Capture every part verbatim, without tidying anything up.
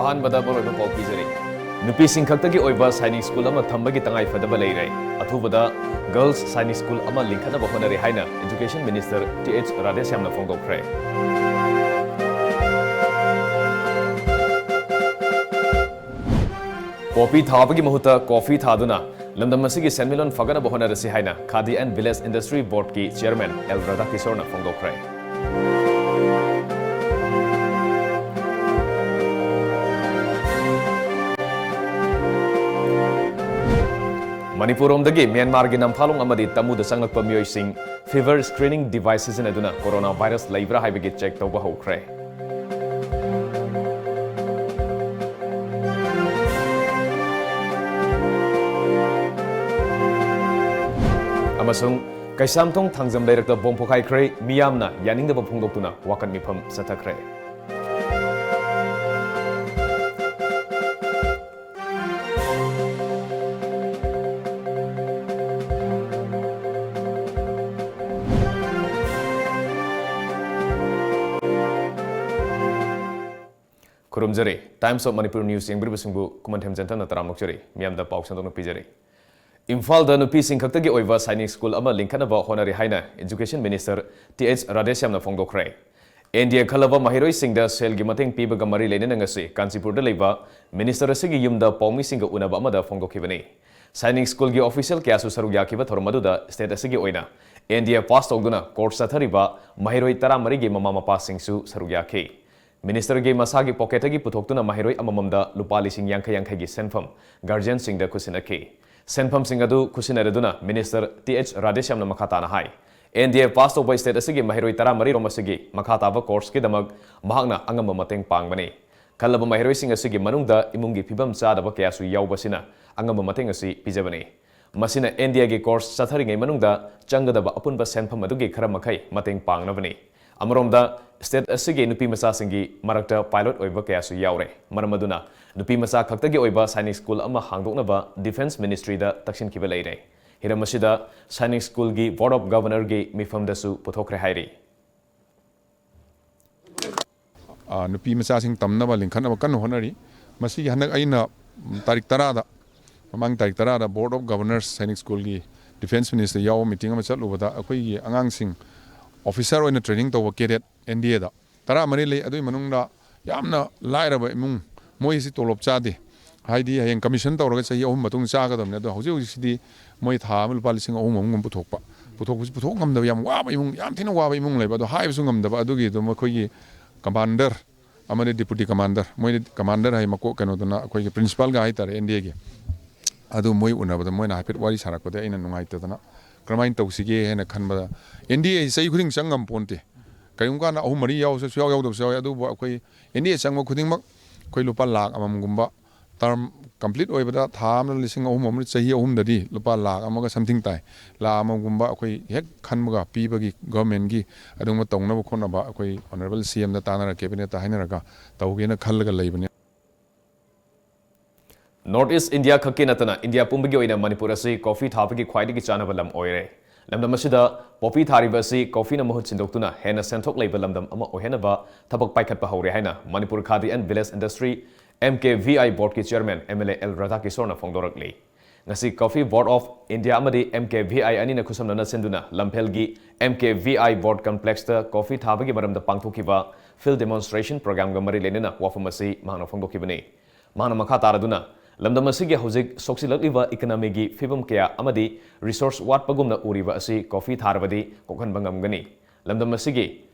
ꯑꯍꯥꯟꯕꯗ ꯃꯔꯨꯑꯣꯏꯕ ꯄꯥꯎ ꯄꯤꯖꯔꯤ꯫ ꯅꯨꯄꯤꯁꯤꯡ ꯈꯛꯇꯒꯤ ꯑꯣꯏꯕ ꯁꯥꯏꯅꯤꯛ ꯁ꯭ꯀꯨꯜ ꯑꯃ ꯊꯝꯕꯒꯤ ꯇꯉꯥꯏꯐꯗꯕ ꯂꯩꯔꯦ꯫ ꯑꯊꯨꯕꯗ ꯒꯔꯜꯁ ꯁꯥꯏꯅꯤꯛ ꯁ꯭ꯀꯨꯜ ꯑꯃ ꯂꯤꯡꯈꯠꯅꯕ ꯍꯣꯠꯅꯔꯤ ꯍꯥꯏꯅ ꯏꯗꯨꯀꯦꯁꯟ ꯃꯤꯅꯤꯁꯇꯔ ꯇꯤ ꯑꯩꯆ ꯔꯥꯙꯦꯁ꯭ꯌꯥꯝꯅ ꯐꯣꯡꯗꯣꯛꯈ꯭ꯔꯦ꯫ ꯄꯣꯄꯤ ꯊꯥꯕꯒꯤ ꯃꯍꯨꯠꯇ ꯀꯣꯐꯤ ꯊꯥꯗꯨꯅ ꯂꯝꯗꯝ ꯑꯁꯤꯒꯤ ꯁꯦꯟꯃꯤꯠꯂꯣꯟ ꯐꯒꯠꯅꯕ ꯍꯣꯠꯅꯔꯁꯤ ꯍꯥꯏꯅ ꯈꯥꯗꯤ ꯑꯦꯟ ꯚꯤꯂꯦꯖ ꯏꯟꯗꯁꯇ꯭ꯔꯤ ꯕꯣꯔꯗꯀꯤ ꯆꯤꯌꯔꯃꯦꯟ ꯑꯦꯜ ꯔꯥꯙꯥꯀꯤꯁꯣꯔꯅ ꯐꯣꯡꯗꯣꯛꯈ꯭ꯔꯦ꯫ ꯃꯅꯤꯄꯨꯔꯔꯣꯝꯗꯒꯤ ꯃ꯭ꯌꯥꯟꯃꯥꯔꯒꯤ ꯅꯝꯐꯥꯂꯣꯡ ꯑꯃꯗꯤ ꯇꯃꯨꯗ ꯆꯪꯂꯛꯄ ꯃꯤꯑꯣꯏꯁꯤꯡ fever screening device ꯁꯤꯖꯤꯟꯅꯗꯨꯅ ꯀꯣꯔꯣꯅꯥ ꯚꯥꯏꯔꯁ ꯂꯩꯕ꯭ꯔꯥ ꯍꯥꯏꯕꯒꯤ ꯆꯦꯛ ꯇꯧꯕ ꯍꯧꯈ꯭ꯔꯦ꯫ ꯑꯃꯁꯨꯡ ꯀꯩꯁꯥꯝꯊꯣꯡ ꯊꯥꯡꯖꯝ ꯂꯩꯔꯛꯇ ꯕꯣꯝ ꯄꯣꯈꯥꯏꯈ꯭ꯔꯦ, ꯃꯤꯌꯥꯝꯅ ꯌꯥꯅꯤꯡꯗꯕ ꯐꯣꯡꯗꯣꯛꯇꯨꯅ ꯋꯥꯀꯠ ꯃꯤꯐꯝ ꯆꯠꯊꯈ꯭ꯔꯦ꯫ ꯈꯨꯔꯨꯝꯖꯔꯤ꯫ Times of Manipur News ꯌꯦꯡꯕꯤꯔꯤꯕꯁꯤꯡꯕꯨ ꯈꯨꯃꯟꯊꯦꯝ ꯖꯟꯇꯟꯅ ꯇꯔꯥꯝꯅ ꯑꯣꯛꯆꯔꯤ꯫ ꯃꯤꯌꯥꯝꯗ ꯄꯥꯎ ꯁꯟꯗꯣꯛꯅ ꯄꯤꯖꯔꯤ꯫ ꯏꯝꯐꯥꯜꯗ ꯅꯨꯄꯤꯁꯤꯡ ꯈꯛꯇꯒꯤ ꯑꯣꯏꯕ ꯁꯥꯏꯅꯤꯛ ꯁ꯭ꯀꯨꯜ ꯑꯃ ꯂꯤꯡꯈꯠꯅꯕ ꯍꯣꯠꯅꯔꯤ ꯍꯥꯏꯅ ꯏꯗꯨꯀꯦꯁꯟ ꯃꯤꯅꯤꯁꯇꯔ ꯇꯤ ꯑꯩꯆ ꯔꯥꯙꯦꯁ꯭ꯌꯥꯝꯅ ꯐꯣꯡꯗꯣꯛꯈ꯭ꯔꯦ꯫ ꯑꯦꯟ ꯗꯤ ꯑꯦ ꯈꯜꯂꯕ ꯃꯍꯩꯔꯣꯏꯁꯤꯡꯗ ꯁꯦꯜꯒꯤ ꯃꯇꯦꯡ ꯄꯤꯕꯒ ꯃꯔꯤ ꯂꯩꯅꯅ ꯉꯁꯤ ꯀꯥꯟꯆꯤꯄꯨꯔꯗ ꯂꯩꯕ ꯃꯤꯅꯤꯁꯇꯔ ꯑꯁꯤꯒꯤ ꯌꯨꯝꯗ ꯄꯥꯎꯃꯤꯁꯤꯡꯒ ꯎꯅꯕ ꯑꯃꯗ ꯐꯣꯡꯗꯣꯛꯈꯤꯕꯅꯤ꯫ ꯁꯥꯏꯅꯤꯛ ꯁ꯭ꯀꯨꯜꯒꯤ ꯑꯣꯐꯤꯁꯤꯌꯦꯜ ꯀꯌꯥꯁꯨ ꯁꯔꯨꯛ ꯌꯥꯈꯤꯕ ꯊꯧꯔꯝ ꯑꯗꯨꯗ ꯁ꯭ꯇꯦꯠ ꯑꯁꯤꯒꯤ ꯑꯣꯏꯅ ꯑꯦꯟ ꯗꯤ ꯑꯦ ꯄꯥꯁ ꯇꯧꯗꯨꯅ ꯀꯣꯔꯁ ꯆꯠꯊꯔꯤꯕ ꯃꯍꯩꯔꯣꯏ ꯇꯔꯥꯃꯔꯤꯒꯤ ꯃꯃꯥ ꯃꯄꯥꯁꯤꯡꯁꯨ ꯁꯔꯨꯛ ꯌꯥꯈꯤ꯫ ꯃꯤꯅꯤꯁꯇꯔꯒꯤ ꯃꯁꯥꯒꯤ ꯄꯣꯀꯦꯠꯇꯒꯤ ꯄꯨꯊꯣꯛꯇꯨꯅ ꯃꯍꯩꯔꯣꯏ ꯑꯃꯃꯝꯗ ꯂꯨꯄꯥ ꯂꯤꯁꯤꯡ ꯌꯥꯡꯈꯩ ꯌꯥꯡꯈꯩꯒꯤ ꯁꯦꯟꯐꯝ ꯒꯥꯔꯖꯤꯌꯟꯁꯤꯡꯗ ꯈꯨꯠꯁꯤꯟꯅꯈꯤ꯫ ꯁꯦꯟꯐꯝꯁꯤꯡ ꯑꯗꯨ ꯈꯨꯠꯁꯤꯟꯅꯔꯗꯨꯅ ꯃꯤꯅꯤꯁꯇꯔ ꯇꯤ ꯑꯩꯆ ꯔꯥꯙꯦꯁ꯭ꯌꯥꯝꯅ ꯃꯈꯥ ꯇꯥꯅ ꯍꯥꯏ, ꯑꯦꯟ ꯗꯤ ꯑꯦ ꯄꯥꯁ ꯇꯧꯕ ꯁ꯭ꯇꯦꯠ ꯑꯁꯤꯒꯤ ꯃꯍꯩꯔꯣꯏ ꯇꯔꯥꯃꯔꯤ ꯔꯣꯝ ꯑꯁꯤꯒꯤ ꯃꯈꯥ ꯇꯥꯕ ꯀꯣꯔꯁꯀꯤꯗꯃꯛ ꯃꯍꯥꯛꯅ ꯑꯉꯝꯕ ꯃꯇꯦꯡ ꯄꯥꯡꯕꯅꯤ꯫ ꯈꯜꯂꯕ ꯃꯍꯩꯔꯣꯏꯁꯤꯡ ꯑꯁꯤꯒꯤ ꯃꯅꯨꯡꯗ ꯏꯃꯨꯡꯒꯤ ꯐꯤꯕꯝ ꯆꯥꯗꯕ ꯀꯌꯥꯁꯨ ꯌꯥꯎꯕꯁꯤꯅ ꯑꯉꯝꯕ ꯃꯇꯦꯡ ꯑꯁꯤ ꯄꯤꯖꯕꯅꯤ꯫ ꯃꯁꯤꯅ ꯑꯦꯟ ꯗꯤ ꯑꯦꯒꯤ ꯀꯣꯔꯁ ꯆꯠꯊꯔꯤꯉꯩ ꯃꯅꯨꯡꯗ ꯆꯪꯒꯗꯕ ꯑꯄꯨꯟꯕ ꯁꯦꯟꯐꯝ ꯑꯗꯨꯒꯤ ꯈꯔ ꯃꯈꯩ ꯃꯇꯦꯡ ꯄꯥꯡꯅꯕꯅꯤ꯫ ꯑꯃꯔꯣꯝꯗ, ꯁ꯭ꯇꯦꯠ ꯑꯁꯤꯒꯤ ꯅꯨꯄꯤ ꯃꯆꯥꯁꯤꯡꯒꯤ ꯃꯔꯛꯇ ꯄꯥꯏꯂꯣꯠ ꯑꯣꯏꯕ ꯀꯌꯥꯁꯨ ꯌꯥꯎꯔꯦ꯫ ꯃꯔꯝ ꯑꯗꯨꯅ ꯅꯨꯄꯤ ꯃꯆꯥ ꯈꯛꯇꯒꯤ ꯑꯣꯏꯕ ꯁꯥꯏꯅꯤꯛ ꯁ꯭ꯀꯨꯜ ꯑꯃ ꯍꯥꯡꯗꯣꯛꯅꯕ ꯗꯤꯐꯦꯟꯁ ꯃꯤꯅꯤꯁꯇ꯭ꯔꯤꯗ ꯇꯛꯁꯤꯟꯈꯤꯕ ꯂꯩꯔꯦ꯫ ꯍꯤꯔꯝ ꯑꯁꯤꯗ ꯁꯥꯏꯅꯤꯛ ꯁ꯭ꯀꯨꯜꯒꯤ ꯕꯣꯔꯗ ꯑꯣꯐ ꯒꯚꯔꯅꯔꯒꯤ ꯃꯤꯐꯝꯗꯁꯨ ꯄꯨꯊꯣꯛꯈ꯭ꯔꯦ ꯍꯥꯏꯔꯤ꯫ ꯑ, ꯅꯨꯄꯤ ꯃꯆꯥꯁꯤꯡ ꯇꯝꯅꯕ ꯂꯤꯡꯈꯠꯅꯕ ꯀꯟꯅ ꯍꯣꯠꯅꯔꯤ꯫ ꯃꯁꯤꯒꯤ ꯍꯟꯗꯛ ꯑꯩꯅ, ꯎꯝ, ꯇꯥꯔꯤꯛ ꯇꯔꯥꯗ, ꯃꯃꯥꯡ ꯇꯥꯔꯤꯛ ꯇꯔꯥꯗ Board of Governors Sainik Schoolꯒꯤ Defence Ministerꯗ ꯌꯥꯎꯕ meeting ꯑꯃ ꯆꯠꯂꯨꯕꯗ ꯑꯩꯈꯣꯏꯒꯤ ꯑꯉꯥꯡꯁꯤꯡ officer ꯑꯣꯏꯅ training ꯇꯧꯕ cadet N D Aꯗ ꯇꯔꯥꯃꯔꯤ ꯂꯩ꯫ ꯑꯗꯨꯒꯤ ꯃꯅꯨꯡꯗ ꯌꯥꯝꯅ ꯂꯥꯏꯔꯕ ꯏꯃꯨꯡ, ꯃꯣꯏꯁꯤ ꯇꯣꯂꯣꯞ ꯆꯥꯗꯦ꯫ ꯍꯥꯏꯗꯤ ꯍꯌꯦꯡ commission ꯇꯧꯔꯒ ꯆꯍꯤ ꯑꯍꯨꯝ ꯃꯇꯨꯡ ꯆꯥꯒꯗꯕꯅꯤ꯫ ꯑꯗꯣ ꯍꯧꯖꯤꯛ ꯍꯧꯖꯤꯛꯁꯤꯗꯤ ꯃꯣꯏ ꯊꯥ ꯑꯃ ꯂꯨꯄꯥ ꯂꯤꯁꯤꯡ ꯑꯍꯨꯝ ꯑꯍꯨꯝꯒꯨꯝ ꯄꯨꯊꯣꯛꯄ, ꯄꯨꯊꯣꯛꯄꯁꯤ ꯄꯨꯊꯣꯛ ꯉꯝꯗꯕ ꯌꯥꯝ ꯋꯥꯕ ꯏꯃꯨꯡ, ꯌꯥꯝ ꯊꯤꯅ ꯋꯥꯕ ꯏꯃꯨꯡ ꯂꯩꯕ꯫ ꯑꯗꯣ ꯍꯥꯏꯕꯁꯨ ꯉꯝꯗꯕ, ꯑꯗꯨꯒꯤ ꯑꯗꯨꯝ ꯑꯩꯈꯣꯏꯒꯤ commander ꯑꯃꯗꯤ deputy commander, ꯃꯣꯏꯗꯤ commander ꯍꯥꯏ ꯃꯀꯣꯛ ꯀꯩꯅꯣꯗꯨꯅ ꯑꯩꯈꯣꯏꯒꯤ principalꯒ ꯍꯥꯏꯇꯥꯔꯦ N D Aꯒꯤ꯫ ꯑꯗꯨ ꯃꯣꯏ ꯎꯅꯕꯗ ꯃꯣꯏꯅ ꯍꯥꯏꯐꯦꯠ ꯋꯥꯔꯤ ꯁꯥꯔꯛꯄꯗ ꯑꯩꯅ ꯅꯨꯡꯉꯥꯏꯇꯗꯅ ꯀꯔꯝꯍꯥꯏꯅ ꯇꯧꯁꯤꯒꯦ ꯍꯥꯏꯅ ꯈꯟꯕꯗ N D A ꯍꯥꯏꯁꯤ ꯆꯍꯤ ꯈꯨꯗꯤꯡ ꯆꯪ ꯉꯝ ꯄꯣꯟꯇꯦ꯫ ꯀꯔꯤꯒꯨꯝꯕ ꯀꯥꯟꯗ ꯑꯍꯨꯝ ꯃꯔꯤ ꯌꯥꯎꯁꯨ ꯌꯥꯎ ꯌꯥꯎꯗꯕꯁꯨ ꯌꯥꯎꯏ꯫ ꯑꯗꯨꯕꯨ ꯑꯩꯈꯣꯏ N D A ꯆꯪꯕ ꯈꯨꯗꯤꯡꯃꯛ ꯑꯩꯈꯣꯏ ꯂꯨꯄꯥ ꯂꯥꯈ ꯑꯃꯃꯝꯒꯨꯝꯕ term complete ꯑꯣꯏꯕꯗ ꯊꯥ ꯑꯃꯗ ꯂꯤꯁꯤꯡ ꯑꯍꯨꯝ ꯑꯃ, ꯆꯍꯤ ꯑꯍꯨꯝꯗꯗꯤ ꯂꯨꯄꯥ ꯂꯥꯈ ꯑꯃꯒ something ꯇꯥꯏ꯫ ꯂꯥꯈ ꯑꯃꯒꯨꯝꯕ ꯑꯩꯈꯣꯏ ꯍꯦꯛ ꯈꯟꯕꯒ ꯄꯤꯕꯒꯤ governmentꯀꯤ ꯑꯗꯨꯒꯨꯝꯕ ꯇꯧꯅꯕ ꯈꯣꯠꯅꯕ ꯑꯩꯈꯣꯏ honourable C Mꯗ ꯇꯥꯟꯅꯔ cabinetꯇ ꯍꯥꯏꯅꯔꯒ ꯇꯧꯒꯦꯅ ꯈꯜꯂꯒ ꯂꯩꯕꯅꯤ꯫ North East India ꯈꯛꯀꯤ ꯅꯠꯇꯅ India ꯄꯨꯝꯕꯒꯤ ꯑꯣꯏꯅ ꯃꯅꯤꯄꯨꯔ ꯑꯁꯤ coffee ꯊꯥꯕꯒꯤ ꯈ꯭ꯋꯥꯏꯗꯒꯤ ꯆꯥꯅꯕ ꯂꯝ ꯑꯣꯏꯔꯦ꯫ ꯂꯝꯗꯝ ꯑꯁꯤꯗ poppy ꯊꯥꯔꯤꯕ ꯑꯁꯤ coffeeꯅ ꯃꯍꯨꯠ ꯁꯤꯟꯗꯣꯛꯇꯨꯅ ꯍꯦꯟꯅ ꯁꯦꯟꯊꯣꯛ ꯂꯩꯕ ꯂꯝꯗꯝ ꯑꯃ ꯑꯣꯏꯍꯟꯅꯕ ꯊꯕꯛ ꯄꯥꯏꯈꯠꯄ ꯍꯧꯔꯦ ꯍꯥꯏꯅ Manipur Khadi and Village Industry, M K V I Boardꯀꯤ chairman M L A L ꯔꯥꯙꯥꯀꯤꯁꯣꯔꯅ ꯐꯣꯡꯗꯣꯔꯛꯂꯤ꯫ ꯉꯁꯤ Coffee Board of India ꯑꯃꯗꯤ M K V I ꯑꯅꯤꯅ ꯈꯨꯠꯁꯝꯅꯅ ꯁꯤꯟꯗꯨꯅ ꯂꯝꯐꯦꯜꯒꯤ M K V I Board complexꯇ coffee ꯊꯥꯕꯒꯤ ꯃꯔꯝꯗ ꯄꯥꯡꯊꯣꯛꯈꯤꯕ field demonstration programꯒ ꯃꯔꯤ ꯂꯩꯅꯅ ꯋꯥꯐꯝ ꯑꯁꯤ ꯃꯍꯥꯛꯅ ꯐꯣꯡꯗꯣꯛꯈꯤꯕꯅꯤ꯫ ꯃꯍꯥꯛꯅ ꯃꯈꯥ ꯇꯥꯔꯗꯨꯅ, ꯂꯝꯗꯝ ꯑꯁꯤꯒꯤ ꯍꯧꯖꯤꯛ ꯁꯣꯛꯆꯤꯜꯂꯛꯂꯤꯕ economyꯒꯤ ꯐꯤꯕꯝ ꯀꯌꯥ ꯑꯃꯗꯤ resource ꯋꯥꯠꯄꯒꯨꯝꯅ ꯎꯔꯤꯕ ꯑꯁꯤ coffee ꯊꯥꯔꯕꯗꯤ ꯀꯣꯛꯍꯟꯕ ꯉꯝꯒꯅꯤ꯫ ꯂꯝꯗꯝ ꯑꯁꯤꯒꯤ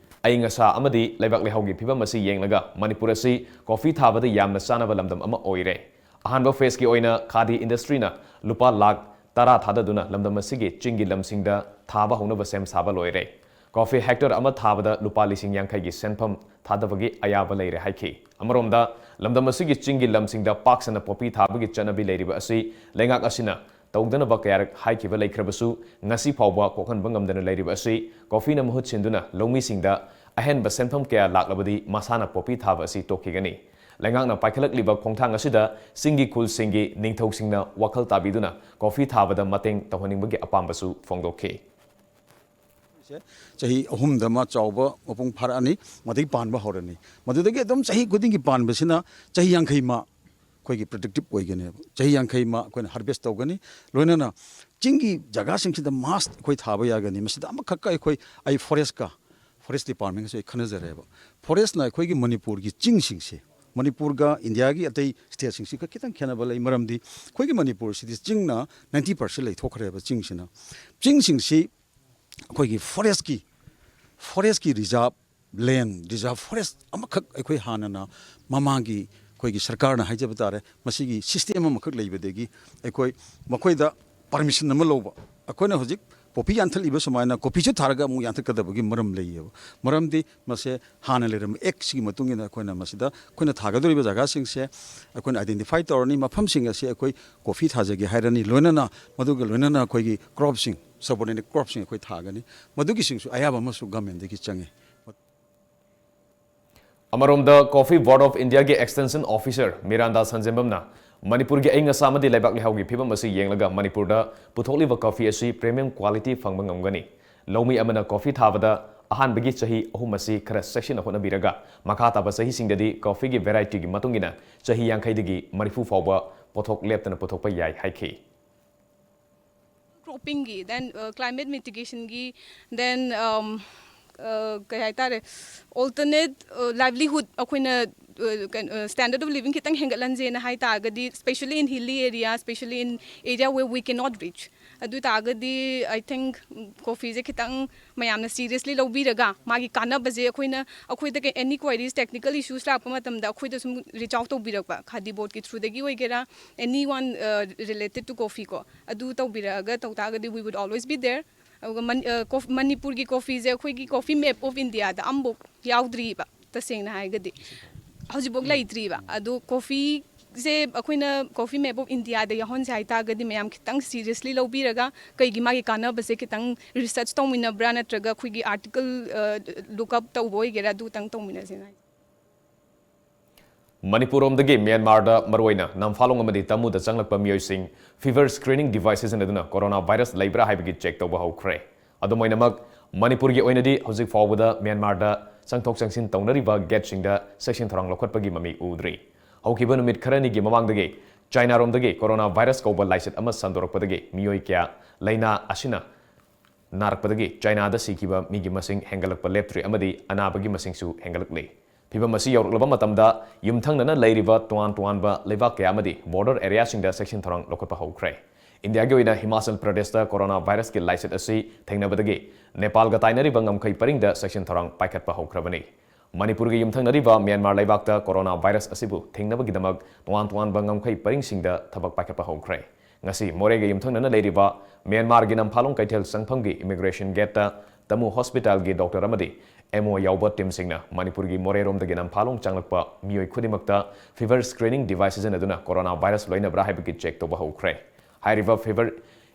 ꯑꯏꯪ ꯑꯁꯥ ꯑꯃꯗꯤ ꯂꯩꯕꯥꯛ ꯂꯩꯍꯥꯎꯒꯤ ꯐꯤꯕꯝ ꯑꯁꯤ ꯌꯦꯡꯂꯒ ꯃꯅꯤꯄꯨꯔ ꯑꯁꯤ coffee ꯊꯥꯕꯗ ꯌꯥꯝꯅ ꯆꯥꯅꯕ ꯂꯝꯗꯝ ꯑꯃ ꯑꯣꯏꯔꯦ꯫ ꯑꯍꯥꯟꯕ phaseꯀꯤ ꯑꯣꯏꯅ Khadi Industryꯅ ꯂꯨꯄꯥ ꯂꯥꯈ ꯇꯔꯥ ꯊꯥꯗꯗꯨꯅ ꯂꯝꯗꯝ ꯑꯁꯤꯒꯤ ꯆꯤꯡꯒꯤ ꯂꯝꯁꯤꯡꯗ ꯊꯥꯕ ꯍꯧꯅꯕ ꯁꯦꯝ ꯁꯥꯕ ꯂꯣꯏꯔꯦ꯫ Coffee hectare ꯑꯃ ꯊꯥꯕꯗ ꯂꯨꯄꯥ ꯂꯤꯁꯤꯡ ꯌꯥꯡꯈꯩꯒꯤ ꯁꯦꯟꯐꯝ ꯊꯥꯗꯕꯒꯤ ꯑꯌꯥꯕ ꯂꯩꯔꯦ ꯍꯥꯏꯈꯤ꯫ ꯑꯃꯔꯣꯝꯗ, ꯂꯝꯗꯝ ꯑꯁꯤꯒꯤ ꯆꯤꯡꯒꯤ ꯂꯝꯁꯤꯡꯗ ꯄꯥꯛ ꯁꯟꯅ poppy ꯊꯥꯕꯒꯤ ꯆꯠꯅꯕꯤ ꯂꯩꯔꯤꯕ ꯑꯁꯤ ꯂꯩꯉꯥꯛ ꯑꯁꯤꯅ ꯇꯧꯗꯅꯕ ꯀꯌꯥꯔꯛ ꯍꯥꯏꯈꯤꯕ ꯂꯩꯈ꯭ꯔꯕꯁꯨ, ꯉꯁꯤ ꯐꯥꯎꯕ ꯀꯣꯛꯍꯟꯕ ꯉꯝꯗꯅ ꯂꯩꯔꯤꯕ ꯑꯁꯤ coffeeꯅ ꯃꯍꯨꯠ ꯁꯤꯟꯗꯨꯅ ꯂꯧꯃꯤꯁꯤꯡꯗ ꯑꯍꯦꯟꯕ ꯁꯦꯟꯐꯝ ꯀꯌꯥ ꯂꯥꯛꯂꯕꯗꯤ ꯃꯁꯥꯅ poppy ꯊꯥꯕ ꯑꯁꯤ ꯇꯣꯛꯈꯤꯒꯅꯤ꯫ ꯂꯩꯉꯥꯛꯅ ꯄꯥꯏꯈꯠꯂꯛꯂꯤꯕ ꯈꯣꯡꯊꯥꯡ ꯑꯁꯤꯗ ꯆꯤꯡꯒꯤ ꯈꯨꯜꯁꯤꯡꯒꯤ ꯅꯤꯡꯊꯧꯁꯤꯡꯅ ꯋꯥꯈꯜ ꯇꯥꯕꯤꯗꯨꯅ coffee ꯊꯥꯕꯗ ꯃꯇꯦꯡ ꯇꯧꯍꯟꯅꯤꯡꯕꯒꯤ ꯑꯄꯥꯝꯕꯁꯨ ꯐꯣꯡꯗꯣꯛꯈꯤ꯫ ꯆꯍꯤ ꯑꯍꯨꯝꯗ ꯃꯥ ꯆꯥꯎꯕ ꯃꯄꯨꯡ ꯐꯥꯔꯛꯑꯅꯤ꯫ ꯃꯗꯒꯤ ꯄꯥꯟꯕ ꯍꯧꯔꯅꯤ꯫ ꯃꯗꯨꯗꯒꯤ ꯑꯗꯨꯝ ꯆꯍꯤ ꯈꯨꯗꯤꯡꯒꯤ ꯄꯥꯟꯕꯁꯤꯅ ꯆꯍꯤ ꯌꯥꯡꯈꯩ ꯃꯥ ꯑꯩꯈꯣꯏꯒꯤ ꯄ꯭ꯔꯗꯛꯇꯤꯞ ꯑꯣꯏꯒꯅꯦꯕ꯫ ꯆꯍꯤ ꯌꯥꯡꯈꯩ ꯃꯥ ꯑꯩꯈꯣꯏꯅ ꯍꯥꯔꯚꯦꯁ ꯇꯧꯒꯅꯤ꯫ ꯂꯣꯏꯅꯅ ꯆꯤꯡꯒꯤ ꯖꯒꯥꯁꯤꯡꯁꯤꯗ ꯃꯥꯁ ꯑꯩꯈꯣꯏ ꯊꯥꯕ ꯌꯥꯒꯅꯤ꯫ ꯃꯁꯤꯗ ꯑꯃꯈꯛꯀ ꯑꯩꯈꯣꯏ, ꯑꯩ ꯐꯣꯔꯦꯁꯀ, ꯐꯣꯔꯦꯁ ꯗꯤꯄꯥꯔꯠꯃꯦꯟꯒꯁꯨ ꯑꯩ ꯈꯟꯅꯖꯔꯦꯕ꯫ ꯐꯣꯔꯦꯁꯅ ꯑꯩꯈꯣꯏꯒꯤ ꯃꯅꯤꯄꯨꯔꯒꯤ ꯆꯤꯡꯁꯤꯡꯁꯦ, ꯃꯅꯤꯄꯨꯔꯒ ꯏꯟꯗꯤꯌꯥꯒꯤ ꯑꯇꯩ ꯁ꯭ꯇꯦꯠꯁꯤꯡꯁꯤꯒ ꯈꯤꯇꯪ ꯈꯦꯠꯅꯕ ꯂꯩ꯫ ꯃꯔꯝꯗꯤ ꯑꯩꯈꯣꯏꯒꯤ ꯃꯅꯤꯄꯨꯔꯁꯤꯗꯤ ꯆꯤꯡꯅ ꯅꯥꯏꯟꯇꯤ ꯄꯥꯔꯁꯦꯟ ꯂꯩꯊꯣꯛꯈ꯭ꯔꯦꯕ꯫ ꯆꯤꯡꯁꯤꯅ, ꯆꯤꯡꯁꯤꯡꯁꯤ ꯑꯩꯈꯣꯏꯒꯤ ꯐꯣꯔꯦꯁꯀꯤ, ꯐꯣꯔꯦꯁꯀꯤ ꯔꯤꯖꯥꯔꯕ ꯂꯦꯟ, ꯔꯤꯖꯥꯔꯕ ꯐꯣꯔꯦꯁ ꯑꯃꯈꯛ ꯑꯩꯈꯣꯏ ꯍꯥꯟꯅꯅ ꯃꯃꯥꯡꯒꯤ ꯑꯩꯈꯣꯏꯒꯤ ꯁꯔꯀꯥꯔꯅ ꯍꯥꯏꯖꯕ ꯇꯥꯔꯦ, ꯃꯁꯤꯒꯤ ꯁꯤꯁꯇꯦꯝ ꯑꯃꯈꯛ ꯂꯩꯕꯗꯒꯤ ꯑꯩꯈꯣꯏ ꯃꯈꯣꯏꯗ ꯄꯔꯃꯤꯁꯟ ꯑꯃ ꯂꯧꯕ꯫ ꯑꯩꯈꯣꯏꯅ ꯍꯧꯖꯤꯛ ꯄꯣꯄꯤ ꯌꯥꯟꯊꯠꯂꯤꯕ ꯁꯨꯃꯥꯏꯅ ꯀꯣꯐꯤꯁꯨ ꯊꯥꯔꯒ ꯑꯃꯨꯛ ꯌꯥꯟꯊꯠꯀꯗꯕꯒꯤ ꯃꯔꯝ ꯂꯩꯌꯦꯕ꯫ ꯃꯔꯝꯗꯤ ꯃꯁꯦ ꯍꯥꯟꯅ ꯂꯩꯔꯝꯕ ꯑꯦꯛꯁꯤꯒꯤ ꯃꯇꯨꯡ ꯏꯟꯅ ꯑꯩꯈꯣꯏꯅ ꯃꯁꯤꯗ ꯑꯩꯈꯣꯏꯅ ꯊꯥꯒꯗꯧꯔꯤꯕ ꯖꯒꯥꯁꯤꯡꯁꯦ ꯑꯩꯈꯣꯏꯅ ꯑꯥꯏꯗꯦꯟꯇꯤꯐꯥꯏ ꯇꯧꯔꯅꯤ꯫ ꯃꯐꯝꯁꯤꯡ ꯑꯁꯤ ꯑꯩꯈꯣꯏ ꯀꯣꯐꯤ ꯊꯥꯖꯒꯦ ꯍꯥꯏꯔꯅꯤ꯫ ꯂꯣꯏꯅꯅ ꯃꯗꯨꯒ ꯂꯣꯏꯅꯅ ꯑꯩꯈꯣꯏꯒꯤ ꯀ꯭ꯔꯣꯞꯁꯤꯡ, ꯁꯕꯑꯣꯔꯗꯤꯅꯦꯠ ꯀ꯭ꯔꯣꯞꯁꯤꯡ ꯑꯩꯈꯣꯏ ꯊꯥꯒꯅꯤ꯫ ꯃꯗꯨꯒꯤꯁꯤꯡꯁꯨ ꯑꯌꯥꯕ ꯑꯃꯁꯨ ꯒꯃꯦꯟꯗꯒꯤ ꯆꯪꯉꯤ꯫ ꯑꯃꯔꯣꯝꯗ, Coffee Board of Indiaꯒꯤ Extension Officer ꯃꯤꯔꯥꯟꯗꯥ ꯁꯟꯖꯦꯝꯕꯝꯅ ꯃꯅꯤꯄꯨꯔꯒꯤ ꯑꯏꯪ ꯑꯁꯥ ꯑꯃꯗꯤ ꯂꯩꯕꯥꯛ ꯂꯩꯍꯥꯎꯒꯤ ꯐꯤꯕꯝ ꯑꯁꯤ ꯌꯦꯡꯂꯒ ꯃꯅꯤꯄꯨꯔꯗ ꯄꯨꯊꯣꯛꯂꯤꯕ ꯀꯣꯐꯤ ꯑꯁꯤ premium quality ꯐꯪꯕ ꯉꯝꯒꯅꯤ꯫ ꯂꯧꯃꯤ ꯑꯃꯅ ꯀꯣꯐꯤ ꯊꯥꯕꯗ ꯑꯍꯥꯟꯕꯒꯤ ꯆꯍꯤ ꯑꯍꯨꯝ ꯑꯁꯤ ꯈꯔ ꯆꯦꯛꯁꯤꯟꯅ ꯍꯣꯠꯅꯕꯤꯔꯒ, ꯃꯈꯥ ꯇꯥꯕ ꯆꯍꯤꯁꯤꯡꯗꯗꯤ ꯀꯣꯐꯤꯒꯤ varietyꯒꯤ ꯃꯇꯨꯡ ꯏꯟꯅ ꯆꯍꯤ ꯌꯥꯡꯈꯩꯗꯒꯤ ꯃꯔꯤꯐꯨ ꯐꯥꯎꯕ ꯄꯣꯠꯊꯣꯛ ꯂꯦꯞꯇꯅ ꯄꯨꯊꯣꯛꯄ ꯌꯥꯏ ꯍꯥꯏꯈꯤ꯫ Croppingꯒꯤ, then climate mitigationꯒꯤ, then ꯀꯩ ꯍꯥꯏꯇꯥꯔꯦ, alternate livelihood, ꯑꯩꯈꯣꯏꯅ standard of living ꯈꯤꯇꯪ ꯍꯦꯟꯒꯠꯍꯟꯁꯦꯅ ꯍꯥꯏ ꯇꯥꯔꯒꯗꯤ, especially in hilly area, especially in area where we cannot reach, ꯑꯗꯨ ꯇꯥꯔꯒꯗꯤ I think ꯀꯣꯐꯤꯁꯦ ꯈꯤꯇꯪ ꯃꯌꯥꯝꯅ seriously ꯂꯧꯕꯤꯔꯒ, ꯃꯥꯒꯤ ꯀꯥꯟꯅꯕꯁꯦ ꯑꯩꯈꯣꯏꯅ, ꯑꯩꯈꯣꯏꯗ any queries, technical issues ꯂꯥꯛꯄ ꯃꯇꯝꯗ ꯑꯩꯈꯣꯏꯗ ꯁꯨꯝ reach out ꯇꯧꯕꯤꯔꯛꯄ, ꯈꯥꯗꯤ ꯕꯣꯔꯗꯀꯤ throughꯗꯒꯤ ꯑꯣꯏꯒꯦꯔꯥ, anyone related to coffee ꯀꯣ, ꯑꯗꯨ ꯇꯧꯕꯤꯔꯛꯑꯒ ꯇꯧ ꯇꯥꯔꯒꯗꯤ we would always be there. ꯑꯗꯨꯒ ꯃꯅꯤꯄꯨꯔꯒꯤ ꯀꯣꯐꯤꯁꯦ ꯑꯩꯈꯣꯏꯒꯤ Coffee Map of Indiaꯗ ꯑꯃꯐꯥꯎ ꯌꯥꯎꯗ꯭ꯔꯤꯕ, ꯇꯁꯦꯡꯅ ꯍꯥꯏꯔꯒꯗꯤ ꯍꯧꯖꯤꯛꯐꯥꯎ ꯂꯩꯇ꯭ꯔꯤꯕ꯫ ꯑꯗꯣ ꯀꯣꯐꯤꯁꯦ ꯑꯩꯈꯣꯏꯅ Coffee Map of Indiaꯗ ꯌꯥꯎꯍꯟꯁꯦ ꯍꯥꯏꯇꯥꯔꯒꯗꯤ, ꯃꯌꯥꯝ ꯈꯤꯇꯪ seriously ꯂꯧꯕꯤꯔꯒ, ꯀꯩꯒꯤ ꯃꯥꯒꯤ ꯀꯥꯟꯅꯕꯁꯦ ꯈꯤꯇꯪ research ꯇꯧꯃꯤꯟꯅꯕ꯭ꯔꯥ, ꯅꯠꯇ꯭ꯔꯒ ꯑꯩꯈꯣꯏꯒꯤ article look up ꯇꯧꯕ ꯑꯣꯏꯒꯦꯔꯥ, ꯑꯗꯨꯇꯪ ꯇꯧꯃꯤꯟꯅꯁꯦꯅ ꯍꯥꯏ꯫ ꯃꯅꯤꯄꯨꯔꯔꯣꯝꯗꯒꯤ ꯃ꯭ꯌꯥꯟꯃꯥꯔꯗ, ꯃꯔꯨꯑꯣꯏꯅ ꯅꯝꯐꯥꯂꯣꯡ ꯑꯃꯗꯤ ꯇꯃꯨꯗ ꯆꯪꯂꯛꯄ ꯃꯤꯑꯣꯏꯁꯤꯡ fever screening device ꯁꯤꯖꯤꯟꯅꯗꯨꯅ corona virus ꯂꯩꯕ꯭ꯔꯥ ꯍꯥꯏꯕꯒꯤ check ꯇꯧꯕ ꯍꯧꯈ꯭ꯔꯦ꯫ ꯑꯗꯨꯝ ꯑꯣꯏꯅꯃꯛ, ꯃꯅꯤꯄꯨꯔꯒꯤ ꯑꯣꯏꯅꯗꯤ ꯍꯧꯖꯤꯛ ꯐꯥꯎꯕꯗ ꯃ꯭ꯌꯥꯟꯃꯥꯔꯗ ꯆꯪꯊꯣꯛ ꯆꯪꯁꯤꯟ ꯇꯧꯅꯔꯤꯕ ꯒꯦꯠꯁꯤꯡꯗ ꯆꯦꯛꯁꯤꯟ ꯊꯧꯔꯥꯡ ꯂꯧꯈꯠꯄꯒꯤ ꯃꯃꯤ ꯎꯗ꯭ꯔꯤ꯫ ꯍꯧꯈꯤꯕ ꯅꯨꯃꯤꯠ ꯈꯔꯅꯤꯒꯤ ꯃꯃꯥꯡꯗꯒꯤ ꯆꯥꯏꯅꯥꯔꯣꯝꯗꯒꯤ ꯀꯣꯔꯣꯅꯥ ꯚꯥꯏꯔꯁ ꯀꯧꯕ ꯂꯥꯏꯆꯠ ꯑꯃ ꯁꯟꯗꯣꯔꯛꯄꯗꯒꯤ ꯃꯤꯑꯣꯏ ꯀꯌꯥ ꯂꯥꯏꯅꯥ ꯑꯁꯤꯅ ꯅꯥꯔꯛꯄꯗꯒꯤ ꯆꯥꯏꯅꯥꯗ ꯁꯤꯈꯤꯕ ꯃꯤꯒꯤ ꯃꯁꯤꯡ ꯍꯦꯟꯒꯠꯂꯛꯄ ꯂꯦꯞꯇ꯭ꯔꯤ ꯑꯃꯗꯤ ꯑꯅꯥꯕꯒꯤ ꯃꯁꯤꯡꯁꯨ ꯍꯦꯟꯒꯠꯂꯛꯂꯤ꯫ ꯐꯤꯚꯝ ꯑꯁꯤ ꯌꯧꯔꯛꯂꯕ ꯃꯇꯝꯗ ꯌꯨꯝꯊꯪꯅꯅ ꯂꯩꯔꯤꯕ ꯇꯣꯉꯥꯟ ꯇꯣꯉꯥꯟꯕ ꯂꯩꯕꯥꯛ ꯀꯌꯥ ꯑꯃꯗꯤ ꯕꯣꯔꯗꯔ ꯑꯦꯔꯤꯌꯥꯁꯤꯡꯗ ꯆꯦꯛꯁꯤꯟ ꯊꯧꯔꯥꯡ ꯂꯧꯈꯠꯄ ꯍꯧꯈ꯭ꯔꯦ꯫ ꯏꯟꯗꯤꯌꯥꯒꯤ ꯑꯣꯏꯅ ꯍꯤꯃꯥꯆꯜ ꯄ꯭ꯔꯗꯦꯁꯇ ꯀꯣꯔꯣꯅꯥ ꯚꯥꯏꯔꯁꯀꯤ ꯂꯥꯏꯆꯠ ꯑꯁꯤ ꯊꯦꯡꯅꯕꯗꯒꯤ ꯅꯦꯄꯥꯜꯒ ꯇꯥꯏꯅꯔꯤꯕ ꯉꯝꯈꯩ ꯄꯔꯤꯡꯗ ꯆꯦꯛꯁꯤꯟ ꯊꯧꯔꯥꯡ ꯄꯥꯏꯈꯠꯄ ꯍꯧꯈ꯭ꯔꯕꯅꯤ꯫ ꯃꯅꯤꯄꯨꯔꯒꯤ ꯌꯨꯝꯊꯪꯅꯔꯤꯕ ꯃ꯭ꯌꯥꯟꯃꯥꯔ ꯂꯩꯕꯥꯛꯇ ꯀꯣꯔꯣꯅꯥ ꯚꯥꯏꯔꯁ ꯑꯁꯤꯕꯨ ꯊꯤꯡꯅꯕꯒꯤꯗꯃꯛ ꯇꯣꯉꯥꯟ ꯇꯣꯉꯥꯟꯕ ꯉꯝꯈꯩ ꯄꯔꯤꯡꯁꯤꯡꯗ ꯊꯕꯛ ꯄꯥꯏꯈꯠꯄ ꯍꯧꯈ꯭ꯔꯦ꯫ ꯉꯁꯤ ꯃꯣꯔꯦꯒ ꯌꯨꯝꯊꯪꯅꯅ ꯂꯩꯔꯤꯕ ꯃ꯭ꯌꯥꯟꯃꯥꯔꯒꯤ ꯅꯝꯐꯥꯂꯣꯡ ꯀꯩꯊꯦꯜ ꯆꯪꯐꯝꯒꯤ ꯏꯃꯤꯒ꯭ꯔꯦꯁꯟ ꯒꯦꯠꯇ ꯇꯃꯨ ꯍꯣꯁꯄꯤꯇꯥꯜꯒꯤ ꯗꯣꯛꯇꯔ ꯑꯃꯗꯤ ꯑꯦꯝ ꯑꯣ ꯌꯥꯎꯕ ꯇꯤꯝꯁꯤꯡꯅ ꯃꯅꯤꯄꯨꯔꯒꯤ ꯃꯣꯔꯦꯔꯣꯝꯗꯒꯤ ꯅꯝꯐꯥꯂꯣꯡ ꯆꯪꯂꯛꯄ ꯃꯤꯑꯣꯏ ꯈꯨꯗꯤꯡꯃꯛꯇ ꯐꯤꯚꯔ ꯁ꯭ꯀ꯭ꯔꯤꯅꯤꯡ ꯗꯤꯚꯥꯏꯁ ꯁꯤꯖꯤꯟꯅꯗꯨꯅ ꯀꯣꯔꯣꯅꯥ ꯚꯥꯏꯔꯁ ꯂꯣꯏꯅꯕ꯭ꯔꯥ ꯍꯥꯏꯕꯒꯤ ꯆꯦꯛ ꯇꯧꯕ ꯍꯧꯈ꯭ꯔꯦ꯫ ꯍꯥꯏꯔꯤꯕ ꯐꯤꯚꯔ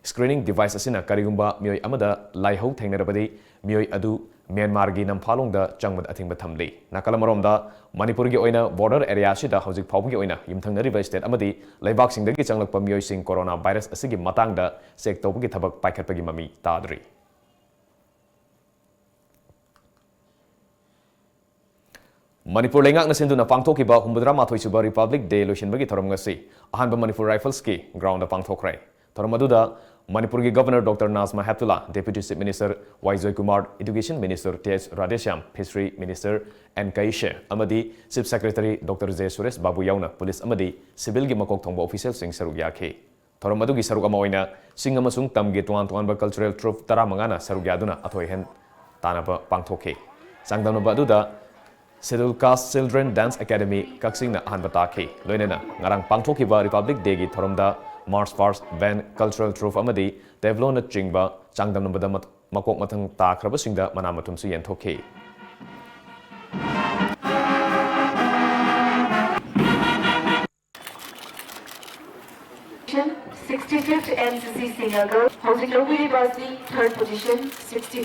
ꯁ꯭ꯀ꯭ꯔꯤꯅꯤꯡ ꯗꯤꯚꯥꯏꯁ ꯑꯁꯤꯅ ꯀꯔꯤꯒꯨꯝꯕ ꯃꯤꯑꯣꯏ ꯑꯃꯗ ꯂꯥꯏꯍꯧ ꯊꯦꯡꯅꯔꯕꯗꯤ ꯃꯤꯑꯣꯏ ꯑꯗꯨ ꯃ꯭ꯌꯥꯟꯃꯥꯔꯒꯤ ꯅꯝꯐꯥꯂꯣꯡꯗ ꯆꯪꯕꯗ ꯑꯊꯤꯡꯕ ꯊꯝꯂꯤ꯫ ꯅꯥꯀꯜ ꯑꯃꯔꯣꯝꯗ, ꯃꯅꯤꯄꯨꯔꯒꯤ ꯑꯣꯏꯅ ꯕꯣꯔꯗꯔ ꯑꯦꯔꯤꯌꯥ ꯑꯁꯤꯗ ꯍꯧꯖꯤꯛ ꯐꯥꯎꯕꯒꯤ ꯑꯣꯏꯅ ꯌꯨꯝꯊꯪꯅꯔꯤꯕ ꯁ꯭ꯇꯦꯠ ꯑꯃꯗꯤ ꯂꯩꯕꯥꯛꯁꯤꯡꯗꯒꯤ ꯆꯪꯂꯛꯄ ꯃꯤꯑꯣꯏꯁꯤꯡ ꯀꯣꯔꯣꯅꯥ ꯚꯥꯏꯔꯁ ꯑꯁꯤꯒꯤ ꯃꯇꯥꯡꯗ ꯆꯦꯛ ꯇꯧꯕꯒꯤ ꯊꯕꯛ ꯄꯥꯏꯈꯠꯄꯒꯤ ꯃꯃꯤ ꯇꯥꯗ꯭ꯔꯤ꯫ ꯃꯅꯤꯄꯨꯔ ꯂꯩꯉꯥꯛꯅ ꯁꯤꯟꯗꯨꯅ ꯄꯥꯡꯊꯣꯛꯈꯤꯕ ꯍꯨꯝꯐꯨꯇꯔꯥ ꯃꯥꯊꯣꯏ ꯁꯨꯕ ꯔꯤꯄꯕ꯭ꯂꯤꯛ ꯗꯦ ꯂꯣꯏꯁꯤꯟꯕꯒꯤ ꯊꯧꯔꯝ ꯉꯁꯤ ꯑꯍꯥꯟꯕ ꯃꯅꯤꯄꯨꯔ ꯔꯥꯏꯐꯜꯁꯀꯤ ꯒ꯭ꯔꯥꯎꯟꯗ ꯄꯥꯡꯊꯣꯛꯈ꯭ꯔꯦ꯫ ꯊꯧꯔꯝ ꯑꯗꯨꯗ ꯃꯅꯤꯄꯨꯔꯒꯤ governor doctor Najma Heptulla, deputy chief minister Y Joykumar, education minister T H Radheshyam, fishery minister N Kaise ꯑꯃꯗꯤ chief secretary doctor J Suresh Babu ꯌꯥꯎꯅ ꯄꯨꯂꯤꯁ ꯑꯃꯗꯤ ꯁꯤꯚꯤꯜꯒꯤ ꯃꯀꯣꯛ ꯊꯣꯡꯕ ꯑꯣꯐꯤꯁꯤꯌꯦꯜꯁꯤꯡ ꯁꯔꯨꯛ ꯌꯥꯈꯤ꯫ ꯊꯧꯔꯝ ꯑꯗꯨꯒꯤ ꯁꯔꯨꯛ ꯑꯃ ꯑꯣꯏꯅ ꯆꯤꯡ ꯑꯃꯁꯨꯡ ꯇꯝꯒꯤ ꯇꯣꯉꯥꯟ ꯇꯣꯉꯥꯟꯕ ꯀꯜꯆꯔꯦꯜ ꯇ꯭ꯔꯨꯞ ꯇꯔꯥꯃꯉꯥꯅ ꯁꯔꯨꯛ ꯌꯥꯗꯨꯅ ꯑꯊꯣꯏ ꯑꯍꯦꯟ ꯇꯥꯟꯅꯕ ꯄꯥꯡꯊꯣꯛꯈꯤ꯫ ꯆꯥꯡꯗꯝꯅꯕ ꯑꯗꯨꯗ, ꯁꯦꯗꯨꯜ ꯀꯥꯁ ꯆꯤꯜꯗ꯭ꯔꯦꯟ ꯗꯥꯟꯁ ꯑꯦꯀꯥꯗꯃꯤ ꯀꯛꯆꯤꯡꯅ ꯑꯍꯥꯟꯕ ꯇꯥꯈꯤ꯫ ꯂꯣꯏꯅꯅ ꯉꯔꯥꯡ ꯄꯥꯡꯊꯣꯛꯈꯤꯕ ꯔꯤꯄꯕ꯭ꯂꯤꯛ ꯗꯦꯒꯤ ꯊꯧꯔꯝꯗ ꯃꯥꯔꯆ ꯐꯥꯁ ꯕꯦꯟ, ꯀꯜꯆꯔꯦꯜ ꯇ꯭ꯔꯨꯞ ꯑꯃꯗꯤ ꯇꯦꯕ꯭ꯂꯣꯅꯆꯤꯡꯕ ꯆꯥꯡꯗꯝꯅꯕꯗ ꯃꯠ-, ꯃꯀꯣꯛ ꯃꯊꯪ ꯇꯥꯈ꯭ꯔꯕꯁꯤꯡꯗ ꯃꯅꯥ ꯃꯊꯨꯝꯁꯨ ꯌꯦꯟꯊꯣꯛꯈꯤ꯫ Sixty-fifth N C C Senior Girl, ꯍꯧꯖꯤꯛ ꯂꯧꯕꯤꯔꯤꯕ ꯑꯁꯤ third position, sixty꯫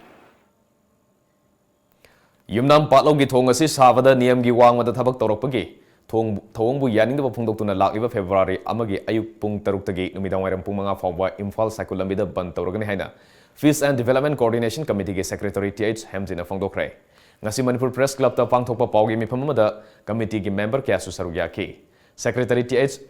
ꯌꯨꯝꯅꯥꯝ ꯄꯥꯠꯂꯧꯒꯤ ꯊꯣꯡ ꯑꯁꯤ ꯁꯥꯕꯗ ꯅꯤꯌꯝꯒꯤ ꯋꯥꯡꯃꯗ ꯊꯕꯛ ꯇꯧꯔꯛꯄꯒꯤ ꯊꯣꯡ-, ꯊꯧꯑꯣꯡꯕꯨ ꯌꯥꯅꯤꯡꯗꯕ ꯐꯣꯡꯗꯣꯛꯇꯨꯅ ꯂꯥꯛꯂꯤꯕ ꯐꯦꯕ꯭ꯔꯨꯋꯥꯔꯤ ꯑꯃꯒꯤ ꯑꯌꯨꯛ ꯄꯨꯡ ꯇꯔꯨꯛꯇꯒꯤ ꯅꯨꯃꯤꯗꯥꯡ ꯋꯥꯏꯔꯝ ꯄꯨꯡ ꯃꯉꯥ ꯐꯥꯎꯕ ꯏꯝꯐꯥꯜ ꯁꯥꯏꯀꯨꯜ ꯂꯝꯕꯤꯗ ꯕꯟꯗ ꯇꯧꯔꯒꯅꯤ ꯍꯥꯏꯅ Peace and Development Coordination Committeeꯒꯤ Secretary ꯇꯤ ꯑꯩꯆ ꯍꯦꯝꯖꯤꯠꯅ ꯐꯣꯡꯗꯣꯛꯈ꯭ꯔꯦ꯫ ꯉꯁꯤ ꯃꯅꯤꯄꯨꯔ Press Clubꯇ ꯄꯥꯡꯊꯣꯛꯄ ꯄꯥꯎꯒꯤ ꯃꯤꯐꯝ ꯑꯃꯗ committeeꯒꯤ member ꯀꯌꯥꯁꯨ ꯁꯔꯨꯛ ꯌꯥꯈꯤ꯫ Secretary ꯇꯤ ꯑꯩꯆ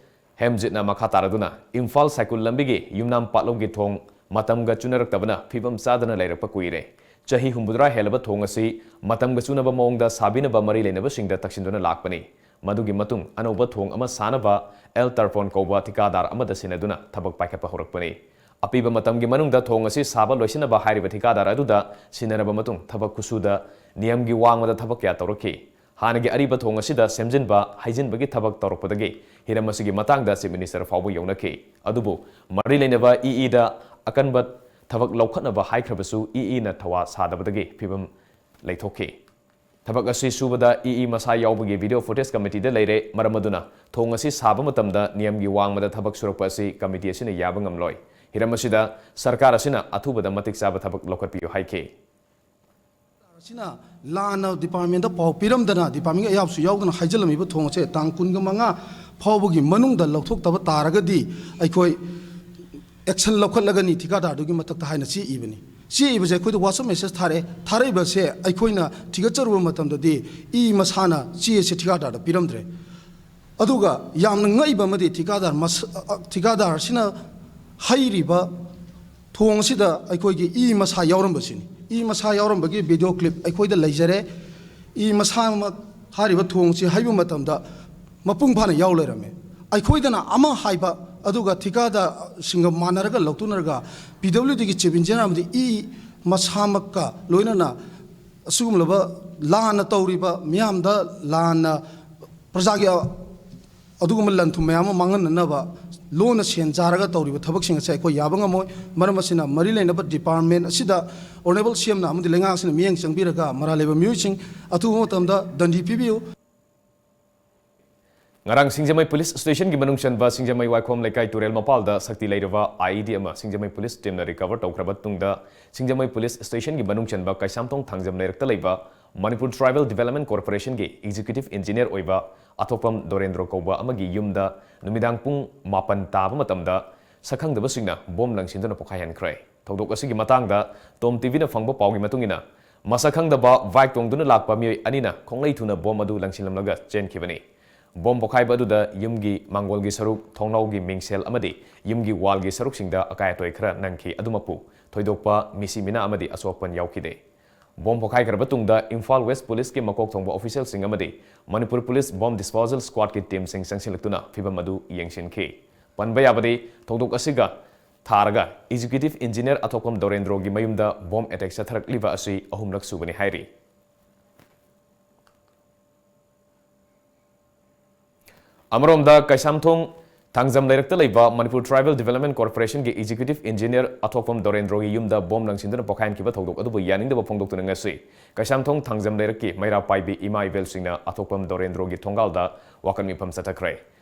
ꯍꯦꯝꯖꯤꯠꯅ ꯃꯈꯥ ꯇꯥꯔꯗꯨꯅ, ꯏꯝꯐꯥꯜ ꯁꯥꯏꯀꯨꯜ ꯂꯝꯕꯤꯒꯤ ꯌꯨꯝꯅꯥꯝ ꯄꯥꯠꯂꯣꯝꯒꯤ ꯊꯣꯡ ꯃꯇꯝꯒ ꯆꯨꯅꯔꯛꯇꯕꯅ ꯐꯤꯕꯝ ꯆꯥꯗꯅ ꯂꯩꯔꯛꯄ ꯀꯨꯏꯔꯦ꯫ ꯆꯍꯤ ꯍꯨꯝꯐꯨꯇꯔꯥ ꯍꯦꯜꯂꯕ ꯊꯣꯡ ꯑꯁꯤ ꯃꯇꯝꯒ ꯆꯨꯅꯕ ꯃꯑꯣꯡꯗ ꯁꯥꯕꯤꯅꯕ ꯃꯔꯤ ꯂꯩꯅꯕꯁꯤꯡꯗ ꯇꯛꯁꯤꯟꯗꯨꯅ ꯂꯥꯛꯄꯅꯤ꯫ ꯃꯗꯨꯒꯤ ꯃꯇꯨꯡ ꯑꯅꯧꯕ ꯊꯣꯡ ꯑꯃ ꯁꯥꯅꯕ ꯑꯦꯜ ꯇꯔꯐꯣꯟ ꯀꯧꯕ ꯊꯤꯀꯥꯗꯥꯔ ꯑꯃꯗ ꯁꯤꯟꯅꯗꯨꯅ ꯊꯕꯛ ꯄꯥꯏꯈꯠꯄ ꯍꯧꯔꯛꯄꯅꯤ꯫ ꯑꯄꯤꯕ ꯃꯇꯝꯒꯤ ꯃꯅꯨꯡꯗ ꯊꯣꯡ ꯑꯁꯤ ꯁꯥꯕ ꯂꯣꯏꯁꯤꯟꯅꯕ ꯍꯥꯏꯔꯤꯕ ꯊꯤꯀꯥꯗꯥꯔ ꯑꯗꯨꯗ ꯁꯤꯟꯅꯔꯕ ꯃꯇꯨꯡ, ꯊꯕꯛ ꯈꯨꯁꯨꯗ ꯅꯤꯌꯝꯒꯤ ꯋꯥꯡꯃꯗ ꯊꯕꯛ ꯀꯌꯥ ꯇꯧꯔꯛꯈꯤ꯫ ꯍꯥꯟꯅꯒꯤ ꯑꯔꯤꯕ ꯊꯣꯡ ꯑꯁꯤꯗ ꯁꯦꯝꯖꯤꯟꯕ, ꯍꯩꯖꯤꯟꯕꯒꯤ ꯊꯕꯛ ꯇꯧꯔꯛꯄꯗꯒꯤ ꯍꯤꯔꯝ ꯑꯁꯤꯒꯤ ꯃꯇꯥꯡꯗ Chief Minister ꯐꯥꯎꯕ ꯌꯧꯅꯈꯤ꯫ ꯑꯗꯨꯕꯨ ꯃꯔꯤ ꯂꯩꯅꯕ ꯏ ꯏꯗ ꯑꯀꯟꯕ ꯊꯕꯛ ꯂꯧꯈꯠꯅꯕ ꯍꯥꯏꯈ꯭ꯔꯕꯁꯨ, ꯏ ꯏꯅ ꯊꯧꯋꯥ ꯁꯥꯗꯕꯗꯒꯤ ꯐꯤꯕꯝ ꯂꯩꯊꯣꯛꯈꯤ꯫ ꯊꯕꯛ ꯑꯁꯤ ꯁꯨꯕꯗ ꯏ ꯏ ꯃꯁꯥ ꯌꯥꯎꯕꯒꯤ video footage committeeꯗ ꯂꯩꯔꯦ꯫ ꯃꯔꯝ ꯑꯗꯨꯅ ꯊꯣꯡ ꯑꯁꯤ ꯁꯥꯕ ꯃꯇꯝꯗ ꯅꯤꯌꯝꯒꯤ ꯋꯥꯡꯃꯗ ꯊꯕꯛ ꯁꯨꯔꯛꯄ ꯑꯁꯤ committee ꯑꯁꯤꯅ ꯌꯥꯕ ꯉꯝꯂꯣꯏ꯫ ꯍꯤꯔꯝ ꯑꯁꯤꯗ ꯁꯔꯀꯥꯔ ꯑꯁꯤꯅ ꯑꯊꯨꯕꯗ ꯃꯇꯤꯛ ꯆꯥꯕ ꯊꯕꯛ ꯂꯧꯈꯠꯄꯤꯌꯨ ꯍꯥꯏꯈꯤ꯫ ꯑꯁꯤꯅ ꯂꯥꯟꯅ departmentꯗ ꯄꯥꯎ ꯄꯤꯔꯝꯗꯅ, departmentꯒꯤ ꯑꯌꯥꯕꯁꯨ ꯌꯥꯎꯗꯅ ꯍꯥꯏꯖꯤꯜꯂꯝꯃꯤꯕ ꯊꯣꯡ ꯑꯁꯦ ꯇꯥꯡ ꯀꯨꯟꯒ ꯃꯉꯥ ꯐꯥꯎꯕꯒꯤ ꯃꯅꯨꯡꯗ ꯂꯧꯊꯣꯛꯇꯕ ꯇꯥꯔꯒꯗꯤ ꯑꯩꯈꯣꯏ action ꯂꯧꯈꯠꯂꯒꯅꯤ ꯊꯤꯀꯥꯗꯥꯔꯗꯨꯒꯤ ꯃꯊꯛꯇ ꯍꯥꯏꯅ ꯆꯦ ꯏꯕꯅꯤ꯫ ꯆꯦ ꯏꯕꯁꯦ ꯑꯩꯈꯣꯏꯗ WhatsApp message ꯊꯥꯔꯛꯑꯦ꯫ ꯊꯥꯔꯛꯏꯕꯁꯦ ꯑꯩꯈꯣꯏꯅ ꯊꯤꯒꯠꯆꯔꯨꯕ ꯃꯇꯝꯗꯗꯤ ꯏ ꯃꯁꯥꯅ ꯆꯦ ꯑꯁꯦ ꯊꯤꯀꯥꯗꯥꯔꯗ ꯄꯤꯔꯝꯗ꯭ꯔꯦ꯫ ꯑꯗꯨꯒ ꯌꯥꯝꯅ ꯉꯛꯏꯕ ꯑꯃꯗꯤ ꯊꯤꯀꯥꯗꯥꯔ ꯃꯁ-, ꯑ, ꯊꯤꯀꯥꯗꯥꯔꯁꯤꯅ ꯍꯩꯔꯤꯕ ꯊꯣꯡ ꯑꯁꯤꯗ ꯑꯩꯈꯣꯏꯒꯤ ꯏ ꯃꯁꯥ ꯌꯥꯎꯔꯝꯕꯁꯤꯅꯤ꯫ ꯏ ꯃꯁꯥ ꯌꯥꯎꯔꯝꯕꯒꯤ video clip ꯑꯩꯈꯣꯏꯗ ꯂꯩꯖꯔꯦ꯫ ꯏ ꯃꯁꯥꯃꯛ ꯍꯥꯏꯔꯤꯕ ꯊꯣꯡꯁꯤ ꯍꯩꯕ ꯃꯇꯝꯗ ꯃꯄꯨꯡ ꯐꯥꯅ ꯌꯥꯎ ꯂꯩꯔꯝꯃꯦ꯫ ꯑꯩꯈꯣꯏꯗꯅ ꯑꯃ ꯍꯥꯏꯕ, ꯑꯗꯨꯒ ꯊꯤꯀꯥꯗꯥꯔꯁꯤꯡꯒ ꯃꯥꯟꯅꯔꯒ ꯂꯧꯊꯣꯛꯅꯔꯒ PWDꯒꯤ Chief Engineer ꯑꯃꯗꯤ ꯏ ꯃꯁꯥꯃꯛꯀ ꯂꯣꯏꯅꯅ ꯑꯁꯤꯒꯨꯝꯂꯕ ꯂꯥꯟꯅ ꯇꯧꯔꯤꯕ ꯃꯤꯌꯥꯝꯗ, ꯂꯥꯟꯅ ꯄ꯭ꯔꯖꯥꯒꯤ ꯑ-, ꯑꯗꯨꯒꯨꯝꯕ ꯂꯟ ꯊꯨꯝ ꯃꯌꯥꯝ ꯑꯃ ꯃꯥꯡꯍꯟꯅꯅꯕ ꯂꯣꯟꯅ ꯁꯦꯟ ꯆꯥꯔꯒ ꯇꯧꯔꯤꯕ ꯊꯕꯛꯁꯤꯡ ꯑꯁꯦ ꯑꯩꯈꯣꯏ ꯌꯥꯕ ꯉꯝꯃꯣꯏ꯫ ꯃꯔꯝ ꯑꯁꯤꯅ ꯃꯔꯤ ꯂꯩꯅꯕ department ꯑꯁꯤꯗ Honourable CMꯅ ꯑꯃꯗꯤ ꯂꯩꯉꯥꯛꯁꯤꯅ ꯃꯤꯠꯌꯦꯡ ꯆꯪꯕꯤꯔꯒ ꯃꯔꯥꯜ ꯂꯩꯕ ꯃꯤꯑꯣꯏꯁꯤꯡ ꯑꯊꯨꯕ ꯃꯇꯝꯗ ꯗꯟꯗꯤ ꯄꯤꯕꯤꯌꯨ꯫ ꯉꯔꯥꯡ ꯁꯤꯡꯖꯃꯩ Police Stationꯒꯤ ꯃꯅꯨꯡ ꯆꯟꯕ ꯁꯤꯡꯖꯃꯩ ꯋꯥꯏꯈꯣꯝ ꯂꯩꯀꯥꯏ ꯇꯨꯔꯦꯜ ꯃꯄꯥꯜꯗ ꯁꯛꯇꯤ ꯂꯩꯔꯕ IED ꯑꯃ ꯁꯤꯡꯖꯃꯩ Police Teamꯅ recover ꯇꯧꯈ꯭ꯔꯕ ꯇꯨꯡꯗ, ꯁꯤꯡꯖꯃꯩ Police Stationꯒꯤ ꯃꯅꯨꯡ ꯆꯟꯕ ꯀꯩꯁꯥꯝꯊꯣꯡ ꯊꯥꯡꯖꯝ ꯂꯩꯔꯛꯇ ꯂꯩꯕ Manipur Tribal Development Corporationꯒꯤ Executive Engineer ꯑꯣꯏꯕ ꯑꯊꯣꯛꯄꯝ ꯗꯣꯔꯦꯟꯗ꯭ꯔꯣ ꯀꯧꯕ ꯑꯃꯒꯤ ꯌꯨꯝꯗ ꯅꯨꯃꯤꯗꯥꯡ ꯄꯨꯡ ꯃꯥꯄꯟ ꯇꯥꯕ ꯃꯇꯝꯗ ꯁꯛꯈꯪꯗꯕꯁꯤꯡꯅ bomb ꯂꯪꯁꯤꯟꯗꯨꯅ ꯄꯣꯈꯥꯏꯍꯟꯈ꯭ꯔꯦ꯫ ꯊꯧꯗꯣꯛ ꯑꯁꯤꯒꯤ ꯃꯇꯥꯡꯗ ꯇꯣꯝ ꯇꯤꯚꯤꯅ ꯐꯪꯕ ꯄꯥꯎꯒꯤ ꯃꯇꯨꯡ ꯏꯟꯅ, ꯃꯁꯛ ꯈꯪꯗꯕ ꯕꯥꯏꯛ ꯇꯣꯡꯗꯨꯅ ꯂꯥꯛꯄ ꯃꯤꯑꯣꯏ ꯑꯅꯤꯅ ꯈꯣꯡꯂꯩ ꯊꯨꯅ ꯕꯣꯝ ꯑꯗꯨ ꯂꯪꯁꯤꯜꯂꯝꯂꯒ ꯆꯦꯟꯈꯤꯕꯅꯤ꯫ ꯕꯣꯝ ꯄꯣꯈꯥꯏꯕ ꯑꯗꯨꯗ ꯌꯨꯝꯒꯤ ꯃꯥꯡꯒꯣꯜꯒꯤ ꯁꯔꯨꯛ, ꯊꯣꯡꯅꯥꯎꯒꯤ ꯃꯤꯡꯁꯦꯜ ꯑꯃꯗꯤ ꯌꯨꯝꯒꯤ ꯋꯥꯜꯒꯤ ꯁꯔꯨꯛꯁꯤꯡꯗ ꯑꯀꯥꯏ ꯑꯇꯣꯏ ꯈꯔ ꯅꯪꯈꯤ꯫ ꯑꯗꯨꯃꯛꯄꯨ ꯊꯣꯏꯗꯣꯛꯄ ꯃꯤꯁꯤ ꯃꯤꯅꯥ ꯑꯃꯗꯤ ꯑꯁꯣꯛ ꯑꯄꯟ ꯌꯥꯎꯈꯤꯗꯦ꯫ ꯕꯣꯝ ꯄꯣꯈꯥꯏꯈ꯭ꯔꯕ ꯇꯨꯡꯗ ꯏꯝꯐꯥꯜ ꯋꯦꯁ ꯄꯨꯂꯤꯁꯀꯤ ꯃꯀꯣꯛ ꯊꯣꯡꯕ ꯑꯣꯐꯤꯁꯤꯌꯦꯜꯁꯤꯡ ꯑꯃꯗꯤ ꯃꯅꯤꯄꯨꯔ ꯄꯨꯂꯤꯁ ꯕꯣꯝ ꯗꯤꯁꯄꯣꯖꯦꯜ ꯁ꯭ꯀ꯭ꯋꯥꯗꯀꯤ ꯇꯤꯝꯁꯤꯡ ꯆꯪꯁꯤꯜꯂꯛꯇꯨꯅ ꯐꯤꯚꯝ ꯑꯗꯨ ꯌꯦꯡꯁꯤꯟꯈꯤ꯫ ꯄꯟꯕ ꯌꯥꯕꯗꯤ, ꯊꯧꯗꯣꯛ ꯑꯁꯤꯒ ꯊꯥꯔꯒ ꯑꯦꯛꯖꯤꯀ꯭ꯌꯨꯇꯤꯚ ꯏꯟꯖꯤꯅꯤꯌꯔ ꯑꯊꯣꯛꯄꯝ ꯗꯣꯔꯦꯟꯗ꯭ꯔꯣꯒꯤ ꯃꯌꯨꯝꯗ ꯕꯣꯝ ꯑꯦꯇꯦꯛ ꯆꯠꯊꯔꯛꯂꯤꯕ ꯑꯁꯤ ꯑꯍꯨꯝꯂꯛ ꯁꯨꯕꯅꯤ ꯍꯥꯏꯔꯤ꯫ ꯑꯃꯔꯣꯝꯗ, ꯀꯩꯁꯥꯝꯊꯣꯡ ꯊꯥꯡꯖꯝ ꯂꯩꯔꯛꯇ ꯂꯩꯕ ꯃꯅꯤꯄꯨꯔ ꯇ꯭ꯔꯥꯏꯕꯦꯜ ꯗꯤꯚꯦꯂꯞꯃꯦꯟ ꯀꯣꯔꯄꯣꯔꯦꯁꯟꯒꯤ ꯑꯦꯛꯖꯤꯀ꯭ꯌꯨꯇꯤꯚ ꯏꯟꯖꯤꯅꯤꯌꯔ ꯑꯊꯣꯛꯄꯝ ꯗꯣꯔꯦꯟꯗ꯭ꯔꯣꯒꯤ ꯌꯨꯝꯗ ꯕꯣꯝ ꯂꯪꯁꯤꯟꯗꯨꯅ ꯄꯣꯈꯥꯏꯍꯟꯈꯤꯕ ꯊꯧꯗꯣꯛ ꯑꯗꯨꯕꯨ ꯌꯥꯅꯤꯡꯗꯕ ꯐꯣꯡꯗꯣꯛꯇꯨꯅ ꯉꯁꯤ ꯀꯩꯁꯥꯝꯊꯣꯡ ꯊꯥꯡꯖꯝ ꯂꯩꯔꯛꯀꯤ ꯃꯩꯔꯥ ꯄꯥꯏꯕꯤ ꯏꯃꯥ ꯏꯕꯦꯜꯁꯤꯡꯅ ꯑꯊꯣꯛꯄꯝ ꯗꯣꯔꯦꯟꯗ꯭ꯔꯣꯒꯤ ꯊꯣꯡꯒꯥꯜꯗ ꯋꯥꯀꯠ ꯃꯤꯐꯝ ꯆꯠꯊꯈ꯭ꯔꯦ꯫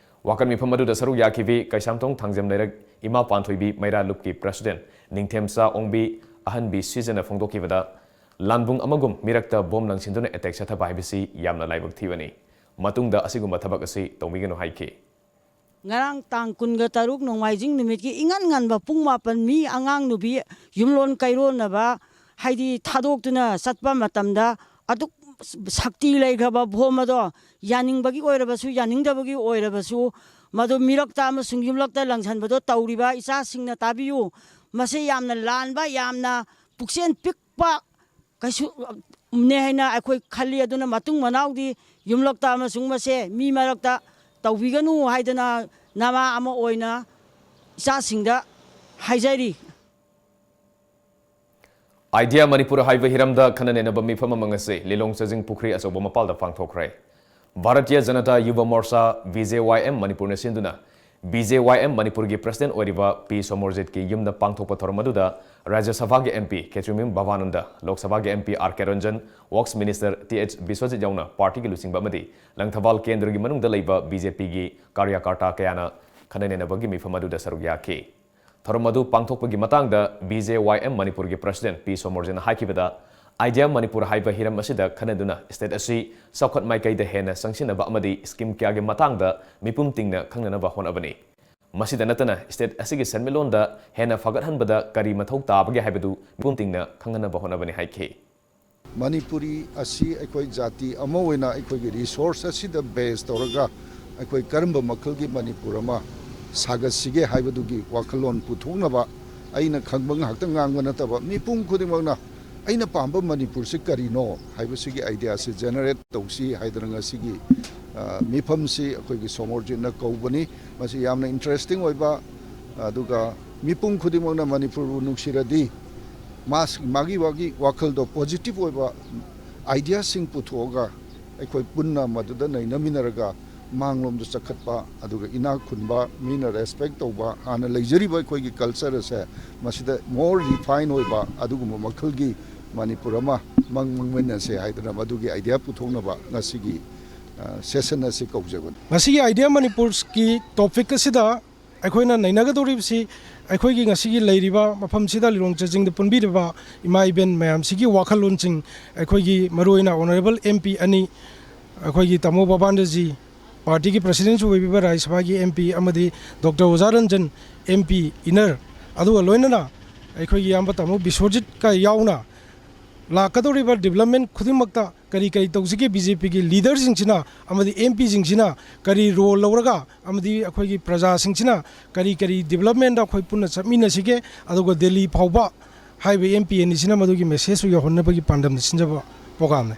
ꯋꯥꯀꯠ ꯃꯤꯐꯝ ꯑꯗꯨꯗ ꯁꯔꯨꯛ ꯌꯥꯈꯤꯕꯤ ꯀꯩꯁꯥꯝꯊꯣꯡ ꯊꯥꯡꯖꯝ ꯂꯩꯔꯛ ꯏꯃꯥ ꯄꯥꯟꯊꯣꯏꯕꯤ ꯃꯩꯔꯥ ꯂꯨꯞꯀꯤ ꯄ꯭ꯔꯦꯁꯤꯗꯦꯟꯠ ꯅꯤꯡꯊꯦꯝꯆꯥ ꯑꯣꯡꯕꯤ ꯑꯍꯟꯕꯤ ꯁꯤꯖꯅ ꯐꯣꯡꯗꯣꯛꯈꯤꯕꯗ, ꯂꯥꯟꯕꯨꯡ ꯑꯃꯒꯨꯝ ꯃꯤꯔꯛꯇ ꯕꯣꯝ ꯂꯪꯁꯤꯟꯗꯨꯅ ꯑꯦꯇꯦꯛ ꯆꯠꯊꯕ ꯍꯥꯏꯕꯁꯤ ꯌꯥꯝꯅ ꯂꯥꯏꯕꯛ ꯊꯤꯕꯅꯤ꯫ ꯃꯇꯨꯡꯗ ꯑꯁꯤꯒꯨꯝꯕ ꯊꯕꯛ ꯑꯁꯤ ꯇꯧꯕꯤꯒꯅꯨ ꯍꯥꯏꯈꯤ꯫ ꯉꯔꯥꯡ ꯇꯥꯡ ꯀꯨꯟꯒ ꯇꯔꯨꯛ ꯅꯣꯡꯃꯥꯏꯖꯤꯡ ꯅꯨꯃꯤꯠꯀꯤ ꯏꯉꯟ ꯉꯟꯕ ꯄꯨꯡ ꯃꯥꯄꯟ, ꯃꯤ ꯑꯉꯥꯡ ꯅꯨꯕꯤ ꯌꯨꯝꯂꯣꯟ ꯀꯩꯔꯣꯟꯅꯕ, ꯍꯥꯏꯗꯤ ꯊꯥꯗꯣꯛꯇꯨꯅ ꯆꯠꯄ ꯃꯇꯝꯗ, ꯑꯗꯨꯛ ꯁꯛꯇꯤ ꯂꯩꯈ꯭ꯔꯕ ꯕꯣꯝ ꯑꯗꯣ, ꯌꯥꯅꯤꯡꯕꯒꯤ ꯑꯣꯏꯔꯕꯁꯨ, ꯌꯥꯅꯤꯡꯗꯕꯒꯤ ꯑꯣꯏꯔꯕꯁꯨ, ꯃꯗꯨ ꯃꯤꯔꯛꯇ ꯑꯃꯁꯨꯡ ꯌꯨꯝꯂꯛꯇ ꯂꯪꯁꯟꯕꯗꯣ ꯇꯧꯔꯤꯕ ꯏꯆꯥꯁꯤꯡꯅ ꯇꯥꯕꯤꯌꯨ꯫ ꯃꯁꯤ ꯌꯥꯝꯅ ꯂꯥꯟꯕ, ꯌꯥꯝꯅ ꯄꯨꯛꯆꯦꯜ ꯄꯤꯛꯄ ꯀꯩꯁꯨ, ꯅꯦ ꯍꯥꯏꯅ ꯑꯩꯈꯣꯏ ꯈꯜꯂꯤ꯫ ꯑꯗꯨꯅ ꯃꯇꯨꯡ ꯃꯅꯥꯎꯗꯤ ꯌꯨꯝꯂꯛꯇ ꯑꯃꯁꯨꯡ ꯃꯁꯦ ꯃꯤ ꯃꯔꯛꯇ ꯇꯧꯕꯤꯒꯅꯨ ꯍꯥꯏꯗꯅ ꯅꯃꯥ ꯑꯃ ꯑꯣꯏꯅ ꯏꯆꯥꯁꯤꯡꯗ ꯍꯥꯏꯖꯔꯤ꯫ ꯑꯥꯏꯗꯤꯌꯥ ꯃꯅꯤꯄꯨꯔ ꯍꯥꯏꯕ ꯍꯤꯔꯝꯗ ꯈꯟꯅ ꯅꯩꯅꯕ ꯃꯤꯐꯝ ꯑꯃ ꯉꯁꯤ ꯂꯤꯂꯣꯡ ꯆꯥꯖꯤꯡ ꯄꯨꯈ꯭ꯔꯤ ꯑꯆꯧꯕ ꯃꯄꯥꯜꯗ ꯄꯥꯡꯊꯣꯛꯈ꯭ꯔꯦ꯫ ꯚꯥꯔꯇꯤꯌ ꯖꯅꯇꯥ ꯌꯨꯚ ꯃꯣꯔꯆꯥ, ꯚꯤ ꯖꯦ ꯋꯥꯏ ꯑꯦꯝ, ꯃꯅꯤꯄꯨꯔꯅ ꯁꯤꯟꯗꯨꯅ ꯚꯤ ꯖꯦ ꯋꯥꯏ ꯑꯦꯝ ꯃꯅꯤꯄꯨꯔꯒꯤ ꯄ꯭ꯔꯦꯁꯤꯗꯦꯟꯠ ꯑꯣꯏꯔꯤꯕ ꯄꯤ ꯁꯣꯃꯣꯔꯖꯤꯠꯀꯤ ꯌꯨꯝꯗ ꯄꯥꯡꯊꯣꯛꯄ ꯊꯧꯔꯝ ꯑꯗꯨꯗ ꯔꯥꯖ꯭ꯌ ꯁꯚꯥꯒꯤ ꯑꯦꯝ ꯄꯤ ꯈꯦꯇ꯭ꯔꯤꯃꯌꯨꯝ ꯚꯕꯥꯅꯟꯗ, ꯂꯣꯛ ꯁꯚꯥꯒꯤ M P R K Ranjan, works minister T H Biswajit ꯌꯥꯎꯅ ꯄꯥꯔꯇꯤꯒꯤ ꯂꯨꯆꯤꯡꯕ ꯑꯃꯗꯤ ꯂꯪꯊꯕꯥꯜ ꯀꯦꯟꯗ꯭ꯔꯒꯤ ꯃꯅꯨꯡꯗ ꯂꯩꯕ ꯕꯤ ꯖꯦ ꯄꯤꯒꯤ ꯀꯥꯔꯌꯀꯔꯇꯥ ꯀꯌꯥꯅ ꯈꯟꯅ ꯅꯩꯅꯕꯒꯤ ꯃꯤꯐꯝ ꯑꯗꯨꯗ ꯁꯔꯨꯛ ꯌꯥꯈꯤ꯫ ꯊꯧꯔꯝ ꯑꯗꯨ ꯄꯥꯡꯊꯣꯛꯄꯒꯤ ꯃꯇꯥꯡꯗ ꯕꯤ ꯖꯦ ꯋꯥꯏ ꯑꯦꯝ ꯃꯅꯤꯄꯨꯔꯒꯤ ꯄ꯭ꯔꯦꯁꯤꯗꯦꯟꯠ ꯄꯤ ꯁꯣꯃꯣꯔꯖꯤꯠꯅ ꯍꯥꯏꯈꯤꯕꯗ, ꯑꯥꯏꯗꯤꯌꯥ ꯃꯅꯤꯄꯨꯔ ꯍꯥꯏꯕ ꯍꯤꯔꯝ ꯑꯁꯤꯗ ꯈꯟꯅꯗꯨꯅ ꯁ꯭ꯇꯦꯠ ꯑꯁꯤ ꯆꯥꯎꯈꯠ ꯃꯥꯏꯀꯩꯗ ꯍꯦꯟꯅ ꯆꯪꯁꯤꯟꯅꯕ ꯑꯃꯗꯤ ꯁ꯭ꯀꯤꯝ ꯀꯌꯥꯒꯤ ꯃꯇꯥꯡꯗ ꯃꯤꯄꯨꯝ ꯇꯤꯡꯅ ꯈꯪꯅꯅꯕ ꯍꯣꯠꯅꯕꯅꯤ꯫ ꯃꯁꯤꯗ ꯅꯠꯇꯅ state ꯑꯁꯤꯒꯤ ꯁꯦꯟꯃꯤꯠꯂꯣꯟꯗ ꯍꯦꯟꯅ ꯐꯒꯠꯍꯟꯕꯗ ꯀꯔꯤ ꯃꯊꯧ ꯇꯥꯕꯒꯦ ꯍꯥꯏꯕꯗꯨ ꯃꯤꯄꯨꯝ ꯇꯤꯡꯅ ꯈꯪꯍꯟꯅꯕ ꯍꯣꯠꯅꯕꯅꯤ ꯍꯥꯏꯈꯤ꯫ ꯃꯅꯤꯄꯨꯔꯤ ꯑꯁꯤ ꯑꯩꯈꯣꯏ ꯖꯥꯇꯤ ꯑꯃ ꯑꯣꯏꯅ ꯑꯩꯈꯣꯏꯒꯤ resource ꯑꯁꯤꯗ base ꯇꯧꯔꯒ ꯑꯩꯈꯣꯏ ꯀꯔꯝꯕ ꯃꯈꯜꯒꯤ ꯃꯅꯤꯄꯨꯔ ꯑꯃ ꯁꯥꯒꯠꯁꯤꯒꯦ ꯍꯥꯏꯕꯗꯨꯒꯤ ꯋꯥꯈꯜꯂꯣꯟ ꯄꯨꯊꯣꯛꯅꯕ ꯑꯩꯅ ꯈꯪꯕ ꯉꯥꯛꯇ ꯉꯥꯡꯕ ꯅꯠꯇꯕ ꯃꯤꯄꯨꯝ ꯈꯨꯗꯤꯡꯃꯛꯅ ꯑꯩꯅ ꯄꯥꯝꯕ ꯃꯅꯤꯄꯨꯔꯁꯤ ꯀꯔꯤꯅꯣ ꯍꯥꯏꯕꯁꯤꯒꯤ idea ꯁꯤ generate ꯇꯧꯁꯤ ꯍꯥꯏꯗꯅ ꯉꯁꯤꯒꯤ, ꯑ, ꯃꯤꯐꯝꯁꯤ ꯑꯩꯈꯣꯏꯒꯤ ꯁꯣꯃꯣꯔꯖꯤꯠꯅ ꯀꯧꯕꯅꯤ꯫ ꯃꯁꯤ ꯌꯥꯝꯅ interesting ꯑꯣꯏꯕ, ꯑꯗꯨꯒ ꯃꯤꯄꯨꯝ ꯈꯨꯗꯤꯡꯃꯛꯅ ꯃꯅꯤꯄꯨꯔꯕꯨ ꯅꯨꯡꯁꯤꯔꯗꯤ ꯃꯥꯁ-, ꯃꯥꯒꯤ ꯃꯥꯒꯤ ꯋꯥꯈꯜꯗꯣ positive ꯑꯣꯏꯕ ideaꯁꯤꯡ ꯄꯨꯊꯣꯛꯑꯒ ꯑꯩꯈꯣꯏ ꯄꯨꯟꯅ ꯃꯗꯨꯗ ꯅꯩꯅꯃꯤꯟꯅꯔꯒ ꯃꯥꯡꯂꯣꯝꯗ ꯆꯈꯠꯄ, ꯑꯗꯨꯒ ꯏꯅꯥꯛ ꯈꯨꯟꯕ, ꯃꯤꯅ respect ꯇꯧꯕ, ꯍꯥꯟꯅ ꯂꯩꯖꯔꯤꯕ ꯑꯩꯈꯣꯏꯒꯤ culture ꯑꯁꯦ ꯃꯁꯤꯗ more refine ꯑꯣꯏꯕ ꯑꯗꯨꯒꯨꯝꯕ ꯃꯈꯜꯒꯤ ꯃꯅꯤꯄꯨꯔ ꯑꯃ ꯃꯪ ꯃꯪꯃꯤꯟꯅꯁꯦ ꯍꯥꯏꯗꯅ ꯃꯗꯨꯒꯤ idea ꯄꯨꯊꯣꯛꯅꯕ ꯉꯁꯤꯒꯤ, ꯑ, session ꯑꯁꯤ ꯀꯧꯖꯕꯅꯤ꯫ ꯉꯁꯤꯒꯤ Idea Manipurꯒꯤ topic ꯑꯁꯤꯗ ꯑꯩꯈꯣꯏꯅ ꯅꯩꯅꯒꯗꯧꯔꯤꯕꯁꯤ ꯑꯩꯈꯣꯏꯒꯤ ꯉꯁꯤꯒꯤ ꯂꯩꯔꯤꯕ ꯃꯐꯝꯁꯤꯗ ꯂꯤꯂꯣꯡ ꯆꯥꯖꯤꯡꯗ ꯄꯨꯟꯕꯤꯔꯤꯕ ꯏꯃꯥ ꯏꯕꯦꯟ ꯃꯌꯥꯝꯁꯤꯒꯤ ꯋꯥꯈꯜꯂꯣꯟꯁꯤꯡ, ꯑꯩꯈꯣꯏꯒꯤ ꯃꯔꯨꯑꯣꯏꯅ honourable M P ꯑꯅꯤ, ꯑꯩꯈꯣꯏꯒꯤ ꯇꯥꯃꯣ ꯕꯕꯥꯟꯗꯖꯤ, partyꯒꯤ presidentꯁꯨ ꯑꯣꯏꯕꯤꯕ ꯔꯥꯖ꯭ꯌ ꯁꯚꯥꯒꯤ M P ꯑꯃꯗꯤ Doctor ꯑꯣꯖꯥ ꯔꯟꯖꯟ M P inner, ꯑꯗꯨꯒ ꯂꯣꯏꯅꯅ ꯑꯩꯈꯣꯏꯒꯤ ꯏꯌꯥꯝꯕ ꯇꯥꯃꯣ ꯕꯤꯁ꯭ꯋꯖꯤꯠꯀ ꯌꯥꯎꯅ ꯂꯥꯛꯀꯗꯧꯔꯤꯕ development ꯈꯨꯗꯤꯡꯃꯛꯇ ꯀꯔꯤ ꯀꯔꯤ ꯇꯧꯁꯤꯒꯦ, BJPꯒꯤ leaderꯁꯤꯡꯁꯤꯅ ꯑꯃꯗꯤ MPꯁꯤꯡꯁꯤꯅ ꯀꯔꯤ role ꯂꯧꯔꯒ ꯑꯃꯗꯤ ꯑꯩꯈꯣꯏꯒꯤ ꯄ꯭ꯔꯖꯥꯁꯤꯡꯁꯤꯅ ꯀꯔꯤ ꯀꯔꯤ developmentꯗ ꯑꯩꯈꯣꯏ ꯄꯨꯟꯅ ꯆꯠꯃꯤꯟꯅꯁꯤꯒꯦ, ꯑꯗꯨꯒ ꯗꯦꯜꯂꯤ ꯐꯥꯎꯕ ꯍꯥꯏꯔꯤꯕ M P ꯑꯅꯤꯁꯤꯅ ꯃꯗꯨꯒꯤ messageꯁꯨ ꯌꯧꯍꯟꯅꯕꯒꯤ ꯄꯥꯟꯗꯝꯗ ꯁꯤꯟꯖꯕ programꯅꯤ꯫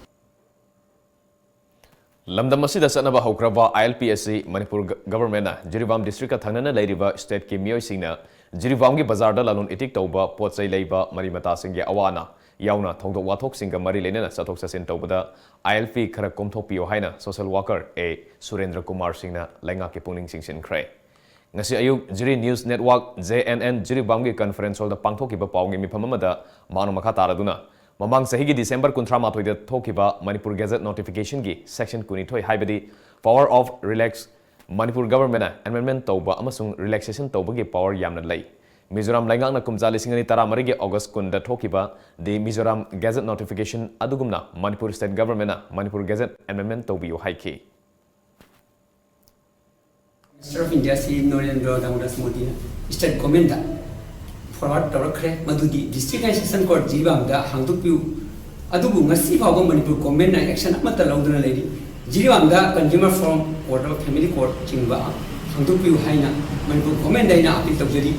ꯂꯝꯗꯝ ꯑꯁꯤꯗ ꯆꯠꯅꯕ ꯍꯧꯈ꯭ꯔꯕ ILP ꯑꯁꯤ ꯃꯅꯤꯄꯨꯔ ꯒ-, governmentꯅ ꯖꯤꯔꯤꯕꯥꯝ districtꯀ ꯊꯪꯅꯅ ꯂꯩꯔꯤꯕ stateꯀꯤ ꯃꯤꯑꯣꯏꯁꯤꯡꯅ ꯖꯤꯔꯤꯕꯥꯝꯒꯤ ꯕꯖꯥꯔꯗ ꯂꯂꯣꯟ ꯏꯇꯤꯛ ꯇꯧꯕ, ꯄꯣꯠ ꯆꯩ ꯂꯩꯕ, ꯃꯔꯤ ꯃꯇꯥꯁꯤꯡꯒꯤ ꯑꯋꯥ ꯑꯅꯥ ꯌꯥꯎꯅ ꯊꯧꯗꯣꯛ ꯋꯥꯊꯣꯛꯁꯤꯡꯒ ꯃꯔꯤ ꯂꯩꯅꯅ ꯆꯠꯊꯣꯛ ꯆꯠꯁꯤꯟ ꯇꯧꯕꯗ ILP ꯈꯔ ꯀꯣꯝꯊꯣꯛꯄꯤꯌꯨ ꯍꯥꯏꯅ social worker A ꯁꯨꯔꯦꯟꯗ꯭ꯔ ꯀꯨꯃꯥꯔ ꯁꯤꯡꯅ ꯂꯩꯉꯥꯛꯀꯤ ꯄꯨꯛꯅꯤꯡ ꯆꯤꯡꯁꯤꯟꯈ꯭ꯔꯦ꯫ ꯉꯁꯤ ꯑꯌꯨꯛ ꯖꯤꯔꯤ News Network, JNN, ꯖꯤꯔꯤꯕꯥꯝꯒꯤ conference hallꯗ ꯄꯥꯡꯊꯣꯛꯈꯤꯕ ꯄꯥꯎꯒꯤ ꯃꯤꯐꯝ ꯑꯃꯗ ꯃꯍꯥꯛꯅ ꯃꯈꯥ ꯇꯥꯔꯗꯨꯅ, ꯃꯃꯥꯡ ꯆꯍꯤꯒꯤ December ꯀꯨꯟꯊ꯭ꯔꯥ ꯃꯥꯊꯣꯏꯗ ꯊꯣꯛꯈꯤꯕ ꯃꯅꯤꯄꯨꯔ Gazette notificationꯒꯤ section ꯀꯨꯟꯅꯤꯊꯣꯏ, ꯍꯥꯏꯕꯗꯤ power of relax, Manipur governmentꯅ amendment ꯇꯧꯕ ꯑꯃꯁꯨꯡ relaxation ꯇꯧꯕꯒꯤ power ꯌꯥꯝꯅ ꯂꯩ꯫ ꯃꯤꯖꯣꯔꯥꯝ ꯂꯩꯉꯥꯛꯅ ꯀꯨꯝꯖꯥ ꯂꯤꯁꯤꯡ ꯑꯅꯤ ꯇꯔꯥꯃꯔꯤꯒꯤ August ꯀꯨꯟꯗ ꯊꯣꯛꯈꯤꯕ The Mizoram Gazette notification ꯑꯗꯨꯒꯨꯝꯅ Manipur state governmentꯅ Manipur Gazette amendment ꯇꯧꯕꯤꯌꯨ ꯍꯥꯏꯈꯤ꯫ Minister of India Shri Narendra ꯗꯥꯃꯣꯗꯥꯁ ꯃꯣꯗꯤꯅ ꯁ꯭ꯇꯦꯠ ꯒꯣꯔꯃꯦꯟꯗ ꯐꯣꯔꯋꯥꯔꯗ ꯇꯧꯔꯛꯈ꯭ꯔꯦ, ꯃꯗꯨꯗꯤ ꯗꯤꯁꯇ꯭ꯔꯤꯛ ꯑꯦꯟ ꯁꯦꯁꯟ ꯀꯣꯔꯠ ꯖꯤꯔꯤꯕꯥꯝꯗ ꯍꯥꯡꯗꯣꯛꯄꯤꯌꯨ꯫ ꯑꯗꯨꯕꯨ ꯉꯁꯤ ꯐꯥꯎꯕ ꯃꯅꯤꯄꯨꯔ ꯒꯣꯔꯃꯦꯟꯅ ꯑꯦꯛꯁꯟ ꯑꯃꯠꯇ ꯂꯧꯗꯨꯅ ꯂꯩꯔꯤ꯫ ꯖꯤꯔꯤꯕꯥꯝꯗ ꯀꯟꯖꯨꯃꯔ ꯐꯣꯔꯝ ꯀꯣꯔꯠ ꯑꯃ, ꯐꯦꯃꯤꯂꯤ ꯀꯣꯔꯠ ꯆꯤꯡꯕ ꯍꯥꯡꯗꯣꯛꯄꯤꯌꯨ ꯍꯥꯏꯅ ꯃꯅꯤꯄꯨꯔ ꯒꯣꯔꯃꯦꯟꯗ ꯑꯩꯅ ꯑꯄꯤꯜ ꯇꯧꯖꯔꯤ꯫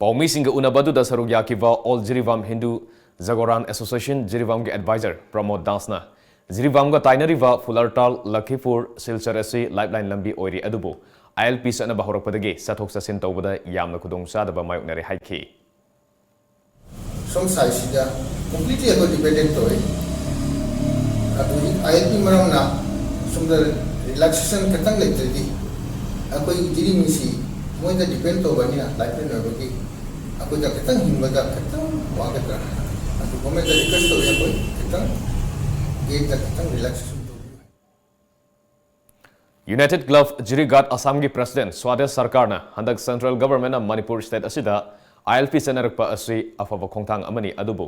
ꯄꯥꯎꯃꯤꯁꯤꯡꯒ ꯎꯅꯕ ꯑꯗꯨꯗ ꯁꯔꯨꯛ ꯌꯥꯈꯤꯕ ꯑꯣꯜ ꯖꯤꯔꯤꯕꯥꯝ ꯍꯤꯟꯗꯨ ꯖꯒꯣꯔꯥꯟ ꯑꯦꯁꯣꯁꯤꯌꯦꯁꯟ ꯖꯤꯔꯤꯕꯥꯝꯒꯤ ꯑꯦꯗꯚꯥꯏꯖꯔ ꯄ꯭ꯔꯃꯣꯗ ꯗꯥꯁꯅ ꯖꯤꯔꯤꯕꯥꯝꯒ ꯇꯥꯏꯅꯔꯤꯕ ꯐꯨꯂꯔꯇꯥꯜ, ꯂꯈꯤꯄꯨꯔ, ꯁꯤꯜꯆꯔ ꯑꯁꯤ ꯂꯥꯏꯐꯂꯥꯏꯟ ꯂꯝꯕꯤ ꯑꯣꯏꯔꯤ, ꯑꯗꯨꯕꯨ ꯑꯥꯏ ꯑꯦꯜ ꯄꯤ ꯆꯠꯅꯕ ꯍꯧꯔꯛꯄꯗꯒꯤ ꯆꯠꯊꯣꯛ ꯆꯠꯁꯤꯟ ꯇꯧꯕꯗ ꯌꯥꯝꯅ ꯈꯨꯗꯣꯡꯆꯥꯗꯕ ꯃꯥꯌꯣꯛꯅꯔꯦ ꯍꯥꯏꯈꯤ꯫ ꯁꯣꯝ ꯁꯥꯏꯠꯁꯤꯗ ꯀꯝꯄ꯭ꯂꯤꯠꯂꯤ ꯑꯩꯈꯣꯏ ꯗꯤꯄꯦꯟꯗꯦꯟ ꯇꯧꯋꯦ꯫ ꯑꯗꯨꯒꯤ ꯑꯥꯏ ꯑꯦꯜ ꯄꯤ ꯃꯔꯝꯅ ꯁꯣꯝꯗ ꯔꯤꯂꯥꯛꯁꯦꯁꯟ ꯈꯤꯇꯪ ꯂꯩꯇ꯭ꯔꯗꯤ ꯑꯩꯈꯣꯏ ꯖꯤꯔꯤ ꯃꯤꯁꯤ ꯃꯣꯏꯗ ꯗꯤꯄꯦꯟ ꯇꯧꯕꯅꯤꯅ ꯂꯥꯏꯐ ꯑꯣꯏꯕꯒꯤ ꯑꯩꯈꯣꯏꯗ ꯈꯤꯇꯪ ꯍꯤꯡꯕꯗ ꯈꯤꯇꯪ ꯋꯥꯒꯗ꯭ꯔꯥ꯫ ꯑꯗꯨ ꯒꯣꯔꯃꯦꯟꯗ ꯔꯤꯀ꯭ꯋꯦꯁ ꯇꯧꯋꯦ, ꯑꯩꯈꯣꯏ ꯈꯤꯇꯪ ꯒꯦꯠꯇ ꯈꯤꯇꯪ ꯔꯤꯂꯥꯛꯁꯦꯁꯟ ꯇꯧꯕꯤꯌꯨ꯫ ꯌꯨꯅꯥꯏꯇꯦꯗ ꯀ꯭ꯂꯕ ꯖꯤꯔꯤꯒꯥꯠ ꯑꯁꯥꯝꯒꯤ ꯄ꯭ꯔꯁꯤꯗꯦꯟ ꯁ꯭ꯋꯥꯗꯦꯁ ꯁꯔꯀꯥꯔꯅ ꯍꯟꯗꯛ ꯁꯦꯟꯇ꯭ꯔꯦꯜ ꯒꯚꯔꯟꯃꯦꯟꯠꯅ ꯃꯅꯤꯄꯨꯔ ꯁ꯭ꯇꯦꯠ ꯑꯁꯤꯗ ꯑꯥꯏ ꯑꯦꯜ ꯄꯤ ꯆꯠꯅꯔꯛꯄ ꯑꯁꯤ ꯑꯐꯕ ꯈꯣꯡꯊꯥꯡ ꯑꯃꯅꯤ, ꯑꯗꯨꯕꯨ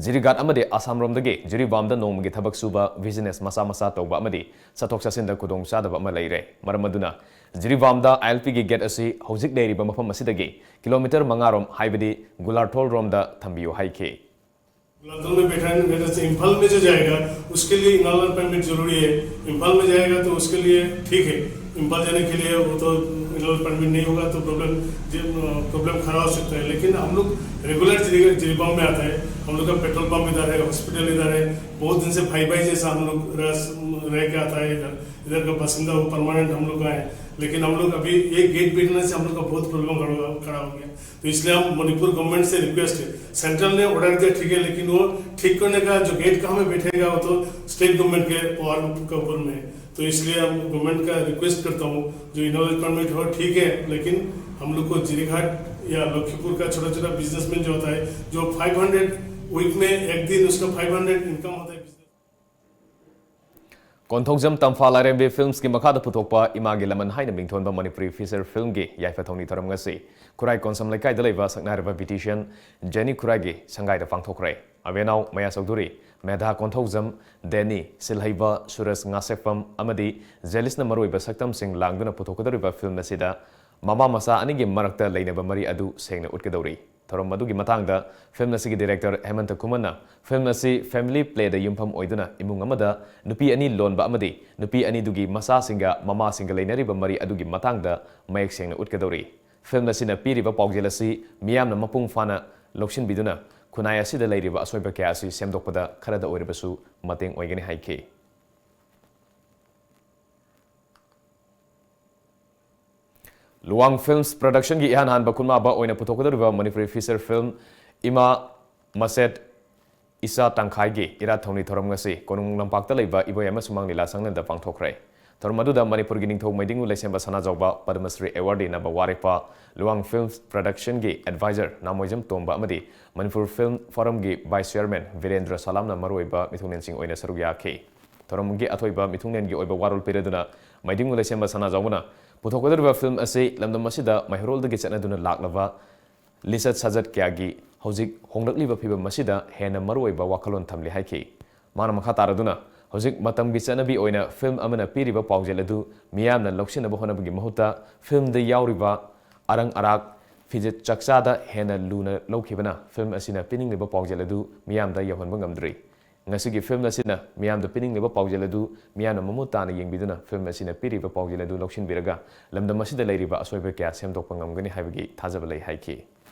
ꯖꯤꯔꯤꯒꯥꯠ ꯑꯃꯗꯤ ꯑꯁꯥꯝꯔꯣꯝꯗꯒꯤ ꯖꯤꯔꯤꯕꯥꯝꯗ ꯅꯣꯡꯃꯒꯤ ꯊꯕꯛ ꯁꯨꯕ, ꯕꯤꯖꯤꯅꯦꯁ ꯃꯆꯥ ꯃꯆꯥ ꯇꯧꯕ ꯑꯃꯗꯤ ꯆꯠꯊꯣꯛ ꯆꯠꯁꯤꯟꯗ ꯈꯨꯗꯣꯡꯆꯥꯗꯕ ꯑꯃ ꯂꯩꯔꯦ꯫ ꯃꯔꯝ ꯑꯗꯨꯅ ꯖꯤꯔꯤꯕꯥꯝꯗ ꯑꯥꯏ ꯑꯦꯜ ꯄꯤꯒꯤ ꯒꯦꯠ ꯑꯁꯤ ꯍꯧꯖꯤꯛ ꯂꯩꯔꯤꯕ ꯃꯐꯝ ꯑꯁꯤꯗꯒꯤ ꯀꯤꯂꯣꯃꯤꯇꯔ ꯃꯉꯥꯔꯣꯝ, ꯍꯥꯏꯕꯗꯤ ꯒꯨꯂꯥꯔꯊꯣꯜ ꯔꯣꯝꯗ ꯊꯝꯕꯤꯌꯨ ꯍꯥꯏꯈꯤ꯫ गुलाबदल में बैठा है, नहीं तो इम्फाल में जो जाएगा, उसके लिए इनर लाइन परमिट जरूरी है। इम्फाल में जाएगा तो उसके लिए ठीक है, इम्फाल जाने के लिए वो तो इनर लाइन परमिट नहीं होगा तो प्रॉब्लम, प्रॉब्लम खड़ा हो सकता है। लेकिन हम लोग रेगुलर जिरी-, जिरीबाम में आता है, हम लोग का पेट्रोल पंप इधर है, हॉस्पिटल इधर है, बहुत दिन से फाइव बाई जैसा हम लोग रह, रह के आता है इधर। इधर का बासिंदा वो परमानेंट हम लोग का है, लेकिन हम लोग अभी एक गेट बैठने से हम लोग का बहुत प्रॉब्लम खड़ा, खड़ा हो गया। तो इसलिए हम मणिपुर गवर्नमेंट से रिक्वेस्ट है, सेंट्रल ने ऑर्डर दिया ठीक है, लेकिन वो ठीक करने का जो गेट का हमें बैठेगा वो तो स्टेट गवर्नमेंट के पावर के ऊपर में है। तो इसलिए हम गवर्नमेंट का रिक्वेस्ट करता हूँ, जो इनर लाइन परमिट हो ठीक है, लेकिन हम लोग को जिरीघाट या लखीपुर का छोटा छोटा बिजनेसमैन जो होता है, जो फ़ाइव हंड्रेड वीक में एक दिन उसका फ़ाइव हंड्रेड इनकम होता है बिजनेस। ꯀꯣꯟꯊꯧꯖꯝ ꯇꯝꯐꯥ ꯂꯥꯏꯔꯦꯝꯕꯤ ꯐꯤꯜꯝꯁꯀꯤ ꯃꯈꯥꯗ ꯄꯨꯊꯣꯛꯄ ꯏꯃꯥꯒꯤ ꯂꯃꯟ ꯍꯥꯏꯅ ꯃꯤꯡꯊꯣꯟꯕ ꯃꯅꯤꯄꯨꯔꯤ ꯐꯤꯆꯔ ꯐꯤꯜꯝꯒꯤ ꯌꯥꯏꯐ ꯊꯧꯅꯤ ꯊꯧꯔꯝ ꯉꯁꯤ ꯈꯨꯔꯥꯏ ꯀꯣꯟꯁꯝ ꯂꯩꯀꯥꯏꯗ ꯂꯩꯕ ꯁꯛꯅꯥꯏꯔꯕ ꯕ꯭ꯌꯨꯇꯤꯁꯤꯌꯥꯟ ꯖꯦꯅꯤ ꯈꯨꯔꯥꯏꯒꯤ ꯁꯪꯒꯥꯏꯗ ꯄꯥꯡꯊꯣꯛꯈ꯭ꯔꯦ꯫ ꯑꯕꯦꯅꯥꯎ ꯃꯌꯥ ꯆꯧꯙꯨꯔꯤ, ꯃꯦꯙꯥ ꯀꯣꯟꯊꯧꯖꯝ, ꯗꯦꯅꯤ, ꯁꯤꯜꯍꯩꯕ ꯁꯨꯔꯖ ꯉꯥꯁꯦꯛꯄꯝ ꯑꯃꯗꯤ ꯖꯦꯂꯤꯁꯅ ꯃꯔꯨꯑꯣꯏꯕ ꯁꯛꯇꯝꯁꯤꯡ ꯂꯥꯡꯗꯨꯅ ꯄꯨꯊꯣꯛꯀꯗꯧꯔꯤꯕ ꯐꯤꯜꯝ ꯑꯁꯤꯗ ꯃꯃꯥ ꯃꯆꯥ ꯑꯅꯤꯒꯤ ꯃꯔꯛꯇ ꯂꯩꯅꯕ ꯃꯔꯤ ꯑꯗꯨ ꯁꯦꯡꯅ ꯎꯠꯀꯗꯧꯔꯤ꯫ ꯊꯧꯔꯝ ꯑꯗꯨꯒꯤ ꯃꯇꯥꯡꯗ ꯐꯤꯜꯝ ꯑꯁꯤꯒꯤ ꯗꯤꯔꯦꯛꯇꯔ ꯍꯦꯃꯟꯇ ꯈꯨꯃꯟꯅ ꯐꯤꯜꯝ ꯑꯁꯤ ꯐꯦꯃꯤꯂꯤ ꯄ꯭ꯂꯦꯗ ꯌꯨꯝꯐꯝ ꯑꯣꯏꯗꯨꯅ ꯏꯃꯨꯡ ꯑꯃꯗ ꯅꯨꯄꯤ ꯑꯅꯤ ꯂꯣꯟꯕ ꯑꯃꯗꯤ ꯅꯨꯄꯤ ꯑꯅꯤꯗꯨꯒꯤ ꯃꯆꯥꯁꯤꯡꯒ ꯃꯃꯥꯁꯤꯡꯒ ꯂꯩꯅꯔꯤꯕ ꯃꯔꯤ ꯑꯗꯨꯒꯤ ꯃꯇꯥꯡꯗ ꯃꯌꯦꯛ ꯁꯦꯡꯅ ꯎꯠꯀꯗꯧꯔꯤ꯫ ꯐꯤꯜꯝ ꯑꯁꯤꯅ ꯄꯤꯔꯤꯕ ꯄꯥꯎꯖꯦꯜ ꯑꯁꯤ ꯃꯤꯌꯥꯝꯅ ꯃꯄꯨꯡ ꯐꯥꯅ ꯂꯧꯁꯤꯟꯕꯤꯗꯨꯅ ꯈꯨꯟꯅꯥꯏ ꯑꯁꯤꯗ ꯂꯩꯔꯤꯕ ꯑꯁꯣꯏꯕ ꯀꯌꯥ ꯑꯁꯤ ꯁꯦꯝꯗꯣꯛꯄꯗ ꯈꯔꯗ ꯑꯣꯏꯔꯕꯁꯨ ꯃꯇꯦꯡ ꯑꯣꯏꯒꯅꯤ ꯍꯥꯏꯈꯤ꯫ ꯂꯨꯋꯥꯡ ꯐꯤꯜꯝꯁ ꯄ꯭ꯔꯗꯛꯁꯟꯒꯤ ꯏꯍꯥꯟ ꯍꯥꯟꯕ ꯈꯨꯟꯃꯥꯕ ꯑꯣꯏꯅ ꯄꯨꯊꯣꯛꯀꯗꯧꯔꯤꯕ ꯃꯅꯤꯄꯨꯔꯤ ꯐꯤꯆꯔ ꯐꯤꯜꯝ ꯏꯃꯥ ꯃꯆꯦꯠ ꯏꯆꯥ ꯇꯪꯈꯥꯏꯒꯤ ꯏꯔꯥꯠ ꯊꯧꯅꯤ ꯊꯧꯔꯝ ꯉꯁꯤ ꯀꯣꯅꯨꯡ ꯂꯝꯄꯥꯛꯇ ꯂꯩꯕ ꯏꯕꯣꯌꯥꯏ ꯑꯃꯁꯨꯡ ꯃꯥꯡꯂꯤꯂꯥ ꯁꯪꯂꯦꯟꯗ ꯄꯥꯡꯊꯣꯛꯈ꯭ꯔꯦ꯫ ꯊꯧꯔꯝ ꯑꯗꯨꯗ ꯃꯅꯤꯄꯨꯔꯒꯤ ꯅꯤꯡꯊꯧ ꯃꯩꯗꯤꯡꯉꯨ ꯂꯩꯁꯦꯝꯕ ꯁꯅꯥꯖꯥꯎꯕ, ꯄꯗꯃꯁ꯭ꯔꯤ ꯑꯦꯋꯥꯔꯗꯤ ꯅꯕ ꯋꯥꯔꯦꯞꯄ, ꯂꯨꯋꯥꯡ ꯐꯤꯜꯝꯁ ꯄ꯭ꯔꯗꯛꯁꯟꯒꯤ ꯑꯦꯗꯚꯥꯏꯖꯔ ꯅꯥꯃꯣꯏꯖꯝ ꯇꯣꯝꯕ ꯑꯃꯗꯤ Manipur film ꯐꯣꯔꯝꯒꯤ vice chairman Birendra ꯁꯂꯥꯝꯅ ꯃꯔꯨꯑꯣꯏꯕ ꯃꯤꯊꯨꯡꯂꯦꯟꯁꯤꯡ ꯑꯣꯏꯅ ꯁꯔꯨꯛ ꯌꯥꯈꯤ꯫ ꯊꯧꯔꯝꯒꯤ ꯑꯊꯣꯏꯕ ꯃꯤꯊꯨꯡꯂꯦꯟꯒꯤ ꯑꯣꯏꯕ ꯋꯥꯔꯣꯜ ꯄꯤꯔꯗꯨꯅ ꯃꯩꯗꯤꯡꯉꯨ ꯂꯩꯁꯦꯝꯕ ꯁꯅꯥꯖꯥꯎꯕꯅ ꯄꯨꯊꯣꯛꯀꯗꯧꯔꯤꯕ ꯐꯤꯜꯝ ꯑꯁꯤ ꯂꯝꯗꯝ ꯑꯁꯤꯗ ꯃꯩꯍꯧꯔꯣꯜꯗꯒꯤ ꯆꯠꯅꯗꯨꯅ ꯂꯥꯛꯂꯕ ꯂꯤꯆꯠ ꯁꯥꯖꯠ ꯀꯌꯥꯒꯤ ꯍꯧꯖꯤꯛ ꯍꯣꯡꯂꯛꯂꯤꯕ ꯐꯤꯕꯝ ꯑꯁꯤꯗ ꯍꯦꯟꯅ ꯃꯔꯨꯑꯣꯏꯕ ꯋꯥꯈꯜꯂꯣꯟ ꯊꯝꯂꯤ ꯍꯥꯏꯈꯤ꯫ ꯃꯥꯅ ꯃꯈꯥ ꯇꯥꯔꯗꯨꯅ ꯍꯧꯖꯤꯛ ꯃꯇꯝꯒꯤ ꯆꯠꯅꯕꯤ ꯑꯣꯏꯅ ꯐꯤꯜꯝ ꯑꯃꯅ ꯄꯤꯔꯤꯕ ꯄꯥꯎꯖꯦꯜ ꯑꯗꯨ ꯃꯤꯌꯥꯝꯅ ꯂꯧꯁꯤꯟꯅꯕ ꯍꯣꯠꯅꯕꯒꯤ ꯃꯍꯨꯠꯇ ꯐꯤꯜꯝꯗ ꯌꯥꯎꯔꯤꯕ ꯑꯔꯪ ꯑꯔꯥꯛ, ꯐꯤꯖꯦꯠ ꯆꯥꯛꯆꯥꯗ ꯍꯦꯟꯅ ꯂꯨꯅ ꯂꯧꯈꯤꯕꯅ ꯐꯤꯜꯝ ꯑꯁꯤꯅ ꯄꯤꯅꯤꯡꯂꯤꯕ ꯄꯥꯎꯖꯦꯜ ꯑꯗꯨ ꯃꯤꯌꯥꯝꯗ ꯌꯧꯍꯟꯕ ꯉꯝꯗ꯭ꯔꯤ꯫ ꯉꯁꯤꯒꯤ ꯐꯤꯜꯝ ꯑꯁꯤꯅ ꯃꯤꯌꯥꯝꯗ ꯄꯤꯅꯤꯡꯂꯤꯕ ꯄꯥꯎꯖꯦꯜ ꯑꯗꯨ ꯃꯤꯌꯥꯝꯅ ꯃꯃꯨꯠ ꯇꯥꯅ ꯌꯦꯡꯕꯤꯗꯨꯅ ꯐꯤꯜꯝ ꯑꯁꯤꯅ ꯄꯤꯔꯤꯕ ꯄꯥꯎꯖꯦꯜ ꯑꯗꯨ ꯂꯧꯁꯤꯟꯕꯤꯔꯒ ꯂꯝꯗꯝ ꯑꯁꯤꯗ ꯂꯩꯔꯤꯕ ꯑꯁꯣꯏꯕ ꯀꯌꯥ ꯁꯦꯝꯗꯣꯛꯄ ꯉꯝꯒꯅꯤ ꯍꯥꯏꯕꯒꯤ ꯊꯥꯖꯕ ꯂꯩ ꯍꯥꯏꯈꯤ꯫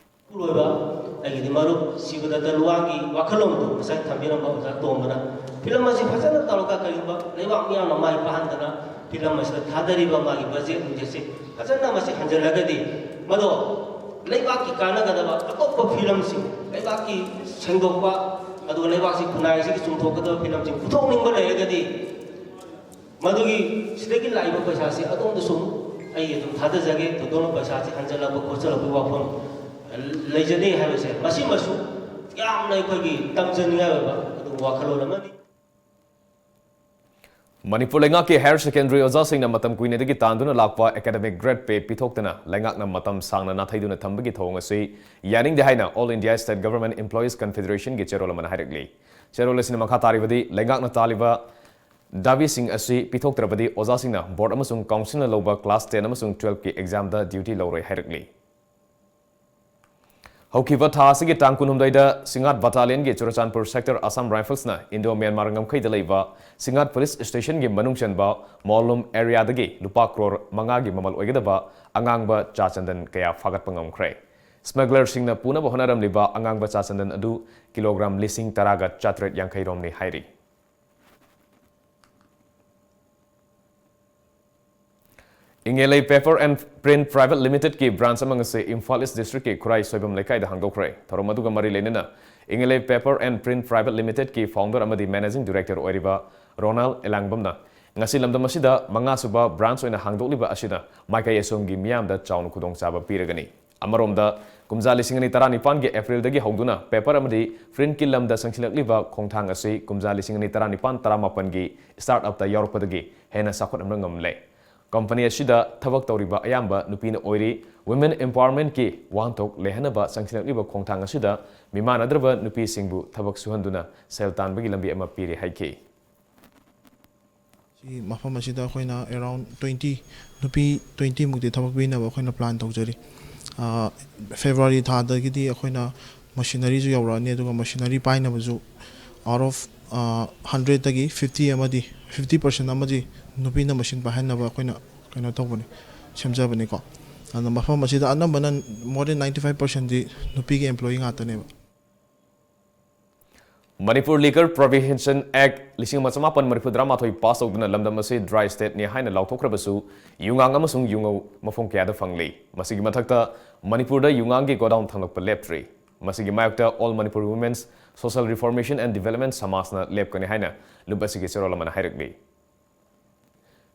ꯑꯔꯣꯏꯕ ꯑꯩꯒꯤꯗꯤ ꯃꯔꯨꯞ ꯁꯤꯕꯗꯠꯇ ꯂꯨꯋꯥꯡꯒꯤ ꯋꯥꯈꯜꯂꯣꯟꯗꯨ ꯉꯁꯥꯏ ꯊꯝꯕꯤꯔꯝꯕ ꯑꯣꯖꯥ ꯇꯣꯝꯕꯅ ꯐꯤꯂꯝ ꯑꯁꯤ ꯐꯖꯅ ꯇꯧꯔꯒ ꯀꯔꯤꯒꯨꯝꯕ ꯂꯩꯕꯥꯛ ꯃꯤꯌꯥꯝꯅ ꯃꯥꯏ ꯄꯥꯛꯍꯟꯗꯅ ꯐꯤꯂꯝ ꯑꯁꯤꯗ ꯊꯥꯗꯔꯤꯕ ꯃꯥꯒꯤ ꯕꯖꯦꯠ ꯅꯨꯡꯖꯦꯠꯁꯤ ꯐꯖꯅ ꯃꯁꯤ ꯍꯟꯖꯤꯜꯂꯒꯗꯤ ꯃꯗꯣ ꯂꯩꯕꯥꯛꯀꯤ ꯀꯥꯟꯅꯒꯗꯕ ꯑꯇꯣꯞꯄ ꯐꯤꯂꯝꯁꯤꯡ, ꯂꯩꯕꯥꯛꯀꯤ ꯁꯦꯡꯗꯣꯛꯄ, ꯑꯗꯨꯒ ꯂꯩꯕꯥꯛꯁꯤ ꯈꯨꯟꯅꯥꯏꯁꯤꯒꯤ ꯆꯨꯝꯊꯣꯛꯀꯗꯕ ꯐꯤꯂꯝꯁꯤꯡ ꯄꯨꯊꯣꯛꯅꯤꯡꯕ ꯂꯩꯔꯒꯗꯤ ꯃꯗꯨꯒꯤ ꯁꯤꯗꯒꯤ ꯂꯥꯛꯏꯕ ꯄꯩꯁꯥꯁꯤ ꯑꯗꯣꯝꯗꯁꯨ ꯑꯩ ꯑꯗꯨꯝ ꯊꯥꯗꯖꯒꯦ꯫ ꯊꯣꯏꯗꯣꯛꯅ ꯄꯩꯁꯥꯁꯤ ꯍꯟꯖꯜꯂꯛꯄ ꯈꯣꯠꯆꯜꯂꯛꯄꯒꯤ ꯋꯥꯐꯝ ꯂꯩꯖꯗꯦ ꯍꯥꯏꯕꯁꯦ ꯃꯁꯤꯃꯁꯨ ꯌꯥꯝꯅ ꯑꯩꯈꯣꯏꯒꯤ ꯇꯝꯖꯅꯤꯡꯉꯥꯏ ꯑꯣꯏꯕ ꯑꯗꯨꯒꯨꯝꯕ ꯋꯥꯈꯜꯂꯣꯟ ꯑꯃꯅꯤ꯫ ꯃꯅꯤꯄꯨꯔ ꯂꯩꯉꯥꯛꯀꯤ higher secondary ꯑꯣꯖꯥꯁꯤꯡꯅ ꯃꯇꯝ ꯀꯨꯏꯅꯗꯒꯤ ꯇꯥꯟꯗꯨꯅ ꯂꯥꯛꯄ academic grade pay ꯄꯤꯊꯣꯛꯇꯅ ꯂꯩꯉꯥꯛꯅ ꯃꯇꯝ ꯁꯥꯡꯅ ꯅꯥꯊꯩꯗꯨꯅ ꯊꯝꯕꯒꯤ ꯊꯧꯑꯣꯡ ꯑꯁꯤ ꯌꯥꯅꯤꯡꯗꯦ ꯍꯥꯏꯅ All India State Government Employees Confederationꯒꯤ ꯆꯦꯔꯣꯜ ꯑꯃꯅ ꯍꯥꯏꯔꯛꯂꯤ꯫ ꯆꯦꯔꯣꯜ ꯑꯁꯤꯅ ꯃꯈꯥ ꯇꯥꯔꯤꯕꯗꯤ, ꯂꯩꯉꯥꯛꯅ ꯇꯥꯜꯂꯤꯕ ꯗꯥꯕꯤꯁꯤꯡ ꯑꯁꯤ ꯄꯤꯊꯣꯛꯇ꯭ꯔꯕꯗꯤ ꯑꯣꯖꯥꯁꯤꯡꯅ board ꯑꯃꯁꯨꯡ councilꯅ ꯂꯧꯕ class ten ꯑꯃꯁꯨꯡ twelveꯀꯤ examꯗ duty ꯂꯧꯔꯣꯏ ꯍꯥꯏꯔꯛꯂꯤ꯫ ꯍꯧꯈꯤꯕ ꯊꯥ ꯑꯁꯤꯒꯤ ꯇꯥꯡ ꯀꯨꯟꯍꯨꯝꯗꯣꯏꯗ ꯁꯤꯡꯍꯥꯠ battalionꯒꯤ Churachandpur sector Assam Riflesꯅ Indo Myanmar ꯉꯝꯈꯩꯗ ꯂꯩꯕ ꯁꯤꯡꯍꯥꯠ police stationꯒꯤ ꯃꯅꯨꯡ ꯆꯟꯕ ꯃꯣꯂꯨꯝ areaꯗꯒꯤ ꯂꯨꯄꯥ ꯀ꯭ꯔꯣꯔ ꯃꯉꯥꯒꯤ ꯃꯃꯜ ꯑꯣꯏꯒꯗꯕ ꯑꯉꯥꯡꯕ ꯆꯥ ꯆꯟꯗꯟ ꯀꯌꯥ ꯐꯥꯒꯠꯄ ꯉꯝꯈ꯭ꯔꯦ꯫ Smugglerꯁꯤꯡꯅ ꯄꯨꯅꯕ ꯍꯣꯠꯅꯔꯝꯂꯤꯕ ꯑꯉꯥꯡꯕ ꯆꯥ ꯆꯟꯗꯟ ꯑꯗꯨ ꯀꯤꯂꯣꯒ꯭ꯔꯥꯝ ꯂꯤꯁꯤꯡ ꯇꯔꯥꯒ ꯆꯥꯇ꯭ꯔꯦꯠ ꯌꯥꯡꯈꯩ ꯔꯣꯝꯅꯤ ꯍꯥꯏꯔꯤ꯫ ꯏꯪꯉꯦꯂꯩ Paper and Print Private Limitedꯀꯤ branch ꯑꯃ ꯉꯁꯤ ꯏꯝꯐꯥꯜ East Districtꯀꯤ ꯈꯨꯔꯥꯏ ꯁꯣꯏꯕꯝ ꯂꯩꯀꯥꯏꯗ ꯍꯥꯡꯗꯣꯛꯈ꯭ꯔꯦ꯫ ꯊꯧꯔꯝ ꯑꯗꯨꯒ ꯃꯔꯤ ꯂꯩꯅꯅ ꯏꯪꯉꯦꯂꯩ Paper and Print Private Limitedꯀꯤ founder ꯑꯃꯗꯤ managing director ꯑꯣꯏꯔꯤꯕ ꯔꯣꯅꯥꯜ ꯑꯦꯂꯥꯡꯕꯝꯅ ꯉꯁꯤ ꯂꯝꯗꯝ ꯑꯁꯤꯗ ꯃꯉꯥꯁꯨꯕ branch ꯑꯣꯏꯅ ꯍꯥꯡꯗꯣꯛꯂꯤꯕ ꯑꯁꯤꯅ ꯃꯥꯏꯀꯩ ꯑꯁꯣꯝꯒꯤ ꯃꯤꯌꯥꯝꯗ ꯆꯥꯎꯅ ꯈꯨꯗꯣꯡꯆꯥꯕ ꯄꯤꯔꯒꯅꯤ꯫ ꯑꯃꯔꯣꯝꯗ, ꯀꯨꯝꯖꯥ ꯂꯤꯁꯤꯡ ꯑꯅꯤ ꯇꯔꯥꯅꯤꯄꯥꯟꯒꯤ Aprilꯗꯒꯤ ꯍꯧꯗꯨꯅ paper ꯑꯃꯗꯤ printꯀꯤ ꯂꯝꯗ ꯆꯪꯁꯤꯜꯂꯛꯂꯤꯕ ꯈꯣꯡꯊꯥꯡ ꯑꯁꯤ ꯀꯨꯝꯖꯥ ꯂꯤꯁꯤꯡ ꯑꯅꯤ ꯇꯔꯥꯅꯤꯄꯥꯟ ꯇꯔꯥꯃꯥꯄꯟꯒꯤ startupꯇ ꯌꯥꯎꯔꯛꯄꯗꯒꯤ ꯍꯦꯟꯅ ꯆꯥꯎꯈꯠꯍꯟꯕ ꯉꯝꯂꯦ꯫ Company ꯑꯁꯤꯗ ꯊꯕꯛ ꯇꯧꯔꯤꯕ ꯑꯌꯥꯝꯕ ꯅꯨꯄꯤꯅ ꯑꯣꯏꯔꯤ꯫ Women empowermentꯀꯤ ꯋꯥꯍꯟꯊꯣꯛ ꯂꯩꯍꯟꯅꯕ ꯆꯪꯁꯤꯜꯂꯛꯂꯤꯕ ꯈꯣꯡꯊꯥꯡ ꯑꯁꯤꯗ ꯃꯤꯃꯥꯟꯅꯗ꯭ꯔꯕ ꯅꯨꯄꯤꯁꯤꯡꯕꯨ ꯊꯕꯛ ꯁꯨꯍꯟꯗꯨꯅ ꯁꯦꯜ ꯇꯥꯟꯕꯒꯤ ꯂꯝꯕꯤ ꯑꯃ ꯄꯤꯔꯦ ꯍꯥꯏꯈꯤ꯫ ꯁꯤ ꯃꯐꯝ ꯑꯁꯤꯗ ꯑꯩꯈꯣꯏꯅ around twenty, ꯅꯨꯄꯤ twenty ꯃꯨꯛꯇꯤ ꯊꯕꯛ ꯄꯤꯅꯕ ꯑꯩꯈꯣꯏꯅ plan ꯇꯧꯖꯔꯤ꯫ ꯑꯥ, February ꯊꯥꯗꯒꯤꯗꯤ ꯑꯩꯈꯣꯏꯅ machineryꯁꯨ ꯌꯧꯔꯛꯑꯅꯤ, ꯑꯗꯨꯒ machinery ꯄꯥꯏꯅꯕꯁꯨ out of, ah, hundredꯇꯒꯤ fifty ꯑꯃꯗꯤ, fifty percent ꯑꯃꯗꯤ ꯅꯨꯄꯤꯅ machine ꯄꯥꯏꯍꯟꯅꯕ ꯑꯩꯈꯣꯏꯅ ꯀꯩꯅꯣ ꯇꯧꯕꯅꯤ, ꯁꯦꯝꯖꯕꯅꯤꯀꯣ꯫ ꯑꯗꯨꯅ ꯃꯐꯝ ꯑꯁꯤꯗ ꯑꯅꯝꯕꯅ more than ninety five percentꯗꯤ ꯅꯨꯄꯤꯒꯤ employee ꯉꯥꯛꯇꯅꯦꯕ꯫ Manipur Liquor Prohibition Act ꯂꯤꯁꯤꯡ ꯑꯃ ꯆꯃꯥꯄꯟ ꯃꯔꯤꯐꯨ ꯇꯔꯥꯃꯥꯊꯣꯏ pass ꯇꯧꯗꯨꯅ ꯂꯝꯗꯝ ꯑꯁꯤ dry stateꯅꯤ ꯍꯥꯏꯅ ꯂꯥꯎꯊꯣꯛꯈ꯭ꯔꯕꯁꯨ, ꯌꯨꯉꯥꯡ ꯑꯃꯁꯨꯡ ꯌꯨꯉꯧ ꯃꯐꯝ ꯀꯌꯥꯗ ꯐꯪꯂꯤ꯫ ꯃꯁꯤꯒꯤ ꯃꯊꯛꯇ, ꯃꯅꯤꯄꯨꯔꯗ ꯌꯨꯉꯥꯡꯒꯤ godown ꯊꯝꯂꯛꯄ ꯂꯦꯞꯇ꯭ꯔꯤ꯫ ꯃꯁꯤꯒꯤ ꯃꯥꯌꯣꯛꯇ All Manipur Women's Social Reformation and Development ꯁꯃꯥꯖꯅ ꯂꯦꯞꯀꯅꯤ ꯍꯥꯏꯅ ꯂꯨꯞ ꯑꯁꯤꯒꯤ ꯆꯦꯔꯣꯜ ꯑꯃꯅ ꯍꯥꯏꯔꯛꯂꯤ꯫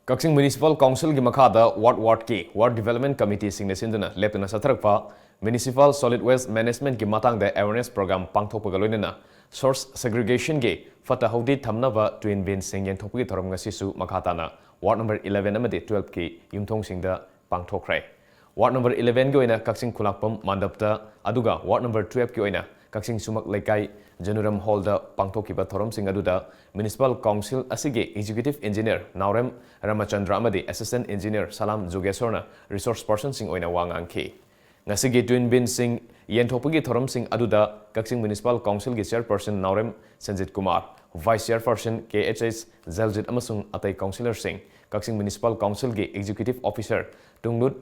ꯀꯛꯆꯤꯡ Municipal Councilꯒꯤ ꯃꯈꯥꯗ ward wardꯀꯤ ward development committeeꯁꯤꯡꯅ ꯁꯤꯟꯗꯨꯅ ꯂꯦꯞꯇꯅ ꯆꯠꯊꯔꯛꯄ municipal solid waste managementꯀꯤ ꯃꯇꯥꯡꯗ awareness program ꯄꯥꯡꯊꯣꯛꯄꯒ ꯂꯣꯏꯅꯅ Source segregation ꯒꯤ ꯐꯠꯇ ꯍꯥꯎꯗꯤ ꯊꯝꯅꯕ twin bin ꯁꯤꯡ ꯌꯦꯟꯊꯣꯛꯄꯒꯤ ꯊꯧꯔꯝ ꯉꯁꯤꯁꯨ ꯃꯈꯥ ꯇꯥꯅ ward number eleven ꯑꯃꯗꯤ twelve ꯀꯤ ꯌꯨꯝꯊꯣꯡꯁꯤꯡꯗ ꯄꯥꯡꯊꯣꯛꯈ꯭ꯔꯦ꯫ Ward number eleven ꯒꯤ ꯑꯣꯏꯅ ꯀꯛꯆꯤꯡ ꯈꯨꯂꯥꯛꯄꯝ ꯃꯥꯟꯗꯞꯇ, ꯑꯗꯨꯒ ward number twelve ꯀꯤ ꯑꯣꯏꯅ ꯀꯛꯆꯤꯡ ꯁꯨꯃꯛ ꯂꯩꯀꯥꯏ ꯖꯅꯨꯔꯝ ꯍꯣꯜꯗ ꯄꯥꯡꯊꯣꯛꯈꯤꯕ ꯊꯧꯔꯝꯁꯤꯡ ꯑꯗꯨꯗ municipal council ꯑꯁꯤꯒꯤ executive engineer ꯅꯥꯎꯔꯦꯝ ꯔꯥꯃꯆꯟꯗ꯭ꯔ ꯑꯃꯗꯤ assistant engineer ꯁꯂꯥꯝ ꯖꯨꯒꯦꯁꯣꯔꯅ resource person ꯁꯤꯡ ꯑꯣꯏꯅ ꯋꯥ ꯉꯥꯡꯈꯤ꯫ ꯉꯁꯤꯒꯤ twin bin ꯁꯤꯡ ꯌꯦꯟꯊꯣꯛꯄꯒꯤ ꯊꯧꯔꯝꯁꯤꯡ ꯑꯗꯨꯗ ꯀꯛꯆꯤꯡ municipal council ꯒꯤ chairperson ꯅꯥꯎꯔꯦꯝ ꯁꯟꯖꯤꯠ ꯀꯨꯃꯥꯔ, vice chairperson ꯀꯦ ꯑꯩꯆ ꯑꯩꯆ ꯖꯦꯜꯖꯤꯠ ꯑꯃꯁꯨꯡ ꯑꯇꯩ councillor ꯁꯤꯡ, ꯀꯛꯆꯤꯡ municipal council ꯒꯤ executive officer ꯇꯨꯡꯂꯨꯠ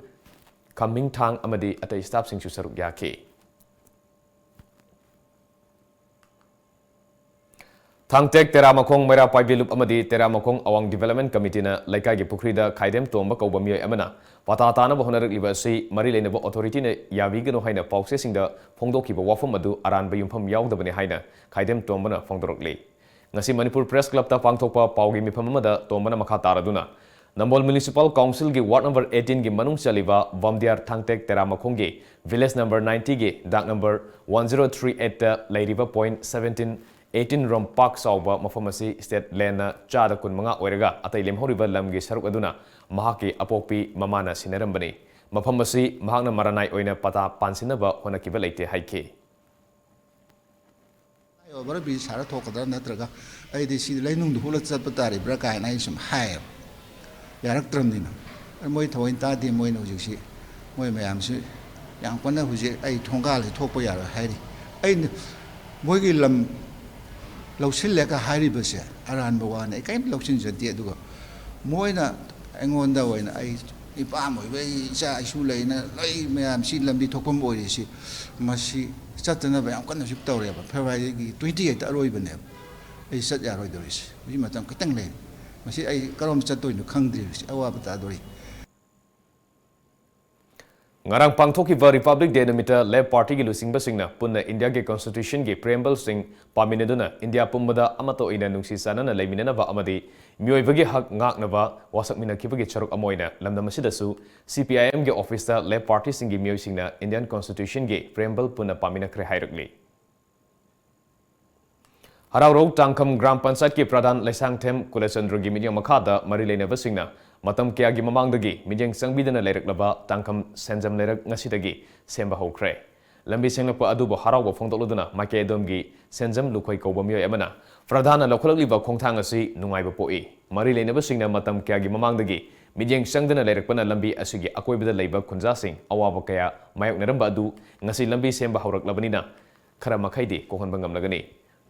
ꯈꯝꯃꯤꯡꯊꯥꯡ ꯑꯃꯗꯤ ꯑꯇꯩ staff ꯁꯤꯡꯁꯨ ꯁꯔꯨꯛ ꯌꯥꯈꯤ꯫ ꯊꯥꯡꯇꯦꯛ, ꯇꯦꯔꯥꯃꯈꯣꯡ, ꯃꯩꯔꯥ ꯄꯥꯏꯕꯤ ꯂꯨꯞ ꯑꯃꯗꯤ ꯇꯦꯔꯥꯃꯈꯣꯡ ꯑꯋꯥꯡ development committee ꯅ ꯂꯩꯀꯥꯏꯒꯤ ꯄꯨꯈ꯭ꯔꯤꯗ ꯈꯥꯏꯗꯦꯝ ꯇꯣꯝꯕ ꯀꯧꯕ ꯃꯤꯑꯣꯏ ꯑꯃꯅ ꯄꯇꯥ ꯇꯥꯅꯕ ꯍꯣꯠꯅꯔꯛꯂꯤꯕ ꯑꯁꯤ ꯃꯔꯤ ꯂꯩꯅꯕ authority ꯅ ꯌꯥꯕꯤꯒꯅꯨ ꯍꯥꯏꯅ ꯄꯥꯎꯆꯦꯁꯤꯡꯗ ꯐꯣꯡꯗꯣꯛꯈꯤꯕ ꯋꯥꯐꯝ ꯑꯗꯨ ꯑꯔꯥꯟꯕ ꯌꯨꯝꯐꯝ ꯌꯥꯎꯗꯕꯅꯤ ꯍꯥꯏꯅ ꯈꯥꯏꯗꯦꯝ ꯇꯣꯝꯕꯅ ꯐꯣꯡꯗꯣꯔꯛꯂꯤ꯫ ꯉꯁꯤ ꯃꯅꯤꯄꯨꯔ Press Club ꯇ ꯄꯥꯡꯊꯣꯛꯄ ꯄꯥꯎꯒꯤ ꯃꯤꯐꯝ ꯑꯃꯗ ꯇꯣꯝꯕꯅ ꯃꯈꯥ ꯇꯥꯔꯗꯨꯅ, ꯅꯝꯕꯣꯜ Municipal Council ꯒꯤ ward number eighteen ꯒꯤ ꯃꯅꯨꯡ ꯆꯜꯂꯤꯕ ꯕꯝꯗꯤꯌꯥꯔ ꯊꯥꯡꯇꯦꯛ ꯇꯦꯔꯥꯃꯈꯣꯡꯒꯤ village number ninety ꯒꯤ ꯗꯥꯛ number one zero three eight ꯇ ꯂꯩꯔꯤꯕ point seventeen eighteen ꯔꯣꯝ ꯄꯥꯛ ꯆꯥꯎꯕ ꯃꯐꯝ ꯑꯁꯤ state land ꯅ ꯆꯥꯗ ꯀꯨꯟꯃꯉꯥ ꯑꯣꯏꯔꯒ, ꯑꯇꯩ ꯂꯦꯝꯍꯧꯔꯤꯕ ꯂꯝꯒꯤ ꯁꯔꯨꯛ ꯑꯗꯨꯅ ꯃꯍꯥꯛꯀꯤ ꯑꯄꯣꯛꯄꯤ ꯃꯃꯥꯅ ꯁꯤꯟꯅꯔꯝꯕꯅꯤ꯫ ꯃꯐꯝ ꯑꯁꯤ ꯃꯍꯥꯛꯅ ꯃꯔꯥꯅꯥꯏ ꯑꯣꯏꯅ ꯄꯇꯥ ꯄꯥꯟꯁꯤꯟꯅꯕ ꯍꯣꯠꯅꯈꯤꯕ ꯂꯩꯇꯦ ꯍꯥꯏꯈꯤ꯫ Over bridge ꯁꯥꯔ ꯊꯣꯛꯀꯗ꯭ꯔꯥ, ꯅꯠꯇ꯭ꯔꯒ ꯑꯩꯗꯤ ꯁꯤꯗꯤ ꯂꯩꯅꯨꯡꯗ ꯍꯨꯠꯂ ꯆꯠꯄ ꯇꯥꯔꯤꯕ꯭ꯔꯥ ꯀꯥꯏꯅ ꯑꯩ ꯁꯨꯝ ꯍꯥꯏꯌꯦꯕ꯫ ꯌꯥꯔꯛꯇ꯭ꯔꯕꯅꯤꯅ꯫ ꯑꯗꯨ ꯃꯣꯏ ꯊꯑꯣꯏ ꯇꯥꯗꯦ, ꯃꯣꯏꯅ ꯍꯧꯖꯤꯛꯁꯤ, ꯃꯣꯏ ꯃꯌꯥꯝꯁꯤ ꯌꯥꯝ ꯀꯟꯅ ꯍꯧꯖꯤꯛ ꯑꯩ ꯊꯣꯡꯒꯥꯜꯁꯤ ꯊꯣꯛꯄ ꯌꯥꯔꯣꯏ ꯍꯥꯏꯔꯤ꯫ ꯑꯩꯅ ꯃꯣꯏꯒꯤ ꯂꯝ ꯂꯧꯁꯤꯜꯂꯦꯒ ꯍꯥꯏꯔꯤꯕꯁꯦ ꯑꯔꯥꯟꯕ ꯋꯥꯅꯤ, ꯑꯩ ꯀꯔꯤꯝ ꯂꯧꯁꯤꯟꯖꯗꯦ꯫ ꯑꯗꯨꯒ ꯃꯣꯏꯅ ꯑꯩꯉꯣꯟꯗ ꯑꯣꯏꯅ, ꯑꯩ ꯏꯄꯥꯝ ꯑꯣꯏꯕ, ꯑꯩ ꯏꯆꯥ ꯏꯁꯨ ꯂꯩꯅ ꯂꯩ ꯃꯌꯥꯝꯁꯤ ꯂꯝꯕꯤ ꯊꯣꯛꯐꯝ ꯑꯣꯏꯔꯤꯁꯤ, ꯃꯁꯤ ꯆꯠꯇꯅꯕ ꯌꯥꯝ ꯀꯟꯅ ꯍꯧꯖꯤꯛ ꯇꯧꯔꯦꯕ꯫ February twenty eight ꯑꯔꯣꯏꯕꯅꯦꯕ꯫ ꯑꯩ ꯆꯠ ꯌꯥꯔꯣꯏꯗꯧꯔꯤꯁꯦ꯫ ꯍꯧꯖꯤꯛ ꯃꯇꯝ ꯈꯤꯇꯪ ꯂꯩ꯫ ꯃꯁꯤ ꯑꯩ ꯀꯔꯣꯝ ꯆꯠꯇꯣꯏꯅꯣ ꯈꯪꯗ꯭ꯔꯤꯕꯁꯤ ꯑꯋꯥꯕ ꯇꯥꯗꯣꯔꯤ꯫ ꯉꯔꯥꯡ ꯄꯥꯡꯊꯣꯛꯈꯤꯕ Republic Day ꯅꯨꯃꯤꯠꯇ Left Party ꯒꯤ ꯂꯨꯆꯤꯡꯕꯁꯤꯡꯅ ꯄꯨꯟꯅ ꯏꯟꯗꯤꯌꯥꯒꯤ Constitution ꯒꯤ preamble ꯁꯤꯡ ꯄꯥꯃꯤꯟꯅꯗꯨꯅ ꯏꯟꯗꯤꯌꯥ ꯄꯨꯝꯕꯗ ꯑꯃꯠꯇ ꯑꯣꯏꯅ ꯅꯨꯡꯁꯤ ꯆꯥꯟꯅꯅ ꯂꯩꯃꯤꯟꯅꯅꯕ ꯑꯃꯗꯤ ꯃꯤꯑꯣꯏꯕꯒꯤ ꯍꯛ ꯉꯥꯛꯅꯕ ꯋꯥꯁꯛꯃꯤꯟꯅꯈꯤꯕꯒꯤ ꯁꯔꯨꯛ ꯑꯃ ꯑꯣꯏꯅ ꯂꯝꯗꯝ ꯑꯁꯤꯗꯁꯨ C P I M ꯒꯤ office ꯇ Left Party ꯁꯤꯡꯒꯤ ꯃꯤꯑꯣꯏꯁꯤꯡꯅ Indian Constitution ꯒꯤ preamble ꯄꯨꯟꯅ ꯄꯥꯃꯤꯟꯅꯈ꯭ꯔꯦ ꯍꯥꯏꯔꯛꯂꯤ꯫ ꯍꯔꯥꯎꯔꯧ ꯇꯥꯡꯈꯝ ꯒ꯭ꯔꯥꯝ ꯄꯟꯆꯥꯌꯠꯀꯤ ꯄ꯭ꯔꯙꯥꯟ ꯂꯩꯁꯥꯡꯊꯦꯝ ꯀꯨꯂꯆꯟꯗ꯭ꯔꯒꯤ ꯃꯤꯠꯌꯦꯡ ꯃꯈꯥꯗ ꯃꯔꯤ ꯂꯩꯅꯕꯁꯤꯡꯅ ꯃꯇꯝ ꯀꯌꯥꯒꯤ ꯃꯃꯥꯡꯗꯒꯤ ꯃꯤꯠꯌꯦꯡ ꯆꯪꯕꯤꯗꯅ ꯂꯩꯔꯛꯂꯕ ꯇꯥꯡꯈꯝ ꯁꯦꯟꯖꯝ ꯂꯩꯔꯛ ꯉꯁꯤꯗꯒꯤ ꯁꯦꯝꯕ ꯍꯧꯈ꯭ꯔꯦ꯫ ꯂꯝꯕꯤ ꯁꯦꯝꯂꯛꯄ ꯑꯗꯨꯕꯨ ꯍꯔꯥꯎꯕ ꯐꯣꯡꯗꯣꯛꯂꯗꯨꯅ ꯃꯥꯏꯀꯩ ꯑꯗꯣꯝꯒꯤ ꯁꯦꯟꯖꯝ ꯂꯨꯈꯣꯏ ꯀꯧꯕ ꯃꯤꯑꯣꯏ ꯑꯃꯅ ꯄ꯭ꯔꯙꯥꯟꯅ ꯂꯧꯈꯠꯂꯛꯂꯤꯕ ꯈꯣꯡꯊꯥꯡ ꯑꯁꯤ ꯅꯨꯡꯉꯥꯏꯕ ꯄꯣꯛꯏ꯫ ꯃꯔꯤ ꯂꯩꯅꯕꯁꯤꯡꯅ ꯃꯇꯝ ꯀꯌꯥꯒꯤ ꯃꯃꯥꯡꯗꯒꯤ ꯃꯤꯠꯌꯦꯡ ꯆꯪꯗꯅ ꯂꯩꯔꯛꯄꯅ ꯂꯝꯕꯤ ꯑꯁꯤꯒꯤ ꯑꯀꯣꯏꯕꯗ ꯂꯩꯕ ꯈꯨꯟꯖꯥꯁꯤꯡ ꯑꯋꯥꯕ ꯀꯌꯥ ꯃꯥꯌꯣꯛꯅꯔꯝꯕ ꯑꯗꯨ ꯉꯁꯤ ꯂꯝꯕꯤ ꯁꯦꯝꯕ ꯍꯧꯔꯛꯂꯕꯅꯤꯅ ꯈꯔ ꯃꯈꯩꯗꯤ ꯀꯣꯛꯍꯟꯕ ꯉꯝꯂꯒꯅꯤ꯫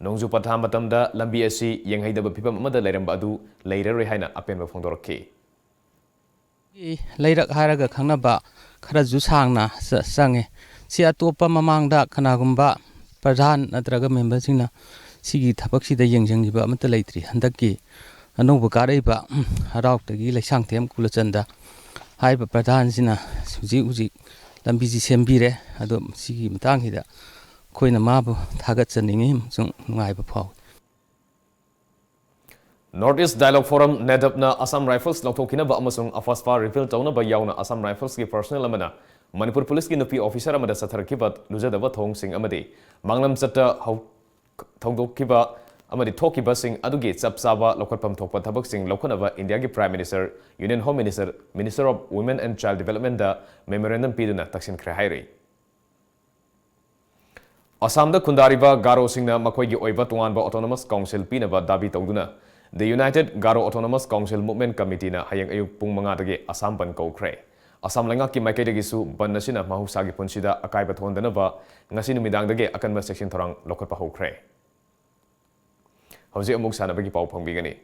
ꯅꯣꯡꯖꯨ ꯄꯟꯊꯥ ꯃꯇꯝꯗ ꯂꯝꯕꯤ ꯑꯁꯤ ꯌꯦꯡꯍꯩꯗꯕ ꯐꯤꯕꯝ ꯑꯃꯗ ꯂꯩꯔꯝꯕ ꯑꯗꯨ ꯂꯩꯔꯔꯣꯏ ꯍꯥꯏꯅ ꯑꯄꯦꯟꯕ ꯐꯣꯡꯗꯣꯔꯛꯈꯤ꯫ ꯂꯩꯔꯛ ꯍꯥꯏꯔꯒ ꯈꯪꯅꯕ ꯈꯔꯁꯨ ꯁꯥꯡꯅ ꯆ-, ꯆꯪꯉꯦ꯫ ꯁꯤ ꯑꯇꯣꯞꯄ ꯃꯃꯥꯡꯗ ꯀꯅꯥꯒꯨꯝꯕ ꯄ꯭ꯔꯙꯥꯟ ꯅꯠꯇ꯭ꯔꯒ ꯃꯦꯝꯕꯔꯁꯤꯡꯅ ꯁꯤꯒꯤ ꯊꯕꯛꯁꯤꯗ ꯌꯦꯡꯁꯤꯟꯈꯤꯕ ꯑꯃꯠꯇ ꯂꯩꯇ꯭ꯔꯤ꯫ ꯍꯟꯗꯛꯀꯤ ꯑꯅꯧꯕ ꯀꯥꯔꯛꯏꯕ, ꯎꯝ, ꯍꯔꯥꯎꯇꯒꯤ ꯂꯩꯁꯥꯡꯊꯦꯝ ꯀꯨꯂꯆꯟꯗ ꯍꯥꯏꯔꯤꯕ ꯄ꯭ꯔꯙꯥꯟꯁꯤꯅ ꯍꯧꯖꯤꯛ ꯍꯧꯖꯤꯛ ꯂꯝꯕꯤꯁꯤ ꯁꯦꯝꯕꯤꯔꯦ꯫ ꯑꯗꯣ ꯁꯤꯒꯤ ꯃꯇꯥꯡꯁꯤꯗ ꯑꯩꯈꯣꯏꯅ ꯃꯥꯕꯨ ꯊꯥꯒꯠꯆꯅꯤꯡꯉꯤ ꯑꯃꯁꯨꯡ ꯅꯨꯡꯉꯥꯏꯕ ꯐꯥꯎꯏ꯫ North East Dialogue Forum, NEDAP, ꯅ Assam Rifles ꯂꯧꯊꯣꯛꯈꯤꯅꯕ ꯑꯃꯁꯨꯡ AFSPA repeal ꯇꯧꯅꯕ ꯌꯥꯎꯅ Assam Rifles ꯀꯤ personnel ꯑꯃꯅ ꯃꯅꯤꯄꯨꯔ ꯄꯨꯂꯤꯁꯀꯤ ꯅꯨꯄꯤ officer ꯑꯃꯗ ꯆꯠꯊꯔꯛꯈꯤꯕ ꯂꯨꯖꯗꯕ ꯊꯧꯑꯣꯡꯁꯤꯡ ꯑꯃꯗꯤ ꯃꯥꯡꯂꯝ ꯆꯠꯇ ꯍꯧ-, ꯊꯧꯗꯣꯛꯈꯤꯕ ꯑꯃꯗꯤ ꯊꯣꯛꯈꯤꯕꯁꯤꯡ ꯑꯗꯨꯒꯤ ꯆꯞ ꯆꯥꯕ ꯂꯧꯈꯠꯐꯝ ꯊꯣꯛꯄ ꯊꯕꯛꯁꯤꯡ ꯂꯧꯈꯠꯅꯕ India ꯒꯤ Prime Minister, Union Home Minister, Minister of Women and Child Development the memorandum ꯄꯤꯗꯨꯅ ꯇꯛꯁꯤꯟꯈ꯭ꯔꯦ ꯍꯥꯏꯔꯤ꯫ ꯑꯁꯥꯝꯗ ꯈꯨꯟꯗꯥꯔꯤꯕ ꯒꯥꯔꯣꯁꯤꯡꯅ ꯃꯈꯣꯏꯒꯤ ꯑꯣꯏꯕ ꯇꯣꯉꯥꯟꯕ autonomous council ꯄꯤꯅꯕ ꯗꯥꯕꯤ ꯇꯧꯗꯨꯅ The United Garo Autonomous Council Movement Committee ꯅ ꯍꯌꯦꯡ ꯑꯌꯨꯛ ꯄꯨꯡ ꯃꯉꯥꯗꯒꯤ ꯑꯁꯥꯝ ꯕꯟꯗ ꯀꯧꯈ꯭ꯔꯦ꯫ ꯑꯁꯥꯝ ꯂꯩꯉꯥꯛꯀꯤ ꯃꯥꯏꯀꯩꯗꯒꯤꯁꯨ ꯕꯟꯗ ꯑꯁꯤꯅ ꯃꯍꯧꯁꯥꯒꯤ ꯄꯨꯟꯁꯤꯗ ꯑꯀꯥꯏꯕ ꯊꯣꯛꯍꯟꯗꯅꯕ ꯉꯁꯤ ꯅꯨꯃꯤꯗꯥꯡꯗꯒꯤ ꯑꯀꯟꯕ ꯆꯦꯛꯁꯤꯟ ꯊꯧꯔꯥꯡ ꯂꯧꯈꯠꯄ ꯍꯧꯈ꯭ꯔꯦ꯫ ꯍꯧꯖꯤꯛ ꯑꯃꯨꯛ ꯁꯥꯟꯅꯕꯒꯤ ꯄꯥꯎ ꯐꯪꯕꯤꯒꯅꯤ꯫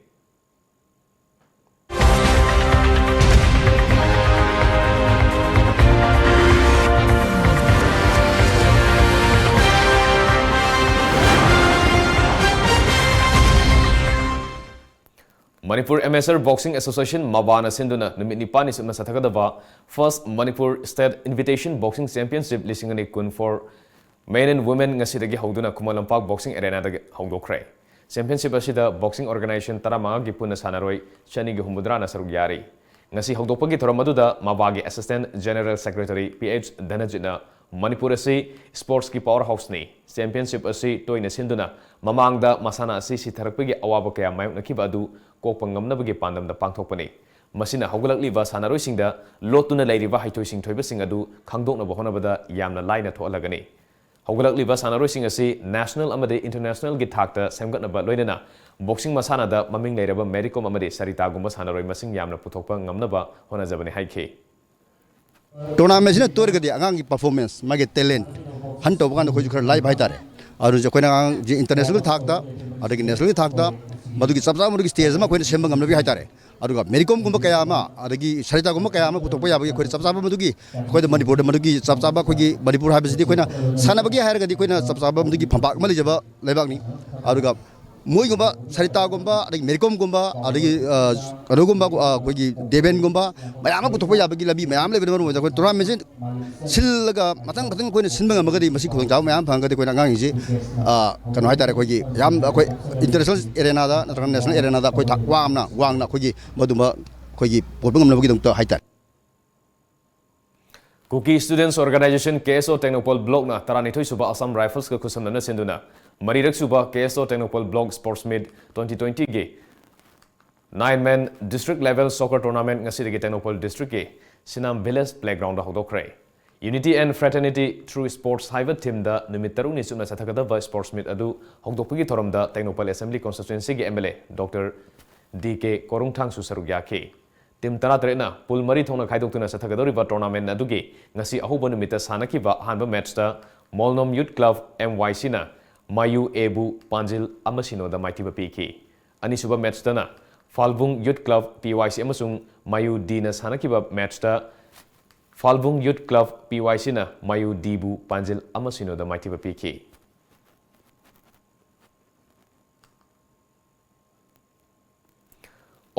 Manipur Amateur Boxing Association, ꯃꯕꯥꯅ ꯁꯤꯟꯗꯨꯅ ꯅꯨꯃꯤꯠ ꯅꯤꯄꯥꯟꯅꯤ ꯆꯨꯞꯅ ꯆꯠꯊꯒꯗꯕ First Manipur State Invitation Boxing Championship ꯂꯤꯁꯤꯡ ꯑꯅꯤ ꯀꯨꯟ ꯐꯣꯔ Men and Women ꯉꯁꯤꯗꯒꯤ ꯍꯧꯗꯨꯅ ꯈꯨꯃꯟ ꯂꯝꯄꯥꯛ Boxing Arena ꯗ ꯍꯧꯗꯣꯛꯈ꯭ꯔꯦ꯫ Championship ꯑꯁꯤꯗ boxing organization ꯇꯔꯥꯃꯉꯥꯒꯤ ꯄꯨꯟꯅ ꯁꯥꯟꯅꯔꯣꯏ ꯆꯅꯤꯒ ꯍꯨꯝꯐꯨꯇꯔꯥꯅ ꯁꯔꯨꯛ ꯌꯥꯔꯤ꯫ ꯉꯁꯤ ꯍꯧꯗꯣꯛꯄꯒꯤ ꯊꯧꯔꯝ ꯑꯗꯨꯗ ꯃꯕꯥꯒꯤ Assistant General Secretary P H ꯙꯅꯖꯤꯠꯅ ꯃꯅꯤꯄꯨꯔ ꯑꯁꯤ ꯁ꯭ꯄꯣꯔꯠꯁꯀꯤ ꯄꯥꯋꯔ ꯍꯥꯎꯁꯅꯤ꯫ ꯆꯦꯝꯄꯤꯌꯟꯁꯤꯞ ꯑꯁꯤ ꯇꯣꯏꯅ ꯁꯤꯟꯗꯨꯅ ꯃꯃꯥꯡꯗ ꯃꯁꯥꯟꯅ ꯑꯁꯤ ꯁꯤꯊꯔꯛꯄꯒꯤ ꯑꯋꯥꯕ ꯀꯌꯥ ꯃꯥꯌꯣꯛꯅꯈꯤꯕ ꯑꯗꯨ ꯀꯣꯛꯄ ꯉꯝꯅꯕꯒꯤ ꯄꯥꯟꯗꯝꯗ ꯄꯥꯡꯊꯣꯛꯄꯅꯤ꯫ ꯃꯁꯤꯅ ꯍꯧꯒꯠꯂꯛꯂꯤꯕ ꯁꯥꯟꯅꯔꯣꯏꯁꯤꯡꯗ ꯂꯣꯠꯇꯨꯅ ꯂꯩꯔꯤꯕ ꯍꯩꯊꯣꯏ ꯁꯤꯡꯊꯣꯏꯕꯁꯤꯡ ꯑꯗꯨ ꯈꯪꯗꯣꯛꯅꯕ ꯍꯣꯠꯅꯕꯗ ꯌꯥꯝꯅ ꯂꯥꯏꯅ ꯊꯣꯛꯍꯜꯂꯒꯅꯤ꯫ ꯍꯧꯒꯠꯂꯛꯂꯤꯕ ꯁꯥꯟꯅꯔꯣꯏꯁꯤꯡ ꯑꯁꯤ ꯅꯦꯁꯅꯦꯜ ꯑꯃꯗꯤ ꯏꯟꯇꯔꯅꯦꯁꯅꯦꯜꯒꯤ ꯊꯥꯛꯇ ꯁꯦꯝꯒꯠꯅꯕ ꯂꯣꯏꯅꯅ ꯕꯣꯛꯁꯤꯡ ꯃꯁꯥꯟꯅꯗ ꯃꯃꯤꯡ ꯂꯩꯔꯕ ꯃꯦꯔꯤ ꯀꯣꯝ ꯑꯃꯗꯤ ꯁꯔꯤꯇꯥꯒꯨꯝꯕ ꯁꯥꯟꯅꯔꯣꯏ ꯃꯁꯤꯡ ꯌꯥꯝꯅ ꯄꯨꯊꯣꯛꯄ ꯉꯝꯅꯕ ꯍꯣꯠꯅꯖꯕꯅꯤ ꯍꯥꯏꯈꯤ꯫ ꯇꯣꯔꯅꯥꯃꯦꯟꯁꯤꯅ ꯇꯣꯏꯔꯒꯗꯤ ꯑꯉꯥꯡꯒꯤ ꯄꯔꯐꯣꯔꯃꯦꯟꯁ, ꯃꯥꯒꯤ ꯇꯦꯂꯦꯟꯠ ꯍꯟ ꯇꯧꯕ ꯀꯥꯟꯗ ꯑꯩꯈꯣꯏꯁꯨ ꯈꯔ ꯂꯥꯏꯕ ꯍꯥꯏꯇꯥꯔꯦ꯫ ꯑꯗꯨꯅ ꯑꯩꯈꯣꯏꯅ ꯑꯉꯥꯡꯁꯦ ꯏꯟꯇꯔꯅꯦꯁꯅꯦꯜꯒꯤ ꯊꯥꯛꯇ, ꯑꯗꯒꯤ ꯅꯦꯁꯅꯦꯜꯒꯤ ꯊꯥꯛꯇ ꯃꯗꯨꯒꯤ ꯆꯞ ꯆꯥꯕ ꯃꯗꯨꯒꯤ ꯁ꯭ꯇꯦꯖ ꯑꯃ ꯑꯩꯈꯣꯏꯅ ꯁꯦꯝꯕ ꯉꯝꯅꯕꯒꯤ ꯍꯥꯏꯇꯥꯔꯦ꯫ ꯑꯗꯨꯒ ꯃꯦꯔꯤ ꯀꯣꯝꯒꯨꯝꯕ ꯀꯌꯥ ꯑꯃ, ꯑꯗꯒꯤ ꯁꯔꯤꯇꯥꯒꯨꯝꯕ ꯀꯌꯥ ꯑꯃ ꯄꯨꯊꯣꯛꯄ ꯌꯥꯕꯒꯤ ꯑꯩꯈꯣꯏꯅ ꯆꯞ ꯆꯥꯕ ꯃꯗꯨꯒꯤ, ꯑꯩꯈꯣꯏꯗ ꯃꯅꯤꯄꯨꯔꯗ ꯃꯗꯨꯒꯤ ꯆꯞ ꯆꯥꯕ ꯑꯩꯈꯣꯏꯒꯤ ꯃꯅꯤꯄꯨꯔ ꯍꯥꯏꯕꯁꯤꯗꯤ ꯑꯩꯈꯣꯏꯅ ꯁꯥꯟꯅꯕꯒꯤ ꯍꯥꯏꯔꯒꯗꯤ ꯑꯩꯈꯣꯏꯅ ꯆꯞ ꯆꯥꯕ ꯃꯗꯨꯒꯤ ꯐꯝꯄꯥꯛ ꯑꯃ ꯂꯩꯖꯕ ꯂꯩꯕꯥꯛꯅꯤ꯫ ꯑꯗꯨꯒ ꯃꯣꯏꯒꯨꯝꯕ ꯁꯔꯤꯇꯥꯒꯨꯝꯕ, ꯑꯗꯒꯤ ꯃꯦꯔꯤ ꯀꯣꯝꯒꯨꯝꯕ, ꯑꯗꯒꯤ, ꯑ, ꯀꯩꯅꯣꯒꯨꯝꯕ, ꯑ, ꯑꯩꯈꯣꯏꯒꯤ ꯗꯦꯕꯦꯟꯒꯨꯝꯕ ꯃꯌꯥꯝ ꯑꯃ ꯄꯨꯊꯣꯛꯄ ꯌꯥꯕꯒꯤ ꯂꯝꯕꯤ ꯃꯌꯥꯝ ꯂꯩꯕꯅ ꯃꯔꯝ ꯑꯣꯏꯔꯒ ꯑꯩꯈꯣꯏ ꯇꯣꯔꯅꯥꯃꯦꯟꯁꯦ ꯁꯤꯜꯂꯒ ꯃꯊꯪ ꯃꯊꯪ ꯑꯩꯈꯣꯏꯅ ꯁꯤꯟꯕ ꯉꯝꯃꯒꯗꯤ ꯃꯁꯤ ꯈꯨꯗꯣꯡꯆꯥꯕ ꯃꯌꯥꯝ ꯐꯪꯉꯒꯗꯤ ꯑꯩꯈꯣꯏꯅ ꯑꯉꯥꯡꯁꯤꯡꯁꯤ, ꯑ, ꯀꯩꯅꯣ ꯍꯥꯏꯇꯥꯔꯦ, ꯑꯩꯈꯣꯏꯒꯤ ꯌꯥꯝ ꯑꯩꯈꯣꯏ ꯏꯟꯇꯔꯅꯦꯁꯅꯦꯜ ꯑꯦꯔꯦꯅꯥꯗ ꯅꯠꯇ꯭ꯔꯒ ꯅꯦꯁꯅꯦꯜ ꯑꯦꯔꯦꯅꯥꯗ ꯑꯩꯈꯣꯏ ꯊꯥꯛ ꯋꯥꯡꯅ, ꯋꯥꯡꯅ ꯑꯩꯈꯣꯏꯒꯤ ꯃꯗꯨꯝꯕ ꯑꯩꯈꯣꯏꯒꯤ ꯄꯨꯔꯛꯄ ꯉꯝꯅꯕꯒꯤꯗꯃꯛꯇ ꯍꯥꯏꯇꯥꯔꯦ꯫ Kuki Students Organisation, ꯀꯦ ꯑꯦꯁ ꯑꯣ, ꯇꯦꯡꯅꯧꯄꯜ ꯕ꯭ꯂꯣꯛꯅ ꯇꯔꯥꯅꯤꯊꯣꯏ ꯁꯨꯕ ꯑꯁꯥꯝ ꯔꯥꯏꯐꯜꯁꯀ ꯈꯨꯠꯁꯝꯅꯅ ꯁꯤꯟꯗꯨꯅ ꯃꯔꯤꯔꯛ ꯁꯨꯕ K S O Tengnoupal block sports meet twenty ꯇ꯭ꯋꯦꯟꯇꯤꯒꯤ nine men district level soccer tournament ꯉꯁꯤꯗꯒꯤ ꯇꯦꯡꯅꯧꯄꯜ ꯗꯤꯁꯇ꯭ꯔꯤꯛꯀꯤ ꯁꯤꯅꯥꯝ ꯚꯤꯂꯦꯖ ꯄ꯭ꯂꯦꯒ꯭ꯔꯥꯎꯟꯗ ꯍꯧꯗꯣꯛꯈ꯭ꯔꯦ꯫ Unity and Fraternity Through Sports ꯍꯥꯏꯕ ꯊꯤꯝꯗ ꯅꯨꯃꯤꯠ ꯇꯔꯨꯛꯅꯤ ꯆꯨꯞꯅ ꯆꯠꯊꯒꯗꯕ ꯁ꯭ꯄꯣꯔꯠꯁ ꯃꯤꯠ ꯑꯗꯨ ꯍꯧꯗꯣꯛꯄꯒꯤ ꯊꯧꯔꯝꯗ ꯇꯦꯡꯅꯧꯄꯜ ꯑꯦꯁꯦꯝꯕ꯭ꯂꯤ ꯀꯣꯟꯁꯇꯤꯇ꯭ꯋꯦꯟꯁꯤꯒꯤ M L A doctor D K ꯀꯣꯔꯨꯡꯊꯥꯡꯁꯨ ꯁꯔꯨꯛ ꯌꯥꯈꯤ꯫ ꯇꯤꯝ ꯇꯔꯥꯇꯔꯦꯠꯅ ꯄꯨꯜ ꯃꯔꯤ ꯊꯣꯛꯅ ꯈꯥꯏꯗꯣꯛꯇꯨꯅ ꯆꯠꯊꯒꯗꯧꯔꯤꯕ ꯇꯣꯔꯅꯥꯃꯦꯟꯠ ꯑꯗꯨꯒꯤ ꯉꯁꯤ ꯑꯍꯧꯕ ꯅꯨꯃꯤꯠꯇ ꯁꯥꯟꯅꯈꯤꯕ ꯑꯍꯥꯟꯕ ꯃꯦꯠꯆꯇ ꯃꯣꯜꯅꯣꯝ ꯌꯨꯠ ꯀ꯭ꯂꯕ, ꯑꯦꯝ ꯋꯥꯏ ꯁꯤꯅ ꯃꯥꯌꯨ ꯑꯦꯕꯨ ꯄꯥꯟꯖꯤꯜ ꯑꯃ ꯁꯤꯅꯣꯗ ꯃꯥꯏꯊꯤꯕ ꯄꯤꯈꯤ꯫ ꯑꯅꯤꯁꯨꯕ ꯃꯦꯠꯆꯇꯅ ꯐꯥꯜꯕꯨꯡ ꯌꯨꯠ ꯀ꯭ꯂꯕ, ꯄꯤ ꯋꯥꯏ ꯁꯤ ꯑꯃꯁꯨꯡ ꯃꯥꯌꯨ ꯗꯤꯅ ꯁꯥꯟꯅꯈꯤꯕ ꯃꯦꯠꯆꯇ ꯐꯥꯜꯕꯨꯡ ꯌꯨꯠ ꯀ꯭ꯂꯕ, ꯄꯤ ꯋꯥꯏ ꯁꯤꯅ ꯃꯥꯌꯨ ꯗꯤꯕꯨ ꯄꯥꯟꯖꯤꯜ ꯑꯃ ꯁꯤꯅꯣꯗ ꯃꯥꯏꯊꯤꯕ ꯄꯤꯈꯤ꯫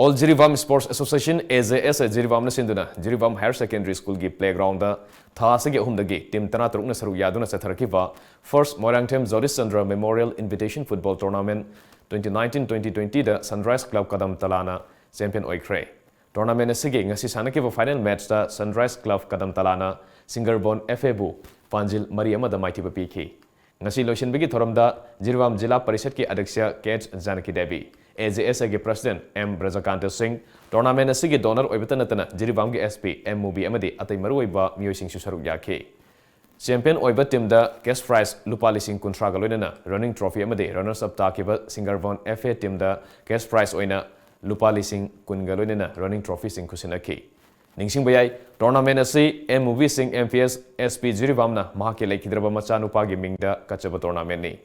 All Jiribam Sports Association, A J S A, ꯖꯤꯔꯤꯕꯥꯝꯅ ꯁꯤꯟꯗꯨꯅ ꯖꯤꯔꯤꯕꯥꯝ ꯍꯥꯌꯔ ꯁꯦꯀꯦꯟꯗꯔꯤ ꯁ꯭ꯀꯨꯜꯒꯤ ꯄ꯭ꯂꯦꯒ꯭ꯔꯥꯎꯟꯗ ꯊꯥ ꯑꯁꯤꯒꯤ ꯑꯍꯨꯝꯗꯒꯤ ꯇꯤꯝ ꯇꯔꯥꯇꯔꯨꯛꯅ ꯁꯔꯨꯛ ꯌꯥꯗꯨꯅ ꯆꯠꯊꯔꯛꯈꯤꯕ First Moirangthem Jyotish Chandra Memorial Invitation Football Tournament twenty nineteen twenty twenty ꯗ Sunrise Club ꯀꯗꯝ ꯇꯂꯥꯅ ꯆꯦꯝꯄꯤꯌꯟ ꯑꯣꯏꯈ꯭ꯔꯦ꯫ Tournament ꯑꯁꯤꯒꯤ ꯉꯁꯤ ꯁꯥꯟꯅꯈꯤꯕ final matchꯇ Sunrise Club ꯀꯗꯝꯇꯂꯥꯅ ꯁꯤꯡꯒꯔꯕꯣꯟ F Aꯕꯨ ꯄꯥꯟꯖꯤꯜ ꯃꯔꯤ ꯑꯃꯗ ꯃꯥꯏꯊꯤꯕ ꯄꯤꯈꯤ꯫ ꯉꯁꯤ ꯂꯣꯏꯁꯤꯟꯕꯒꯤ ꯊꯧꯔꯝꯗ ꯖꯤꯔꯤꯕꯥꯝ ꯖꯤꯂꯥ ꯄꯔꯤꯁꯠꯀꯤ ꯑꯗ꯭ꯌꯛꯁ K H Janaki Devi, A J S Aꯒꯤ president M ꯕ꯭ꯔꯖꯀꯥꯟꯇ ꯁꯤꯡ, tournament ꯑꯁꯤꯒꯤ donor ꯑꯣꯏꯕꯇ ꯅꯠꯇꯅ ꯖꯤꯔꯤꯕꯥꯝꯒꯤ S P M ꯃꯨꯕꯤ ꯑꯃꯗꯤ ꯑꯇꯩ ꯃꯔꯨꯑꯣꯏꯕ ꯃꯤꯑꯣꯏꯁꯤꯡꯁꯨ ꯁꯔꯨꯛ ꯌꯥꯈꯤ꯫ Champion ꯑꯣꯏꯕ teamꯗ cash prize ꯂꯨꯄꯥ ꯂꯤꯁꯤꯡ ꯀꯨꯟꯊ꯭ꯔꯥꯒ ꯂꯣꯏꯅꯅ running trophy ꯑꯃꯗꯤ runners up ꯇꯥꯈꯤꯕ ꯁꯤꯡꯒꯔꯕꯣꯟ F A teamꯗ cash prize ꯑꯣꯏꯅ ꯂꯨꯄꯥ ꯂꯤꯁꯤꯡ ꯀꯨꯟꯒ ꯂꯣꯏꯅꯅ running trophyꯁꯤꯡ ꯈꯨꯠꯁꯤꯟꯅꯈꯤ꯫ ꯅꯤꯡꯁꯤꯡꯕ ꯌꯥꯏ, tournament ꯑꯁꯤ M ꯃꯨꯕꯤ ꯁꯤꯡ M P S S P ꯖꯤꯔꯤꯕꯥꯝꯅ ꯃꯍꯥꯛꯀꯤ ꯂꯩꯈꯤꯗ꯭ꯔꯕ ꯃꯆꯥꯅꯨꯄꯥꯒꯤ ꯃꯤꯡꯗ ꯀꯠꯆꯕ tournamentꯅꯤ꯫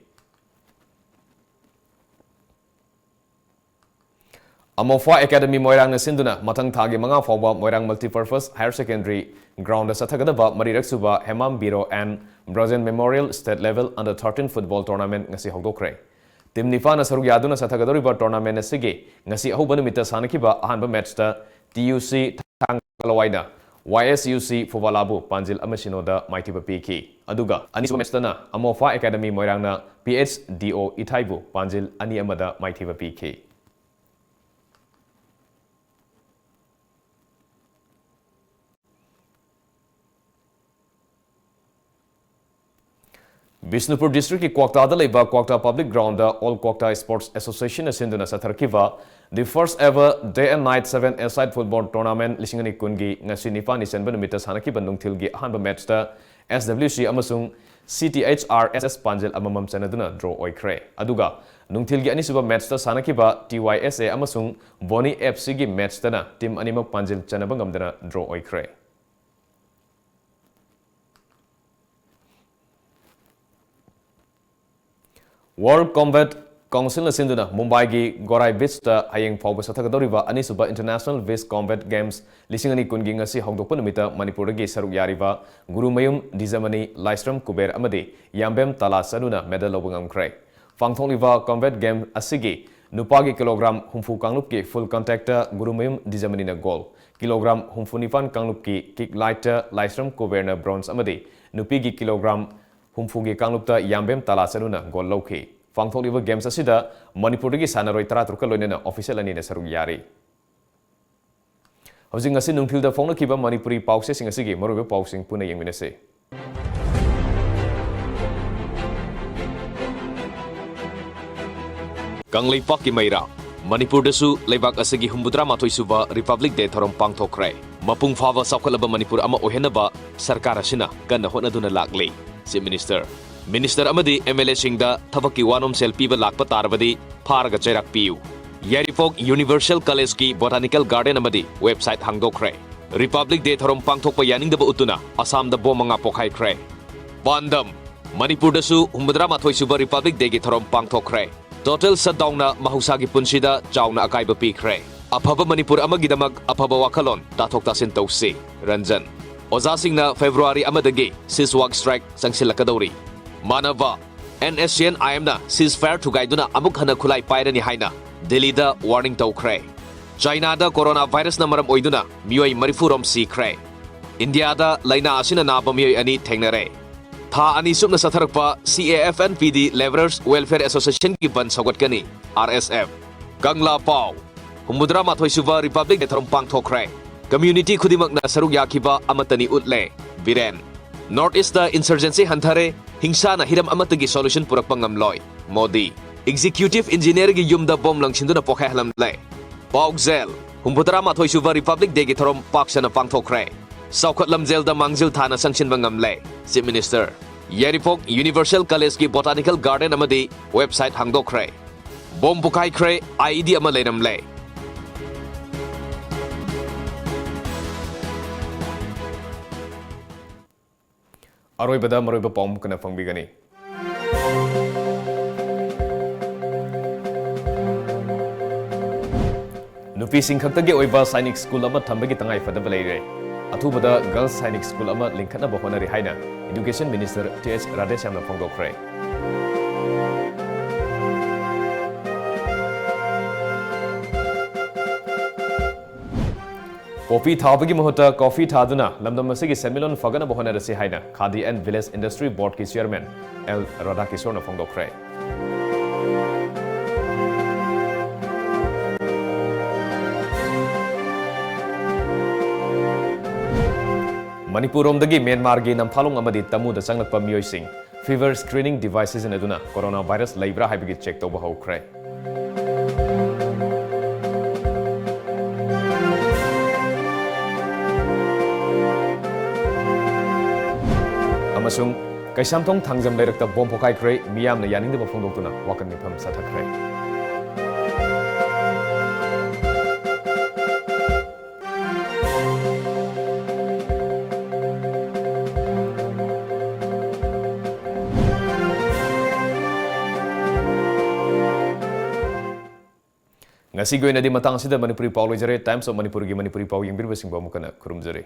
ꯑꯃꯣꯐꯥ Academy ꯃꯣꯏꯔꯥꯡꯅ ꯁꯤꯟꯗꯨꯅ ꯃꯊꯪ ꯊꯥꯒꯤ ꯃꯉꯥ ꯐꯥꯎꯕ ꯃꯣꯏꯔꯥꯡ Multipurpose Higher Secondary Groundꯗ ꯆꯠꯊꯒꯗꯕ ꯃꯔꯤꯔꯛ ꯁꯨꯕ Hemam ꯕꯤꯔꯣ and Brojen Memorial State Level Under thirteen Football Tournament ꯉꯁꯤ ꯍꯧꯗꯣꯛꯈ꯭ꯔꯦ꯫ Team ꯅꯤꯄꯥꯟꯅ ꯁꯔꯨꯛ ꯌꯥꯗꯨꯅ ꯆꯠꯊꯒꯗꯧꯔꯤꯕ tournament ꯑꯁꯤꯒꯤ ꯉꯁꯤ ꯑꯍꯧꯕ ꯅꯨꯃꯤꯠꯇ ꯁꯥꯟꯅꯈꯤꯕ ꯑꯍꯥꯟꯕ matchꯇ T U C ꯊꯥꯡꯒ ꯂꯋꯥꯏꯅ Y S U C ꯐꯨꯕꯥꯂꯥꯕꯨ ꯄꯥꯟꯖꯤꯜ ꯑꯃ ꯁꯤꯅꯣꯗ ꯃꯥꯏꯊꯤꯕ ꯄꯤꯈꯤ꯫ ꯑꯗꯨꯒ ꯑꯅꯤꯁꯨꯕ matchꯇꯅ ꯑꯃꯣꯐꯥ Academy ꯃꯣꯏꯔꯥꯡꯅ P H D O ꯏꯊꯥꯏꯕꯨ ꯄꯥꯟꯖꯤꯜ ꯑꯅꯤ ꯑꯃꯗ ꯃꯥꯏꯊꯤꯕ ꯄꯤꯈꯤ꯫ ꯕꯤꯁꯅꯨꯄꯨꯔ districtꯀꯤ ꯀ꯭ꯋꯥꯛꯇꯥꯗ ꯂꯩꯕ ꯀ꯭ꯋꯥꯛꯇꯥ Public Groundꯗ All Kwakta Sports Associationꯅ ꯁꯤꯟꯗꯨꯅ ꯆꯠꯊꯔꯛꯈꯤꯕ The First Ever Day and Night Seven-a-Side Football Tournament ꯂꯤꯁꯤꯡ ꯑꯅꯤ ꯀꯨꯟꯒꯤ ꯉꯁꯤ ꯅꯤꯄꯥꯟꯅꯤ ꯆꯟꯕ ꯅꯨꯃꯤꯠꯇ ꯁꯥꯟꯅꯈꯤꯕ ꯅꯨꯡꯊꯤꯜꯒꯤ ꯑꯍꯥꯟꯕ matchꯇ S W C ꯑꯃꯁꯨꯡ C T H R S S ꯄꯥꯟꯖꯤꯜ ꯑꯃꯃꯝ ꯆꯟꯅꯗꯨꯅ draw ꯑꯣꯏꯈ꯭ꯔꯦ꯫ ꯑꯗꯨꯒ ꯅꯨꯡꯊꯤꯜꯒꯤ ꯑꯅꯤꯁꯨꯕ matchꯇ ꯁꯥꯟꯅꯈꯤꯕ T Y S A ꯑꯃꯁꯨꯡ Boni F Cꯒꯤ matchꯇꯅ team ꯑꯅꯤꯃꯛ ꯄꯥꯟꯖꯤꯜ ꯆꯟꯅꯕ ꯉꯝꯗꯅ draw ꯑꯣꯏꯈ꯭ꯔꯦ꯫ World Combat Councilꯅ ꯁꯤꯟꯗꯨꯅ ꯃꯨꯝꯕꯥꯏꯒꯤ ꯒꯣꯔꯥꯏ Beachꯇ ꯍꯌꯦꯡ ꯐꯥꯎꯕ ꯆꯠꯊꯒꯗꯧꯔꯤꯕ ꯑꯅꯤꯁꯨꯕ International Beach Combat Games ꯂꯤꯁꯤꯡ ꯑꯅꯤ ꯀꯨꯟꯒꯤ ꯉꯁꯤ ꯍꯧꯗꯣꯛꯄ ꯅꯨꯃꯤꯠꯇ ꯃꯅꯤꯄꯨꯔꯗꯒꯤ ꯁꯔꯨꯛ ꯌꯥꯔꯤꯕ ꯒꯨꯔꯨꯃꯌꯨꯝ ꯗꯤꯖꯃꯅꯤ, ꯂꯥꯏꯁ꯭ꯔꯝ ꯀꯨꯕꯦꯔ ꯑꯃꯗꯤ ꯌꯥꯝꯕꯦꯝ ꯇꯥꯂꯥ ꯆꯅꯨꯅ medal ꯂꯧꯕ ꯉꯝꯈ꯭ꯔꯦ꯫ ꯄꯥꯡꯊꯣꯛꯂꯤꯕ combat game ꯑꯁꯤꯒꯤ ꯅꯨꯄꯥꯒꯤ kilogram ꯍꯨꯝꯐꯨ ꯀꯥꯡꯂꯨꯞꯀꯤ full contactꯇ ꯒꯨꯔꯨꯃꯌꯨꯝ ꯗꯤꯖꯃꯅꯤꯅ gold, kilogram ꯍꯨꯝꯐꯨ ꯅꯤꯄꯥꯟ ꯀꯥꯡꯂꯨꯞꯀꯤ kick lightꯇ ꯂꯥꯏꯁ꯭ꯔꯝ ꯀꯨꯕꯦꯔꯅ bronze ꯑꯃꯗꯤ ꯅꯨꯄꯤꯒꯤ kilogram ꯍꯨꯝꯐꯨꯒꯤ ꯀꯥꯡꯂꯨꯞꯇ ꯌꯥꯝꯕꯦꯝ ꯇꯥꯂꯥ ꯆꯅꯨꯅ gold ꯂꯧꯈꯤ꯫ ꯄꯥꯡꯊꯣꯛꯂꯤꯕ games ꯑꯁꯤꯗ ꯃꯅꯤꯄꯨꯔꯗꯒꯤ ꯁꯥꯟꯅꯔꯣꯏ ꯇꯔꯥꯇꯔꯨꯛꯀ ꯂꯣꯏꯅꯅ official ꯑꯅꯤꯅ ꯁꯔꯨꯛ ꯌꯥꯔꯤ꯫ ꯍꯧꯖꯤꯛ ꯉꯁꯤ ꯅꯨꯡꯊꯤꯜꯗ ꯐꯣꯡꯂꯛꯈꯤꯕ ꯃꯅꯤꯄꯨꯔꯤ ꯄꯥꯎꯆꯦꯁꯤꯡ ꯑꯁꯤꯒꯤ ꯃꯔꯨꯑꯣꯏꯕ ꯄꯥꯎꯁꯤꯡ ꯄꯨꯟꯅ ꯌꯦꯡꯃꯤꯟꯅꯁꯤ꯫ ꯀꯪꯂꯩꯄꯥꯛꯀꯤ ꯃꯩꯔꯥ꯫ ꯃꯅꯤꯄꯨꯔꯗꯁꯨ ꯂꯩꯕꯥꯛ ꯑꯁꯤꯒꯤ ꯍꯨꯝꯐꯨꯇꯔꯥ ꯃꯥꯊꯣꯏ ꯁꯨꯕ Republic Day ꯊꯧꯔꯝ ꯄꯥꯡꯊꯣꯛꯈ꯭ꯔꯦ꯫ ꯃꯄꯨꯡ ꯐꯥꯕ ꯆꯥꯎꯈꯠꯂꯕ ꯃꯅꯤꯄꯨꯔ ꯑꯃ ꯑꯣꯏꯍꯟꯅꯕ ꯁꯔꯀꯥꯔ ꯑꯁꯤꯅ ꯀꯟꯅ ꯍꯣꯠꯅꯗꯨꯅ ꯂꯥꯛꯂꯤ꯫ Chief Minister, Minister ꯑꯃꯗꯤ M L A ꯁꯤꯡꯗ ꯊꯕꯛꯀꯤ ꯋꯥꯅꯣꯝꯁꯦꯜ ꯄꯤꯕ ꯂꯥꯛꯄ ꯇꯥꯔꯕꯗꯤ ꯐꯥꯔꯒ ꯆꯩꯔꯥꯛ ꯄꯤꯌꯨ꯫ ꯌꯥꯏꯔꯤꯄꯣꯛ Universal College ꯀꯤ Botanical Garden ꯑꯃꯗꯤ website ꯍꯥꯡꯗꯣꯛꯈ꯭ꯔꯦ꯫ Republic Day ꯊꯧꯔꯝ ꯄꯥꯡꯊꯣꯛꯄ ꯌꯥꯅꯤꯡꯗꯕ ꯎꯠꯇꯨꯅ ꯑꯁꯥꯝꯗ ꯕꯣꯝ ꯃꯉꯥ ꯄꯣꯈꯥꯏꯈ꯭ꯔꯦ꯫ ꯄꯥꯟꯗꯝ, ꯃꯅꯤꯄꯨꯔꯗꯁꯨ ꯍꯨꯝꯐꯨꯇꯔꯥ ꯃꯥꯊꯣꯏ ꯁꯨꯕ Republic Day ꯒꯤ ꯊꯧꯔꯝ ꯄꯥꯡꯊꯣꯛꯈ꯭ꯔꯦ꯫ Total shutdown ꯅ ꯃꯍꯧꯁꯥꯒꯤ ꯄꯨꯟꯁꯤꯗ ꯆꯥꯎꯅ ꯑꯀꯥꯏꯕ ꯄꯤꯈ꯭ꯔꯦ꯫ ꯑꯐꯕ ꯃꯅꯤꯄꯨꯔ ꯑꯃꯒꯤꯗꯃꯛ ꯑꯐꯕ ꯋꯥꯈꯜꯂꯣꯟ ꯇꯥꯊꯣꯛ ꯇꯥꯁꯤꯟ ꯇꯧꯁꯤ꯫ ꯔꯟꯖꯟ꯫ ꯑꯣꯖꯥꯁꯤꯡꯅ February ꯑꯃꯗꯒꯤ cease work strike ꯆꯪꯁꯤꯜꯂꯛꯀꯗꯧꯔꯤ꯫ ꯃꯥꯟꯅꯕ꯫ N S C N I M ꯅ ceasefire ꯊꯨꯒꯥꯏꯗꯨꯅ ꯑꯃꯨꯛ ꯍꯟꯅ ꯈꯨꯠꯂꯥꯏ ꯄꯥꯏꯔꯅꯤ ꯍꯥꯏꯅ ꯗꯤꯜꯂꯤꯗ warning ꯇꯧꯈ꯭ꯔꯦ꯫ ꯆꯥꯏꯅꯥꯗ coronavirus ꯅ ꯃꯔꯝ ꯑꯣꯏꯗꯨꯅ ꯃꯤꯑꯣꯏ ꯃꯔꯤꯐꯨ ꯔꯣꯝ ꯁꯤꯈ꯭ꯔꯦ꯫ ꯏꯟꯗꯤꯌꯥꯗ ꯂꯥꯏꯅꯥ ꯑꯁꯤꯅ ꯅꯥꯕ ꯃꯤꯑꯣꯏ ꯑꯅꯤ ꯊꯦꯡꯅꯔꯦ꯫ ꯊꯥ ꯑꯅꯤ ꯆꯨꯞꯅ ꯆꯠꯊꯔꯛꯄ C A F N P D Labourers Welfare Association ꯒꯤ ꯕꯟ ꯁꯧꯒꯠꯀꯅꯤ, R S F꯫ ꯀꯪꯂꯥ ꯄꯥꯎ꯫ ꯍꯨꯝꯐꯨꯇꯔꯥ ꯃꯥꯊꯣꯏ ꯁꯨꯕ Republic Day ꯊꯧꯔꯝ ꯄꯥꯡꯊꯣꯛꯈ꯭ꯔꯦ꯫ Community ꯈꯨꯗꯤꯡꯃꯛꯅ ꯁꯔꯨꯛ ꯌꯥꯈꯤꯕ ꯑꯃꯠꯇꯅꯤ ꯎꯠꯂꯦ, ꯕꯤꯔꯦꯟ꯫ North East ꯇ insurgency ꯍꯟꯊꯔꯦ, ꯍꯤꯡꯁꯥꯅ ꯍꯤꯔꯝ ꯑꯃꯠꯇꯒꯤ solution ꯄꯨꯔꯛꯄ ꯉꯝꯂꯣꯏ, ꯃꯣꯗꯤ꯫ Executive Engineer ꯒꯤ ꯌꯨꯝꯗ ꯕꯣꯝ ꯂꯪꯁꯤꯟꯗꯨꯅ ꯄꯣꯈꯥꯏꯍꯜꯂꯝꯂꯦ꯫ ꯄꯥꯎꯖꯦꯜ꯫ ꯍꯨꯝꯐꯨꯇꯔꯥ ꯃꯥꯊꯣꯏ ꯁꯨꯕ Republic Day ꯒꯤ ꯊꯧꯔꯝ ꯄꯥꯛ ꯁꯟꯅ ꯄꯥꯡꯊꯣꯛꯈ꯭ꯔꯦ꯫ ꯆꯥꯎꯈꯠ ꯂꯝꯖꯦꯜꯗ ꯃꯥꯡꯖꯤꯜ ꯊꯥꯅ ꯆꯪꯁꯤꯟꯕ ꯉꯝꯂꯦ, Chief Minister꯫ Yairipok Universal College ꯀꯤ Botanical Garden ꯑꯃꯗꯤ website ꯍꯥꯡꯗꯣꯛꯈ꯭ꯔꯦ꯫ ꯕꯣꯝ ꯄꯣꯈꯥꯏꯈ꯭ꯔꯦ, I E D ꯑꯃ ꯂꯩꯔꯝꯂꯦ꯫ ꯑꯔꯣꯏꯕꯗ ꯃꯔꯨꯑꯣꯏꯕ ꯄꯥꯎ ꯑꯃꯨꯛ ꯍꯟꯅ ꯐꯪꯕꯤꯒꯅꯤ꯫ ꯅꯨꯄꯤꯁꯤꯡ ꯈꯛꯇꯒꯤ ꯑꯣꯏꯕ ꯁꯥꯏꯅꯤꯛ ꯁ꯭ꯀꯨꯜ ꯑꯃ ꯊꯝꯕꯒꯤ ꯇꯉꯥꯏꯐꯗꯕ ꯂꯩꯔꯦ꯫ ꯑꯊꯨꯕꯗ Girls ꯁꯥꯏꯅꯤꯛ ꯁ꯭ꯀꯨꯜ ꯑꯃ ꯂꯤꯡꯈꯠꯅꯕ ꯍꯣꯠꯅꯔꯤ ꯍꯥꯏꯅ Education Minister T H ꯔꯥꯙꯦꯁ꯭ꯌꯥꯝꯅ ꯐꯣꯡꯗꯣꯛꯈ꯭ꯔꯦ꯫ ꯄꯣꯄꯤ ꯊꯥꯕꯒꯤ ꯃꯍꯨꯠꯇ ꯀꯣꯐꯤ ꯊꯥꯗꯨꯅ ꯂꯝꯗꯝ ꯑꯁꯤꯒꯤ ꯁꯦꯟꯃꯤꯠꯂꯣꯟ ꯐꯒꯠꯅꯕ ꯍꯣꯠꯅꯔꯁꯤ ꯍꯥꯏꯅ Khadi and Village Industry Board ꯀꯤ Chairman L ꯔꯥꯙꯥꯀꯤꯁꯣꯔꯅ ꯐꯣꯡꯗꯣꯛꯈ꯭ꯔꯦ꯫ ꯃꯅꯤꯄꯨꯔꯔꯣꯝꯗꯒꯤ ꯃ꯭ꯌꯥꯟꯃꯥꯔꯒꯤ ꯅꯝꯐꯥꯂꯣꯡ ꯑꯃꯗꯤ ꯇꯃꯨꯗ ꯆꯪꯂꯛꯄ ꯃꯤꯑꯣꯏꯁꯤꯡ fever screening device ꯁꯤꯖꯤꯟꯅꯗꯨꯅ corona virus ꯂꯩꯕ꯭ꯔꯥ ꯍꯥꯏꯕꯒꯤ check ꯇꯧꯕ ꯍꯧꯈ꯭ꯔꯦ꯫ ꯑꯃꯁꯨꯡ ꯀꯩꯁꯥꯝꯊꯣꯡ ꯊꯥꯡꯖꯝ ꯂꯩꯔꯛꯇ bomb ꯄꯣꯈꯥꯏꯈ꯭ꯔꯦ, ꯃꯤꯌꯥꯝꯅ ꯌꯥꯅꯤꯡꯗꯕ ꯐꯣꯡꯗꯣꯛꯇꯨꯅ ꯋꯥꯀꯠ ꯃꯤꯐꯝ ꯆꯠꯊꯈ꯭ꯔꯦ꯫ ꯉꯁꯤꯒꯤ ꯑꯣꯏꯅꯗꯤ ꯃꯇꯥꯡ ꯑꯁꯤꯗ ꯃꯅꯤꯄꯨꯔꯤ ꯄꯥꯎ ꯂꯣꯏꯖꯔꯦ꯫ Times of ꯃꯅꯤꯄꯨꯔꯒꯤ ꯃꯅꯤꯄꯨꯔꯤ ꯄꯥꯎ ꯌꯦꯡꯕꯤꯔꯤꯕꯁꯤꯡꯕꯨ ꯑꯃꯨꯛ ꯍꯟꯅ ꯈꯨꯔꯨꯝꯖꯔꯤ꯫